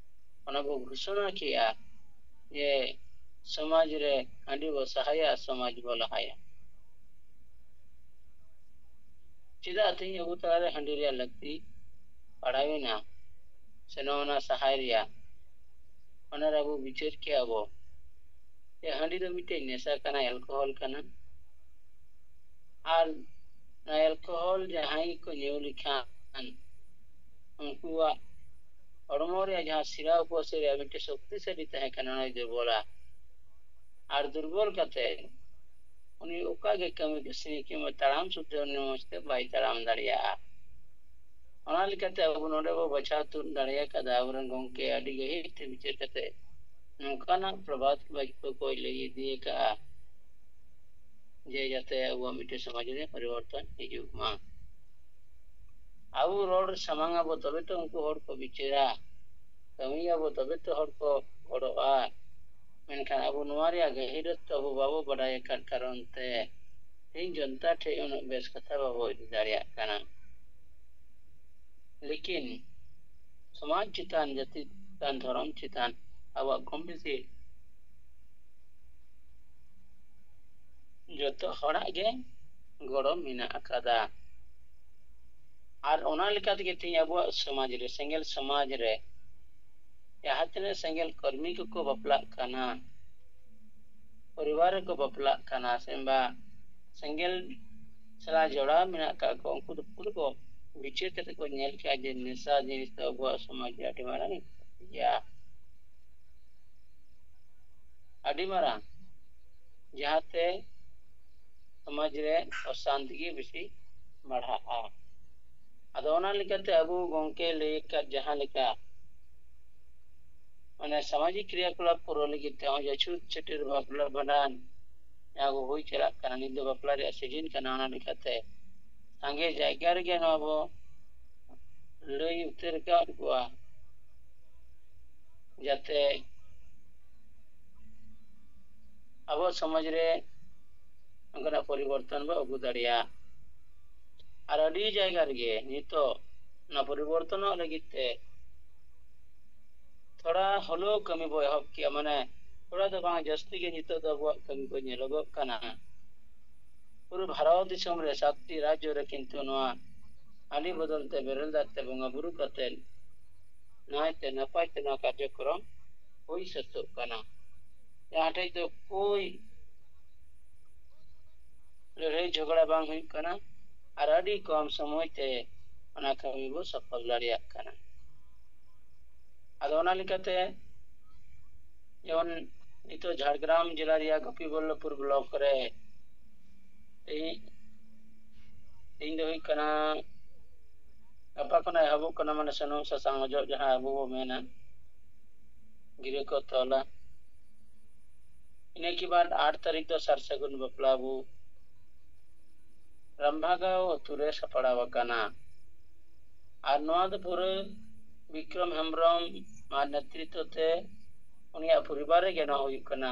ᱚᱱᱟ ᱵᱚ ᱜᱷᱳᱥᱚᱱᱟ ᱠᱮᱜᱼᱟ ᱡᱮ ᱥᱚᱢᱟᱡᱽ ᱨᱮ ᱦᱟᱺᱰᱤ ᱵᱚ ᱥᱟᱦᱟᱭᱟ, ᱥᱚᱢᱟᱡᱽ ᱵᱚ ᱞᱟᱦᱟᱭᱟ᱾ ᱪᱮᱫᱟᱜ ᱛᱮᱦᱮᱧ ᱟᱵᱚ ᱛᱟᱞᱟᱨᱮ ᱦᱟᱺᱰᱤ ᱨᱮᱭᱟᱜ ᱞᱟᱹᱠᱛᱤ ᱯᱟᱲᱟᱣᱮᱱᱟ ᱥᱮ ᱱᱚᱣᱟ ᱥᱟᱦᱟᱭ ᱨᱮᱭᱟᱜ? ᱚᱱᱟ ᱨᱮ ᱟᱵᱚ ᱵᱤᱪᱟᱹᱨ ᱠᱮᱜᱼᱟ ᱵᱚ ᱡᱮ ᱦᱟᱺᱰᱤ ᱫᱚ ᱢᱤᱫᱴᱮᱡ ᱱᱮᱥᱟ ᱠᱟᱱᱟ, ᱮᱞᱠᱳᱦᱚᱞ ᱠᱟᱱᱟ᱾ ᱟᱨ ᱱᱚᱣᱟ ᱮᱞᱠᱳᱦᱚᱞ ᱡᱟᱦᱟᱸᱭ ᱠᱚ ᱧᱩ ᱞᱮᱠᱷᱟᱱ ᱩᱱᱠᱩᱣᱟᱜ ᱦᱚᱲᱢᱚ ᱨᱮᱭᱟᱜ ᱡᱟᱦᱟᱸ ᱥᱤᱨᱟ ᱩᱯᱚᱥᱤ ᱨᱮᱭᱟᱜ ᱢᱤᱫᱴᱮᱱ ᱥᱚᱠᱛᱤᱥᱟᱞᱤ ᱛᱟᱦᱮᱸ ᱠᱟᱱᱟ, ᱚᱱᱟᱭ ᱫᱩᱨᱵᱚᱞᱟ᱾ ᱟᱨ ᱫᱩᱨᱵᱚᱞ ᱠᱟᱛᱮ ᱩᱱᱤ ᱚᱠᱟ ᱜᱮ ᱠᱟᱹᱢᱤ ᱠᱟᱹᱥᱱᱤ ᱠᱤᱝᱵᱟ ᱛᱟᱲᱟᱢ ᱥᱩᱫᱽᱫᱷᱟᱹ ᱩᱱᱤ ᱢᱚᱡᱽ ᱛᱮ ᱵᱟᱭ ᱛᱟᱲᱟᱢ ᱫᱟᱲᱮᱭᱟᱜᱼᱟ᱾ ᱚᱱᱟ ᱞᱮᱠᱟᱛᱮ ᱟᱵᱚ ᱱᱚᱰᱮ ᱵᱚ ᱵᱟᱪᱷᱟᱣ ᱛᱩᱫ ᱫᱟᱲᱮ ᱟᱠᱟᱫᱟ, ᱟᱵᱚᱨᱮᱱ ᱜᱚᱢᱠᱮ ᱟᱹᱰᱤ ᱜᱟᱹᱦᱤᱨ ᱛᱮ ᱵᱤᱪᱟᱹᱨ ᱠᱟᱛᱮ ᱱᱚᱝᱠᱟᱱᱟᱜ ᱯᱨᱚᱵᱷᱟᱛ ᱵᱟᱠᱭᱚ ᱠᱚᱭ ᱞᱟᱹᱭ ᱤᱫᱤ ᱟᱠᱟᱫᱼᱟ ᱡᱮ ᱡᱟᱛᱮ ᱟᱵᱚᱣᱟᱜ ᱢᱤᱫᱴᱮᱱ ᱥᱚᱢᱟᱡᱽ ᱨᱮ ᱯᱚᱨᱤᱵᱚᱨᱛᱚᱱ ᱦᱤᱡᱩᱜ ᱢᱟ᱾ ᱟᱵᱚ ᱨᱚᱲ ᱥᱟᱢᱟᱝ ᱟᱵᱚ, ᱛᱚᱵᱮ ᱛᱚ ᱩᱱᱠᱩ ᱦᱚᱲ ᱠᱚ ᱵᱤᱪᱟᱹᱨᱟ, ᱠᱟᱹᱢᱤᱭᱟᱵᱚ, ᱛᱚᱵᱮ ᱛᱚ ᱦᱚᱲ ᱠᱚ ᱜᱚᱲᱚᱜᱼᱟ᱾ ᱢᱮᱱᱠᱷᱟᱱ ᱟᱵᱚ ᱱᱚᱣᱟ ᱨᱮᱭᱟᱜ ᱜᱟᱹᱦᱤᱨᱚᱛ ᱫᱚ ᱟᱵᱚ ᱵᱟᱵᱚ ᱵᱟᱰᱟᱭ ᱟᱠᱟᱫ ᱠᱟᱨᱚᱱ ᱛᱮ ᱛᱮᱦᱮᱧ ᱡᱚᱱᱛᱟ ᱴᱷᱮᱱ ᱩᱱᱟᱹᱜ ᱵᱮᱥ ᱠᱟᱛᱷᱟ ᱵᱟᱵᱚ ᱤᱫᱤ ᱫᱟᱲᱮᱭᱟᱜ ᱠᱟᱱᱟ᱾ ᱞᱮᱠᱤᱱ ᱥᱚᱢᱟᱡᱽ ᱪᱮᱛᱟᱱ, ᱡᱟᱹᱛᱤ ᱪᱮᱛᱟᱱ, ᱫᱷᱚᱨᱚᱢ ᱪᱮᱛᱟᱱ ᱟᱵᱚᱣᱟᱜ ᱠᱚᱢ ᱵᱮᱥᱤ ᱡᱚᱛᱚ ᱦᱚᱲᱟᱜ ᱜᱮ ᱜᱚᱲᱚ ᱢᱮᱱᱟᱜ ᱟᱠᱟᱫᱟ᱾ ᱟᱨ ᱚᱱᱟ ᱞᱮᱠᱟ ᱛᱮᱜᱮ ᱛᱮᱦᱮᱧ ᱟᱵᱚᱣᱟᱜ ᱥᱚᱢᱟᱡᱽ ᱨᱮ, ᱥᱮᱸᱜᱮᱞ ᱥᱚᱢᱟᱡᱽ ᱨᱮ ᱡᱟᱦᱟᱸ ᱛᱤᱱᱟᱹᱜ ᱥᱮᱸᱜᱮᱞ ᱠᱚᱨᱢᱤ ᱠᱚᱠᱚ ᱵᱟᱯᱞᱟᱜ ᱠᱟᱱᱟ, ᱯᱚᱨᱤᱵᱟᱨ ᱨᱮᱠᱚ ᱵᱟᱯᱞᱟᱜ ᱠᱟᱱᱟ, ᱥᱮ ᱵᱟ ᱥᱮᱸᱜᱮᱞ ᱥᱟᱞᱟᱜ ᱡᱚᱲᱟᱣ ᱢᱮᱱᱟᱜ ᱟᱠᱟᱫ ᱠᱚ, ᱩᱱᱠᱩ ᱫᱚ ᱯᱩᱨᱟᱹ ᱠᱚ ᱵᱤᱪᱟᱹᱨ ᱠᱟᱛᱮ ᱠᱚ ᱧᱮᱞ ᱠᱮᱜᱼᱟ ᱡᱮ ᱱᱮᱥᱟ ᱡᱤᱱᱤᱥ ᱫᱚ ᱟᱵᱚᱣᱟᱜ ᱥᱚᱢᱟᱡᱽ ᱨᱮ ᱟᱹᱰᱤ ᱢᱟᱨᱟᱝ ᱜᱮᱭᱟ, ᱟᱹᱰᱤ ᱢᱟᱨᱟᱝ, ᱡᱟᱦᱟᱸᱛᱮ ᱥᱚᱢᱟᱡᱽ ᱨᱮ ᱚᱥᱟᱱᱛᱤ ᱜᱮ ᱵᱮᱥᱤ ᱵᱟᱲᱦᱟᱜᱼᱟ᱾ ᱟᱫᱚ ᱚᱱᱟ ᱞᱮᱠᱟᱛᱮ ᱟᱵᱚ ᱜᱚᱢᱠᱮ ᱞᱟᱹᱭ ᱟᱠᱟᱫ ᱡᱟᱦᱟᱸ ᱞᱮᱠᱟ, ᱢᱟᱱᱮ ᱥᱟᱢᱟᱡᱤᱠ ᱠᱨᱤᱭᱟᱠᱚᱞᱟᱯ ᱯᱩᱨᱟᱹᱣ ᱞᱟᱹᱜᱤᱫ ᱛᱮ ᱱᱚᱜᱼᱚᱭ ᱡᱮ ᱪᱷᱩᱛ ᱪᱷᱟᱹᱴᱭᱟᱹᱨ ᱵᱟᱯᱞᱟ ᱵᱷᱟᱸᱰᱟᱱ ᱡᱟᱦᱟᱸ ᱠᱚ ᱦᱩᱭ ᱪᱟᱞᱟᱜ ᱠᱟᱱᱟ, ᱱᱤᱛ ᱫᱚ ᱵᱟᱯᱞᱟ ᱨᱮᱭᱟᱜ ᱥᱤᱡᱤᱱ ᱠᱟᱱᱟ, ᱚᱱᱟ ᱞᱮᱠᱟᱛᱮ ᱥᱟᱸᱜᱮ ᱡᱟᱭᱜᱟ ᱨᱮᱜᱮ ᱱᱚᱣᱟ ᱵᱚ ᱞᱟᱹᱭ ᱩᱛᱟᱹᱨ ᱟᱠᱟᱫ ᱠᱚᱣᱟ, ᱡᱟᱛᱮ ᱟᱵᱚ ᱥᱚᱢᱟᱡᱽ ᱨᱮ ᱚᱱᱠᱟᱱᱟᱜ ᱯᱚᱨᱤᱵᱚᱨᱛᱚᱱ ᱵᱚ ᱟᱹᱜᱩ ᱫᱟᱲᱮᱭᱟᱜ᱾ ᱟᱨ ᱟᱹᱰᱤ ᱡᱟᱭᱜᱟ ᱨᱮᱜᱮ ᱱᱤᱛᱚᱜ ᱚᱱᱟ ᱯᱚᱨᱤᱵᱚᱨᱛᱚᱱᱚᱜ ᱞᱟᱹᱜᱤᱫ ᱛᱮ ᱛᱷᱚᱲᱟ ᱦᱚᱞᱳ ᱠᱟᱹᱢᱤ ᱵᱚ ᱮᱦᱚᱵ ᱠᱮᱜᱼᱟ, ᱢᱟᱱᱮ ᱛᱷᱚᱲᱟ ᱫᱚ ᱵᱟᱝ, ᱡᱟᱹᱥᱛᱤ ᱜᱮ ᱱᱤᱛᱚᱜ ᱫᱚ ᱟᱵᱚᱣᱟᱜ ᱠᱟᱹᱢᱤ ᱠᱚ ᱧᱮᱞᱚᱜᱚᱜ ᱠᱟᱱᱟ᱾ ᱯᱩᱨᱟᱹ ᱵᱷᱟᱨᱚᱛ ᱫᱤᱥᱚᱢ ᱨᱮ ᱥᱟᱛᱴᱤ ᱨᱟᱡᱽᱡᱚ ᱨᱮ ᱠᱤᱱᱛᱩ ᱱᱚᱣᱟ ᱦᱟᱺᱰᱤ ᱵᱚᱫᱚᱞ ᱛᱮ ᱵᱮᱨᱮᱞ ᱫᱟᱜ ᱛᱮ ᱵᱚᱸᱜᱟ ᱵᱩᱨᱩ ᱠᱟᱛᱮ ᱱᱟᱭᱛᱮ ᱱᱟᱯᱟᱭ ᱛᱮ ᱱᱚᱣᱟ ᱠᱟᱨᱡᱚᱠᱨᱚᱢ ᱦᱩᱭ ᱥᱟᱹᱛᱚᱜ ᱠᱟᱱᱟ᱾ ᱡᱟᱦᱟᱸ ᱴᱷᱮᱡ ᱫᱚ ᱠᱳᱭ ᱞᱟᱹᱲᱦᱟᱹᱭ ᱡᱷᱚᱜᱽᱲᱟ ᱵᱟᱝ ᱦᱩᱭᱩᱜ ᱠᱟᱱᱟ ᱟᱨ ᱟᱹᱰᱤ ᱠᱚᱢ ᱥᱚᱢᱚᱭ ᱛᱮ ᱚᱱᱟ ᱠᱟᱹᱢᱤ ᱵᱚ ᱥᱚᱯᱷᱚᱞ ᱫᱟᱲᱮᱭᱟᱜ ᱠᱟᱱᱟ᱾ ᱟᱫᱚ ᱚᱱᱟ ᱞᱮᱠᱟᱛᱮ ᱡᱮᱢᱚᱱ ᱱᱤᱛᱚᱜ ᱡᱷᱟᱲᱜᱨᱟᱢ ᱡᱮᱞᱟ ᱨᱮᱭᱟᱜ ᱜᱳᱯᱤᱵᱚᱞᱞᱚᱵᱷᱯᱩᱨ ᱵᱞᱚᱠ ᱨᱮ ᱤᱧ, ᱤᱧ ᱫᱚ ᱦᱩᱭᱩᱜ ᱠᱟᱱᱟ, ᱜᱟᱯᱟ ᱠᱷᱚᱱᱟᱜ ᱮᱦᱚᱵᱚᱜ ᱠᱟᱱᱟ, ᱢᱟᱱᱮ ᱥᱩᱱᱩᱢ ᱥᱟᱥᱟᱝ ᱚᱡᱚᱜ, ᱡᱟᱦᱟᱸ ᱟᱵᱚ ᱵᱚ ᱢᱮᱱᱟ ᱜᱤᱨᱟᱹ ᱠᱚ ᱛᱚᱞᱟ᱾ ᱤᱱᱟᱹ ᱠᱤ ᱵᱟᱫ ᱟᱴ ᱛᱟᱹᱨᱤᱠᱷ ᱫᱚ ᱥᱟᱨ ᱥᱟᱹᱜᱩᱱ ᱵᱟᱯᱞᱟ ᱵᱚ ᱨᱟᱢᱵᱷᱟᱜᱟᱸᱣ ᱟᱹᱛᱩ ᱨᱮ ᱥᱟᱯᱲᱟᱣ ᱟᱠᱟᱱᱟ᱾ ᱟᱨ ᱱᱚᱣᱟ ᱫᱚ ᱯᱩᱨᱟᱹ ᱵᱤᱠᱨᱚᱢ ᱦᱮᱢᱵᱨᱚᱢ ᱟᱨ ᱱᱮᱛᱨᱤᱛᱵ ᱛᱮ ᱩᱱᱤᱭᱟᱜ ᱯᱚᱨᱤᱵᱟᱨ ᱨᱮᱜᱮ ᱱᱚᱣᱟ ᱦᱩᱭᱩᱜ ᱠᱟᱱᱟ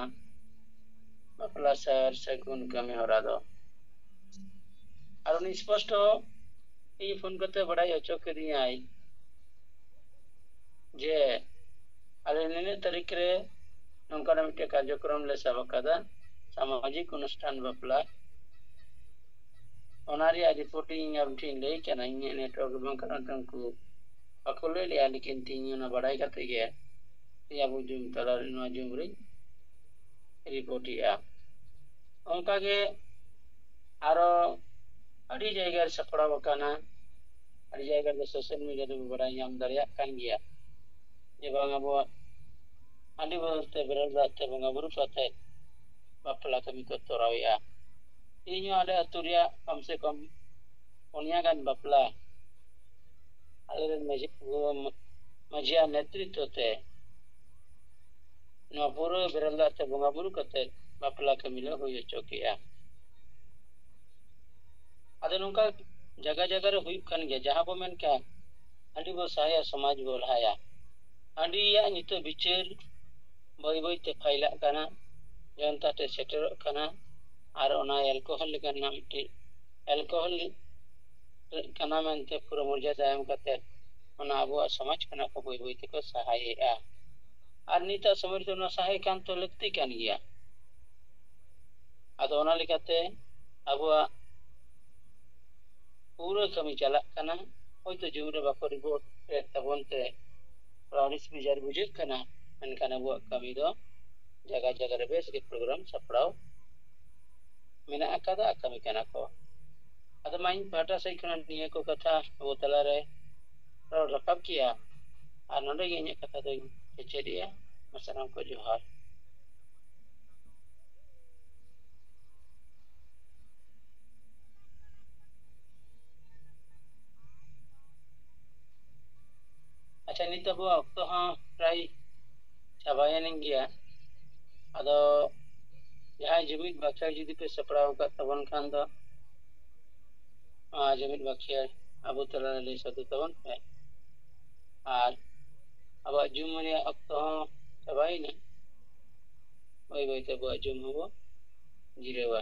ᱵᱟᱯᱞᱟ ᱥᱟᱨ ᱥᱟᱹᱜᱩᱱ ᱠᱟᱹᱢᱤ ᱦᱚᱨᱟ ᱫᱚ᱾ ᱟᱨ ᱩᱱᱤ ᱥᱯᱚᱥᱴᱚ ᱤᱧ ᱯᱷᱳᱱ ᱠᱟᱛᱮ ᱵᱟᱲᱟᱭ ᱦᱚᱪᱚ ᱠᱤᱫᱤᱧᱟᱭ ᱡᱮ ᱟᱞᱮ ᱱᱤᱱᱟᱹᱜ ᱛᱟᱹᱨᱤᱠᱷ ᱨᱮ ᱱᱚᱝᱠᱟᱱᱟᱜ ᱢᱤᱫᱴᱮᱱ ᱠᱟᱨᱡᱚᱠᱨᱚᱢ ᱞᱮ ᱥᱟᱵ ᱟᱠᱟᱫᱟ, ᱥᱟᱢᱟᱡᱤᱠ ᱚᱱᱩᱥᱴᱷᱟᱱ ᱵᱟᱯᱞᱟ᱾ ᱚᱱᱟ ᱨᱮᱭᱟᱜ ᱨᱤᱯᱳᱨᱴ ᱤᱧ ᱟᱢ ᱴᱷᱮᱱ ᱞᱟᱹᱭ ᱠᱟᱱᱟ, ᱤᱧᱟᱹᱜ ᱱᱮᱴᱣᱟᱨᱠ ᱵᱟᱝ ᱠᱟᱨᱚᱱ ᱛᱮ ᱩᱱᱠᱩ ᱵᱟᱠᱚ ᱞᱟᱹᱭ ᱞᱮᱜᱼᱟ, ᱞᱮᱠᱤᱱ ᱛᱮᱦᱮᱧ ᱚᱱᱟ ᱵᱟᱲᱟᱭ ᱠᱟᱛᱮ ᱜᱮ ᱤᱧ ᱟᱵᱚ ᱡᱩᱢ ᱛᱟᱞᱟ ᱨᱮ ᱱᱚᱣᱟ ᱡᱩᱢ ᱨᱤᱧ ᱨᱤᱯᱳᱨᱴ ᱮᱜᱼᱟ᱾ ᱚᱱᱠᱟᱜᱮ ᱟᱨᱚ ᱟᱹᱰᱤ ᱡᱟᱭᱜᱟ ᱨᱮ ᱥᱟᱯᱲᱟᱣ ᱟᱠᱟᱱᱟ, ᱟᱹᱰᱤ ᱡᱟᱭᱜᱟ ᱨᱮ ᱥᱳᱥᱟᱞ ᱢᱤᱰᱤᱭᱟ ᱨᱮᱵᱚ ᱵᱟᱲᱟᱭ ᱧᱟᱢ ᱫᱟᱲᱮᱭᱟᱜ ᱠᱟᱱ ᱜᱮᱭᱟ ᱡᱮ ᱵᱟᱝ ᱟᱵᱚᱣᱟᱜ ᱦᱟᱺᱰᱤ ᱵᱚᱫᱚᱞ ᱛᱮ ᱵᱮᱨᱮᱞ ᱫᱟᱜ ᱛᱮ ᱵᱚᱸᱜᱟ ᱵᱩᱨᱩ ᱠᱟᱛᱮ ᱵᱟᱯᱞᱟ ᱠᱟᱹᱢᱤ ᱠᱚ ᱛᱚᱨᱟᱣᱮᱜᱼᱟ᱾ ᱤᱧ ᱦᱚᱸ ᱟᱞᱮ ᱟᱹᱛᱩ ᱨᱮᱭᱟᱜ ᱠᱚᱢ ᱥᱮ ᱠᱚᱢ ᱯᱩᱱᱭᱟ ᱜᱟᱱ ᱵᱟᱯᱞᱟ ᱟᱞᱮ ᱨᱮᱱ ᱢᱟᱹᱡᱷᱤ, ᱢᱟᱹᱡᱷᱤᱭᱟᱜ ᱱᱮᱛᱨᱤᱛᱵ ᱛᱮ ᱱᱚᱣᱟ ᱯᱩᱨᱟᱹ ᱵᱮᱨᱮᱞ ᱫᱟᱜ ᱛᱮ ᱵᱚᱸᱜᱟ ᱵᱩᱨᱩ ᱠᱟᱛᱮ ᱵᱟᱯᱞᱟ ᱠᱟᱹᱢᱤ ᱞᱮ ᱦᱩᱭ ᱦᱚᱪᱚ ᱠᱮᱜᱼᱟ᱾ ᱟᱫᱚ ᱱᱚᱝᱠᱟ ᱡᱟᱭᱜᱟ ᱡᱟᱭᱜᱟ ᱨᱮ ᱦᱩᱭᱩᱜ ᱠᱟᱱ ᱜᱮᱭᱟ, ᱡᱟᱦᱟᱸ ᱵᱚ ᱢᱮᱱ ᱠᱟᱜ ᱦᱟᱺᱰᱤ ᱵᱚ ᱥᱟᱦᱟᱭᱟ, ᱥᱚᱢᱟᱡᱽ ᱵᱚ ᱞᱟᱦᱟᱭᱟ᱾ ᱦᱟᱺᱰᱤᱭᱟᱜ ᱱᱤᱛᱚᱜ ᱵᱤᱪᱟᱹᱨ ᱵᱟᱹᱭ ᱵᱟᱹᱭ ᱛᱮ ᱯᱷᱟᱭᱞᱟᱜ ᱠᱟᱱᱟ, ᱡᱚᱱᱛᱟ ᱴᱷᱮᱱ ᱥᱮᱴᱮᱨᱚᱜ ᱠᱟᱱᱟ᱾ ᱟᱨ ᱚᱱᱟ ᱮᱞᱠᱳᱦᱚᱞ ᱞᱮᱠᱟᱱᱟᱜ ᱢᱤᱫᱴᱤᱡ ᱮᱞᱠᱳᱦᱚᱞ ᱠᱟᱱᱟ ᱢᱮᱱᱛᱮ ᱯᱩᱨᱟᱹ ᱢᱚᱨᱡᱟᱫᱟ ᱮᱢ ᱠᱟᱛᱮ ᱚᱱᱟ ᱟᱵᱚᱣᱟᱜ ᱥᱚᱢᱟᱡᱽ ᱠᱷᱚᱱᱟᱜ ᱠᱚ ᱵᱟᱹᱭ ᱵᱟᱹᱭ ᱛᱮᱠᱚ ᱥᱟᱦᱟᱭᱮᱜᱼᱟ᱾ ᱟᱨ ᱱᱤᱛᱟᱜ ᱥᱚᱢᱚᱭ ᱨᱮᱫᱚ ᱚᱱᱟ ᱥᱟᱦᱟᱭ ᱠᱟᱱ ᱛᱚ ᱞᱟᱹᱠᱛᱤ ᱠᱟᱱ ᱜᱮᱭᱟ᱾ ᱟᱫᱚ ᱚᱱᱟ ᱞᱮᱠᱟᱛᱮ ᱟᱵᱚᱣᱟᱜ ᱯᱩᱨᱟᱹ ᱠᱟᱹᱢᱤ ᱪᱟᱞᱟᱜ ᱠᱟᱱᱟ᱾ ᱦᱚᱭᱛᱳ ᱡᱩᱢ ᱨᱮ ᱵᱟᱠᱚ ᱨᱤᱯᱳᱨᱴ ᱮᱫ ᱛᱟᱵᱚᱱ ᱛᱮ ᱛᱷᱚᱲᱟ ᱟᱹᱲᱤᱥ ᱵᱮᱡᱟᱨ ᱵᱩᱡᱷᱟᱹᱜ ᱠᱟᱱᱟ, ᱢᱮᱱᱠᱷᱟᱱ ᱟᱵᱚᱣᱟᱜ ᱠᱟᱹᱢᱤ ᱫᱚ ᱡᱟᱭᱜᱟ ᱡᱟᱭᱜᱟ ᱨᱮ ᱵᱮᱥ ᱜᱮ ᱯᱨᱳᱜᱨᱟᱢ ᱥᱟᱯᱲᱟᱣ ᱢᱮᱱᱟᱜ ᱟᱠᱟᱫᱟ ᱟᱨ ᱠᱟᱹᱢᱤ ᱠᱟᱱᱟ ᱠᱚ᱾ ᱟᱫᱚ ᱢᱟ ᱤᱧ ᱯᱟᱦᱴᱟ ᱥᱮᱫ ᱠᱷᱚᱱᱟᱜ ᱱᱤᱭᱟᱹ ᱠᱚ ᱠᱟᱛᱷᱟ ᱟᱵᱚ ᱛᱟᱞᱟᱨᱮ ᱨᱚᱲ ᱨᱟᱠᱟᱵ ᱠᱮᱜᱼᱟ᱾ ᱟᱨ ᱱᱚᱰᱮ ᱜᱮ ᱤᱧᱟᱹᱜ ᱠᱟᱛᱷᱟ ᱫᱚᱧ ᱠᱮᱪᱮᱫᱮᱜᱼᱟ᱾ ᱢᱟ ᱥᱟᱱᱟᱢ ᱠᱚ ᱡᱚᱦᱟᱨ᱾ ᱟᱪᱪᱷᱟ, ᱱᱤᱛ ᱟᱵᱚᱣᱟᱜ ᱚᱠᱛᱚ ᱦᱚᱸ ᱯᱨᱟᱭ ᱪᱟᱵᱟᱭᱮᱱ ᱜᱮᱭᱟ᱾ ᱟᱫᱚ ᱡᱟᱦᱟᱸᱭ ᱡᱩᱢᱤᱫ ᱵᱟᱠᱷᱮᱲ ᱡᱩᱫᱤ ᱯᱮ ᱥᱟᱯᱲᱟᱣ ᱟᱠᱟᱫ ᱛᱟᱵᱚᱱ ᱠᱷᱟᱱ ᱫᱚ, ᱱᱚᱣᱟ ᱡᱩᱢᱤᱫ ᱵᱟᱠᱷᱮᱲ ᱟᱵᱚ ᱛᱟᱞᱟᱨᱮ ᱞᱟᱹᱭ ᱥᱚᱫᱚᱨ ᱛᱟᱵᱚᱱ ᱯᱮ᱾ ᱟᱨ ᱟᱵᱚᱣᱟᱜ ᱡᱩᱢ ᱨᱮᱭᱟᱜ ᱚᱠᱛᱚ ᱦᱚᱸ ᱪᱟᱵᱟᱭᱮᱱᱟ᱾ ᱵᱟᱹᱭ ᱵᱟᱹᱭᱛᱮ ᱟᱵᱚᱣᱟᱜ ᱡᱩᱢ ᱦᱚᱸᱵᱚ ᱡᱤᱨᱟᱹᱣᱟ᱾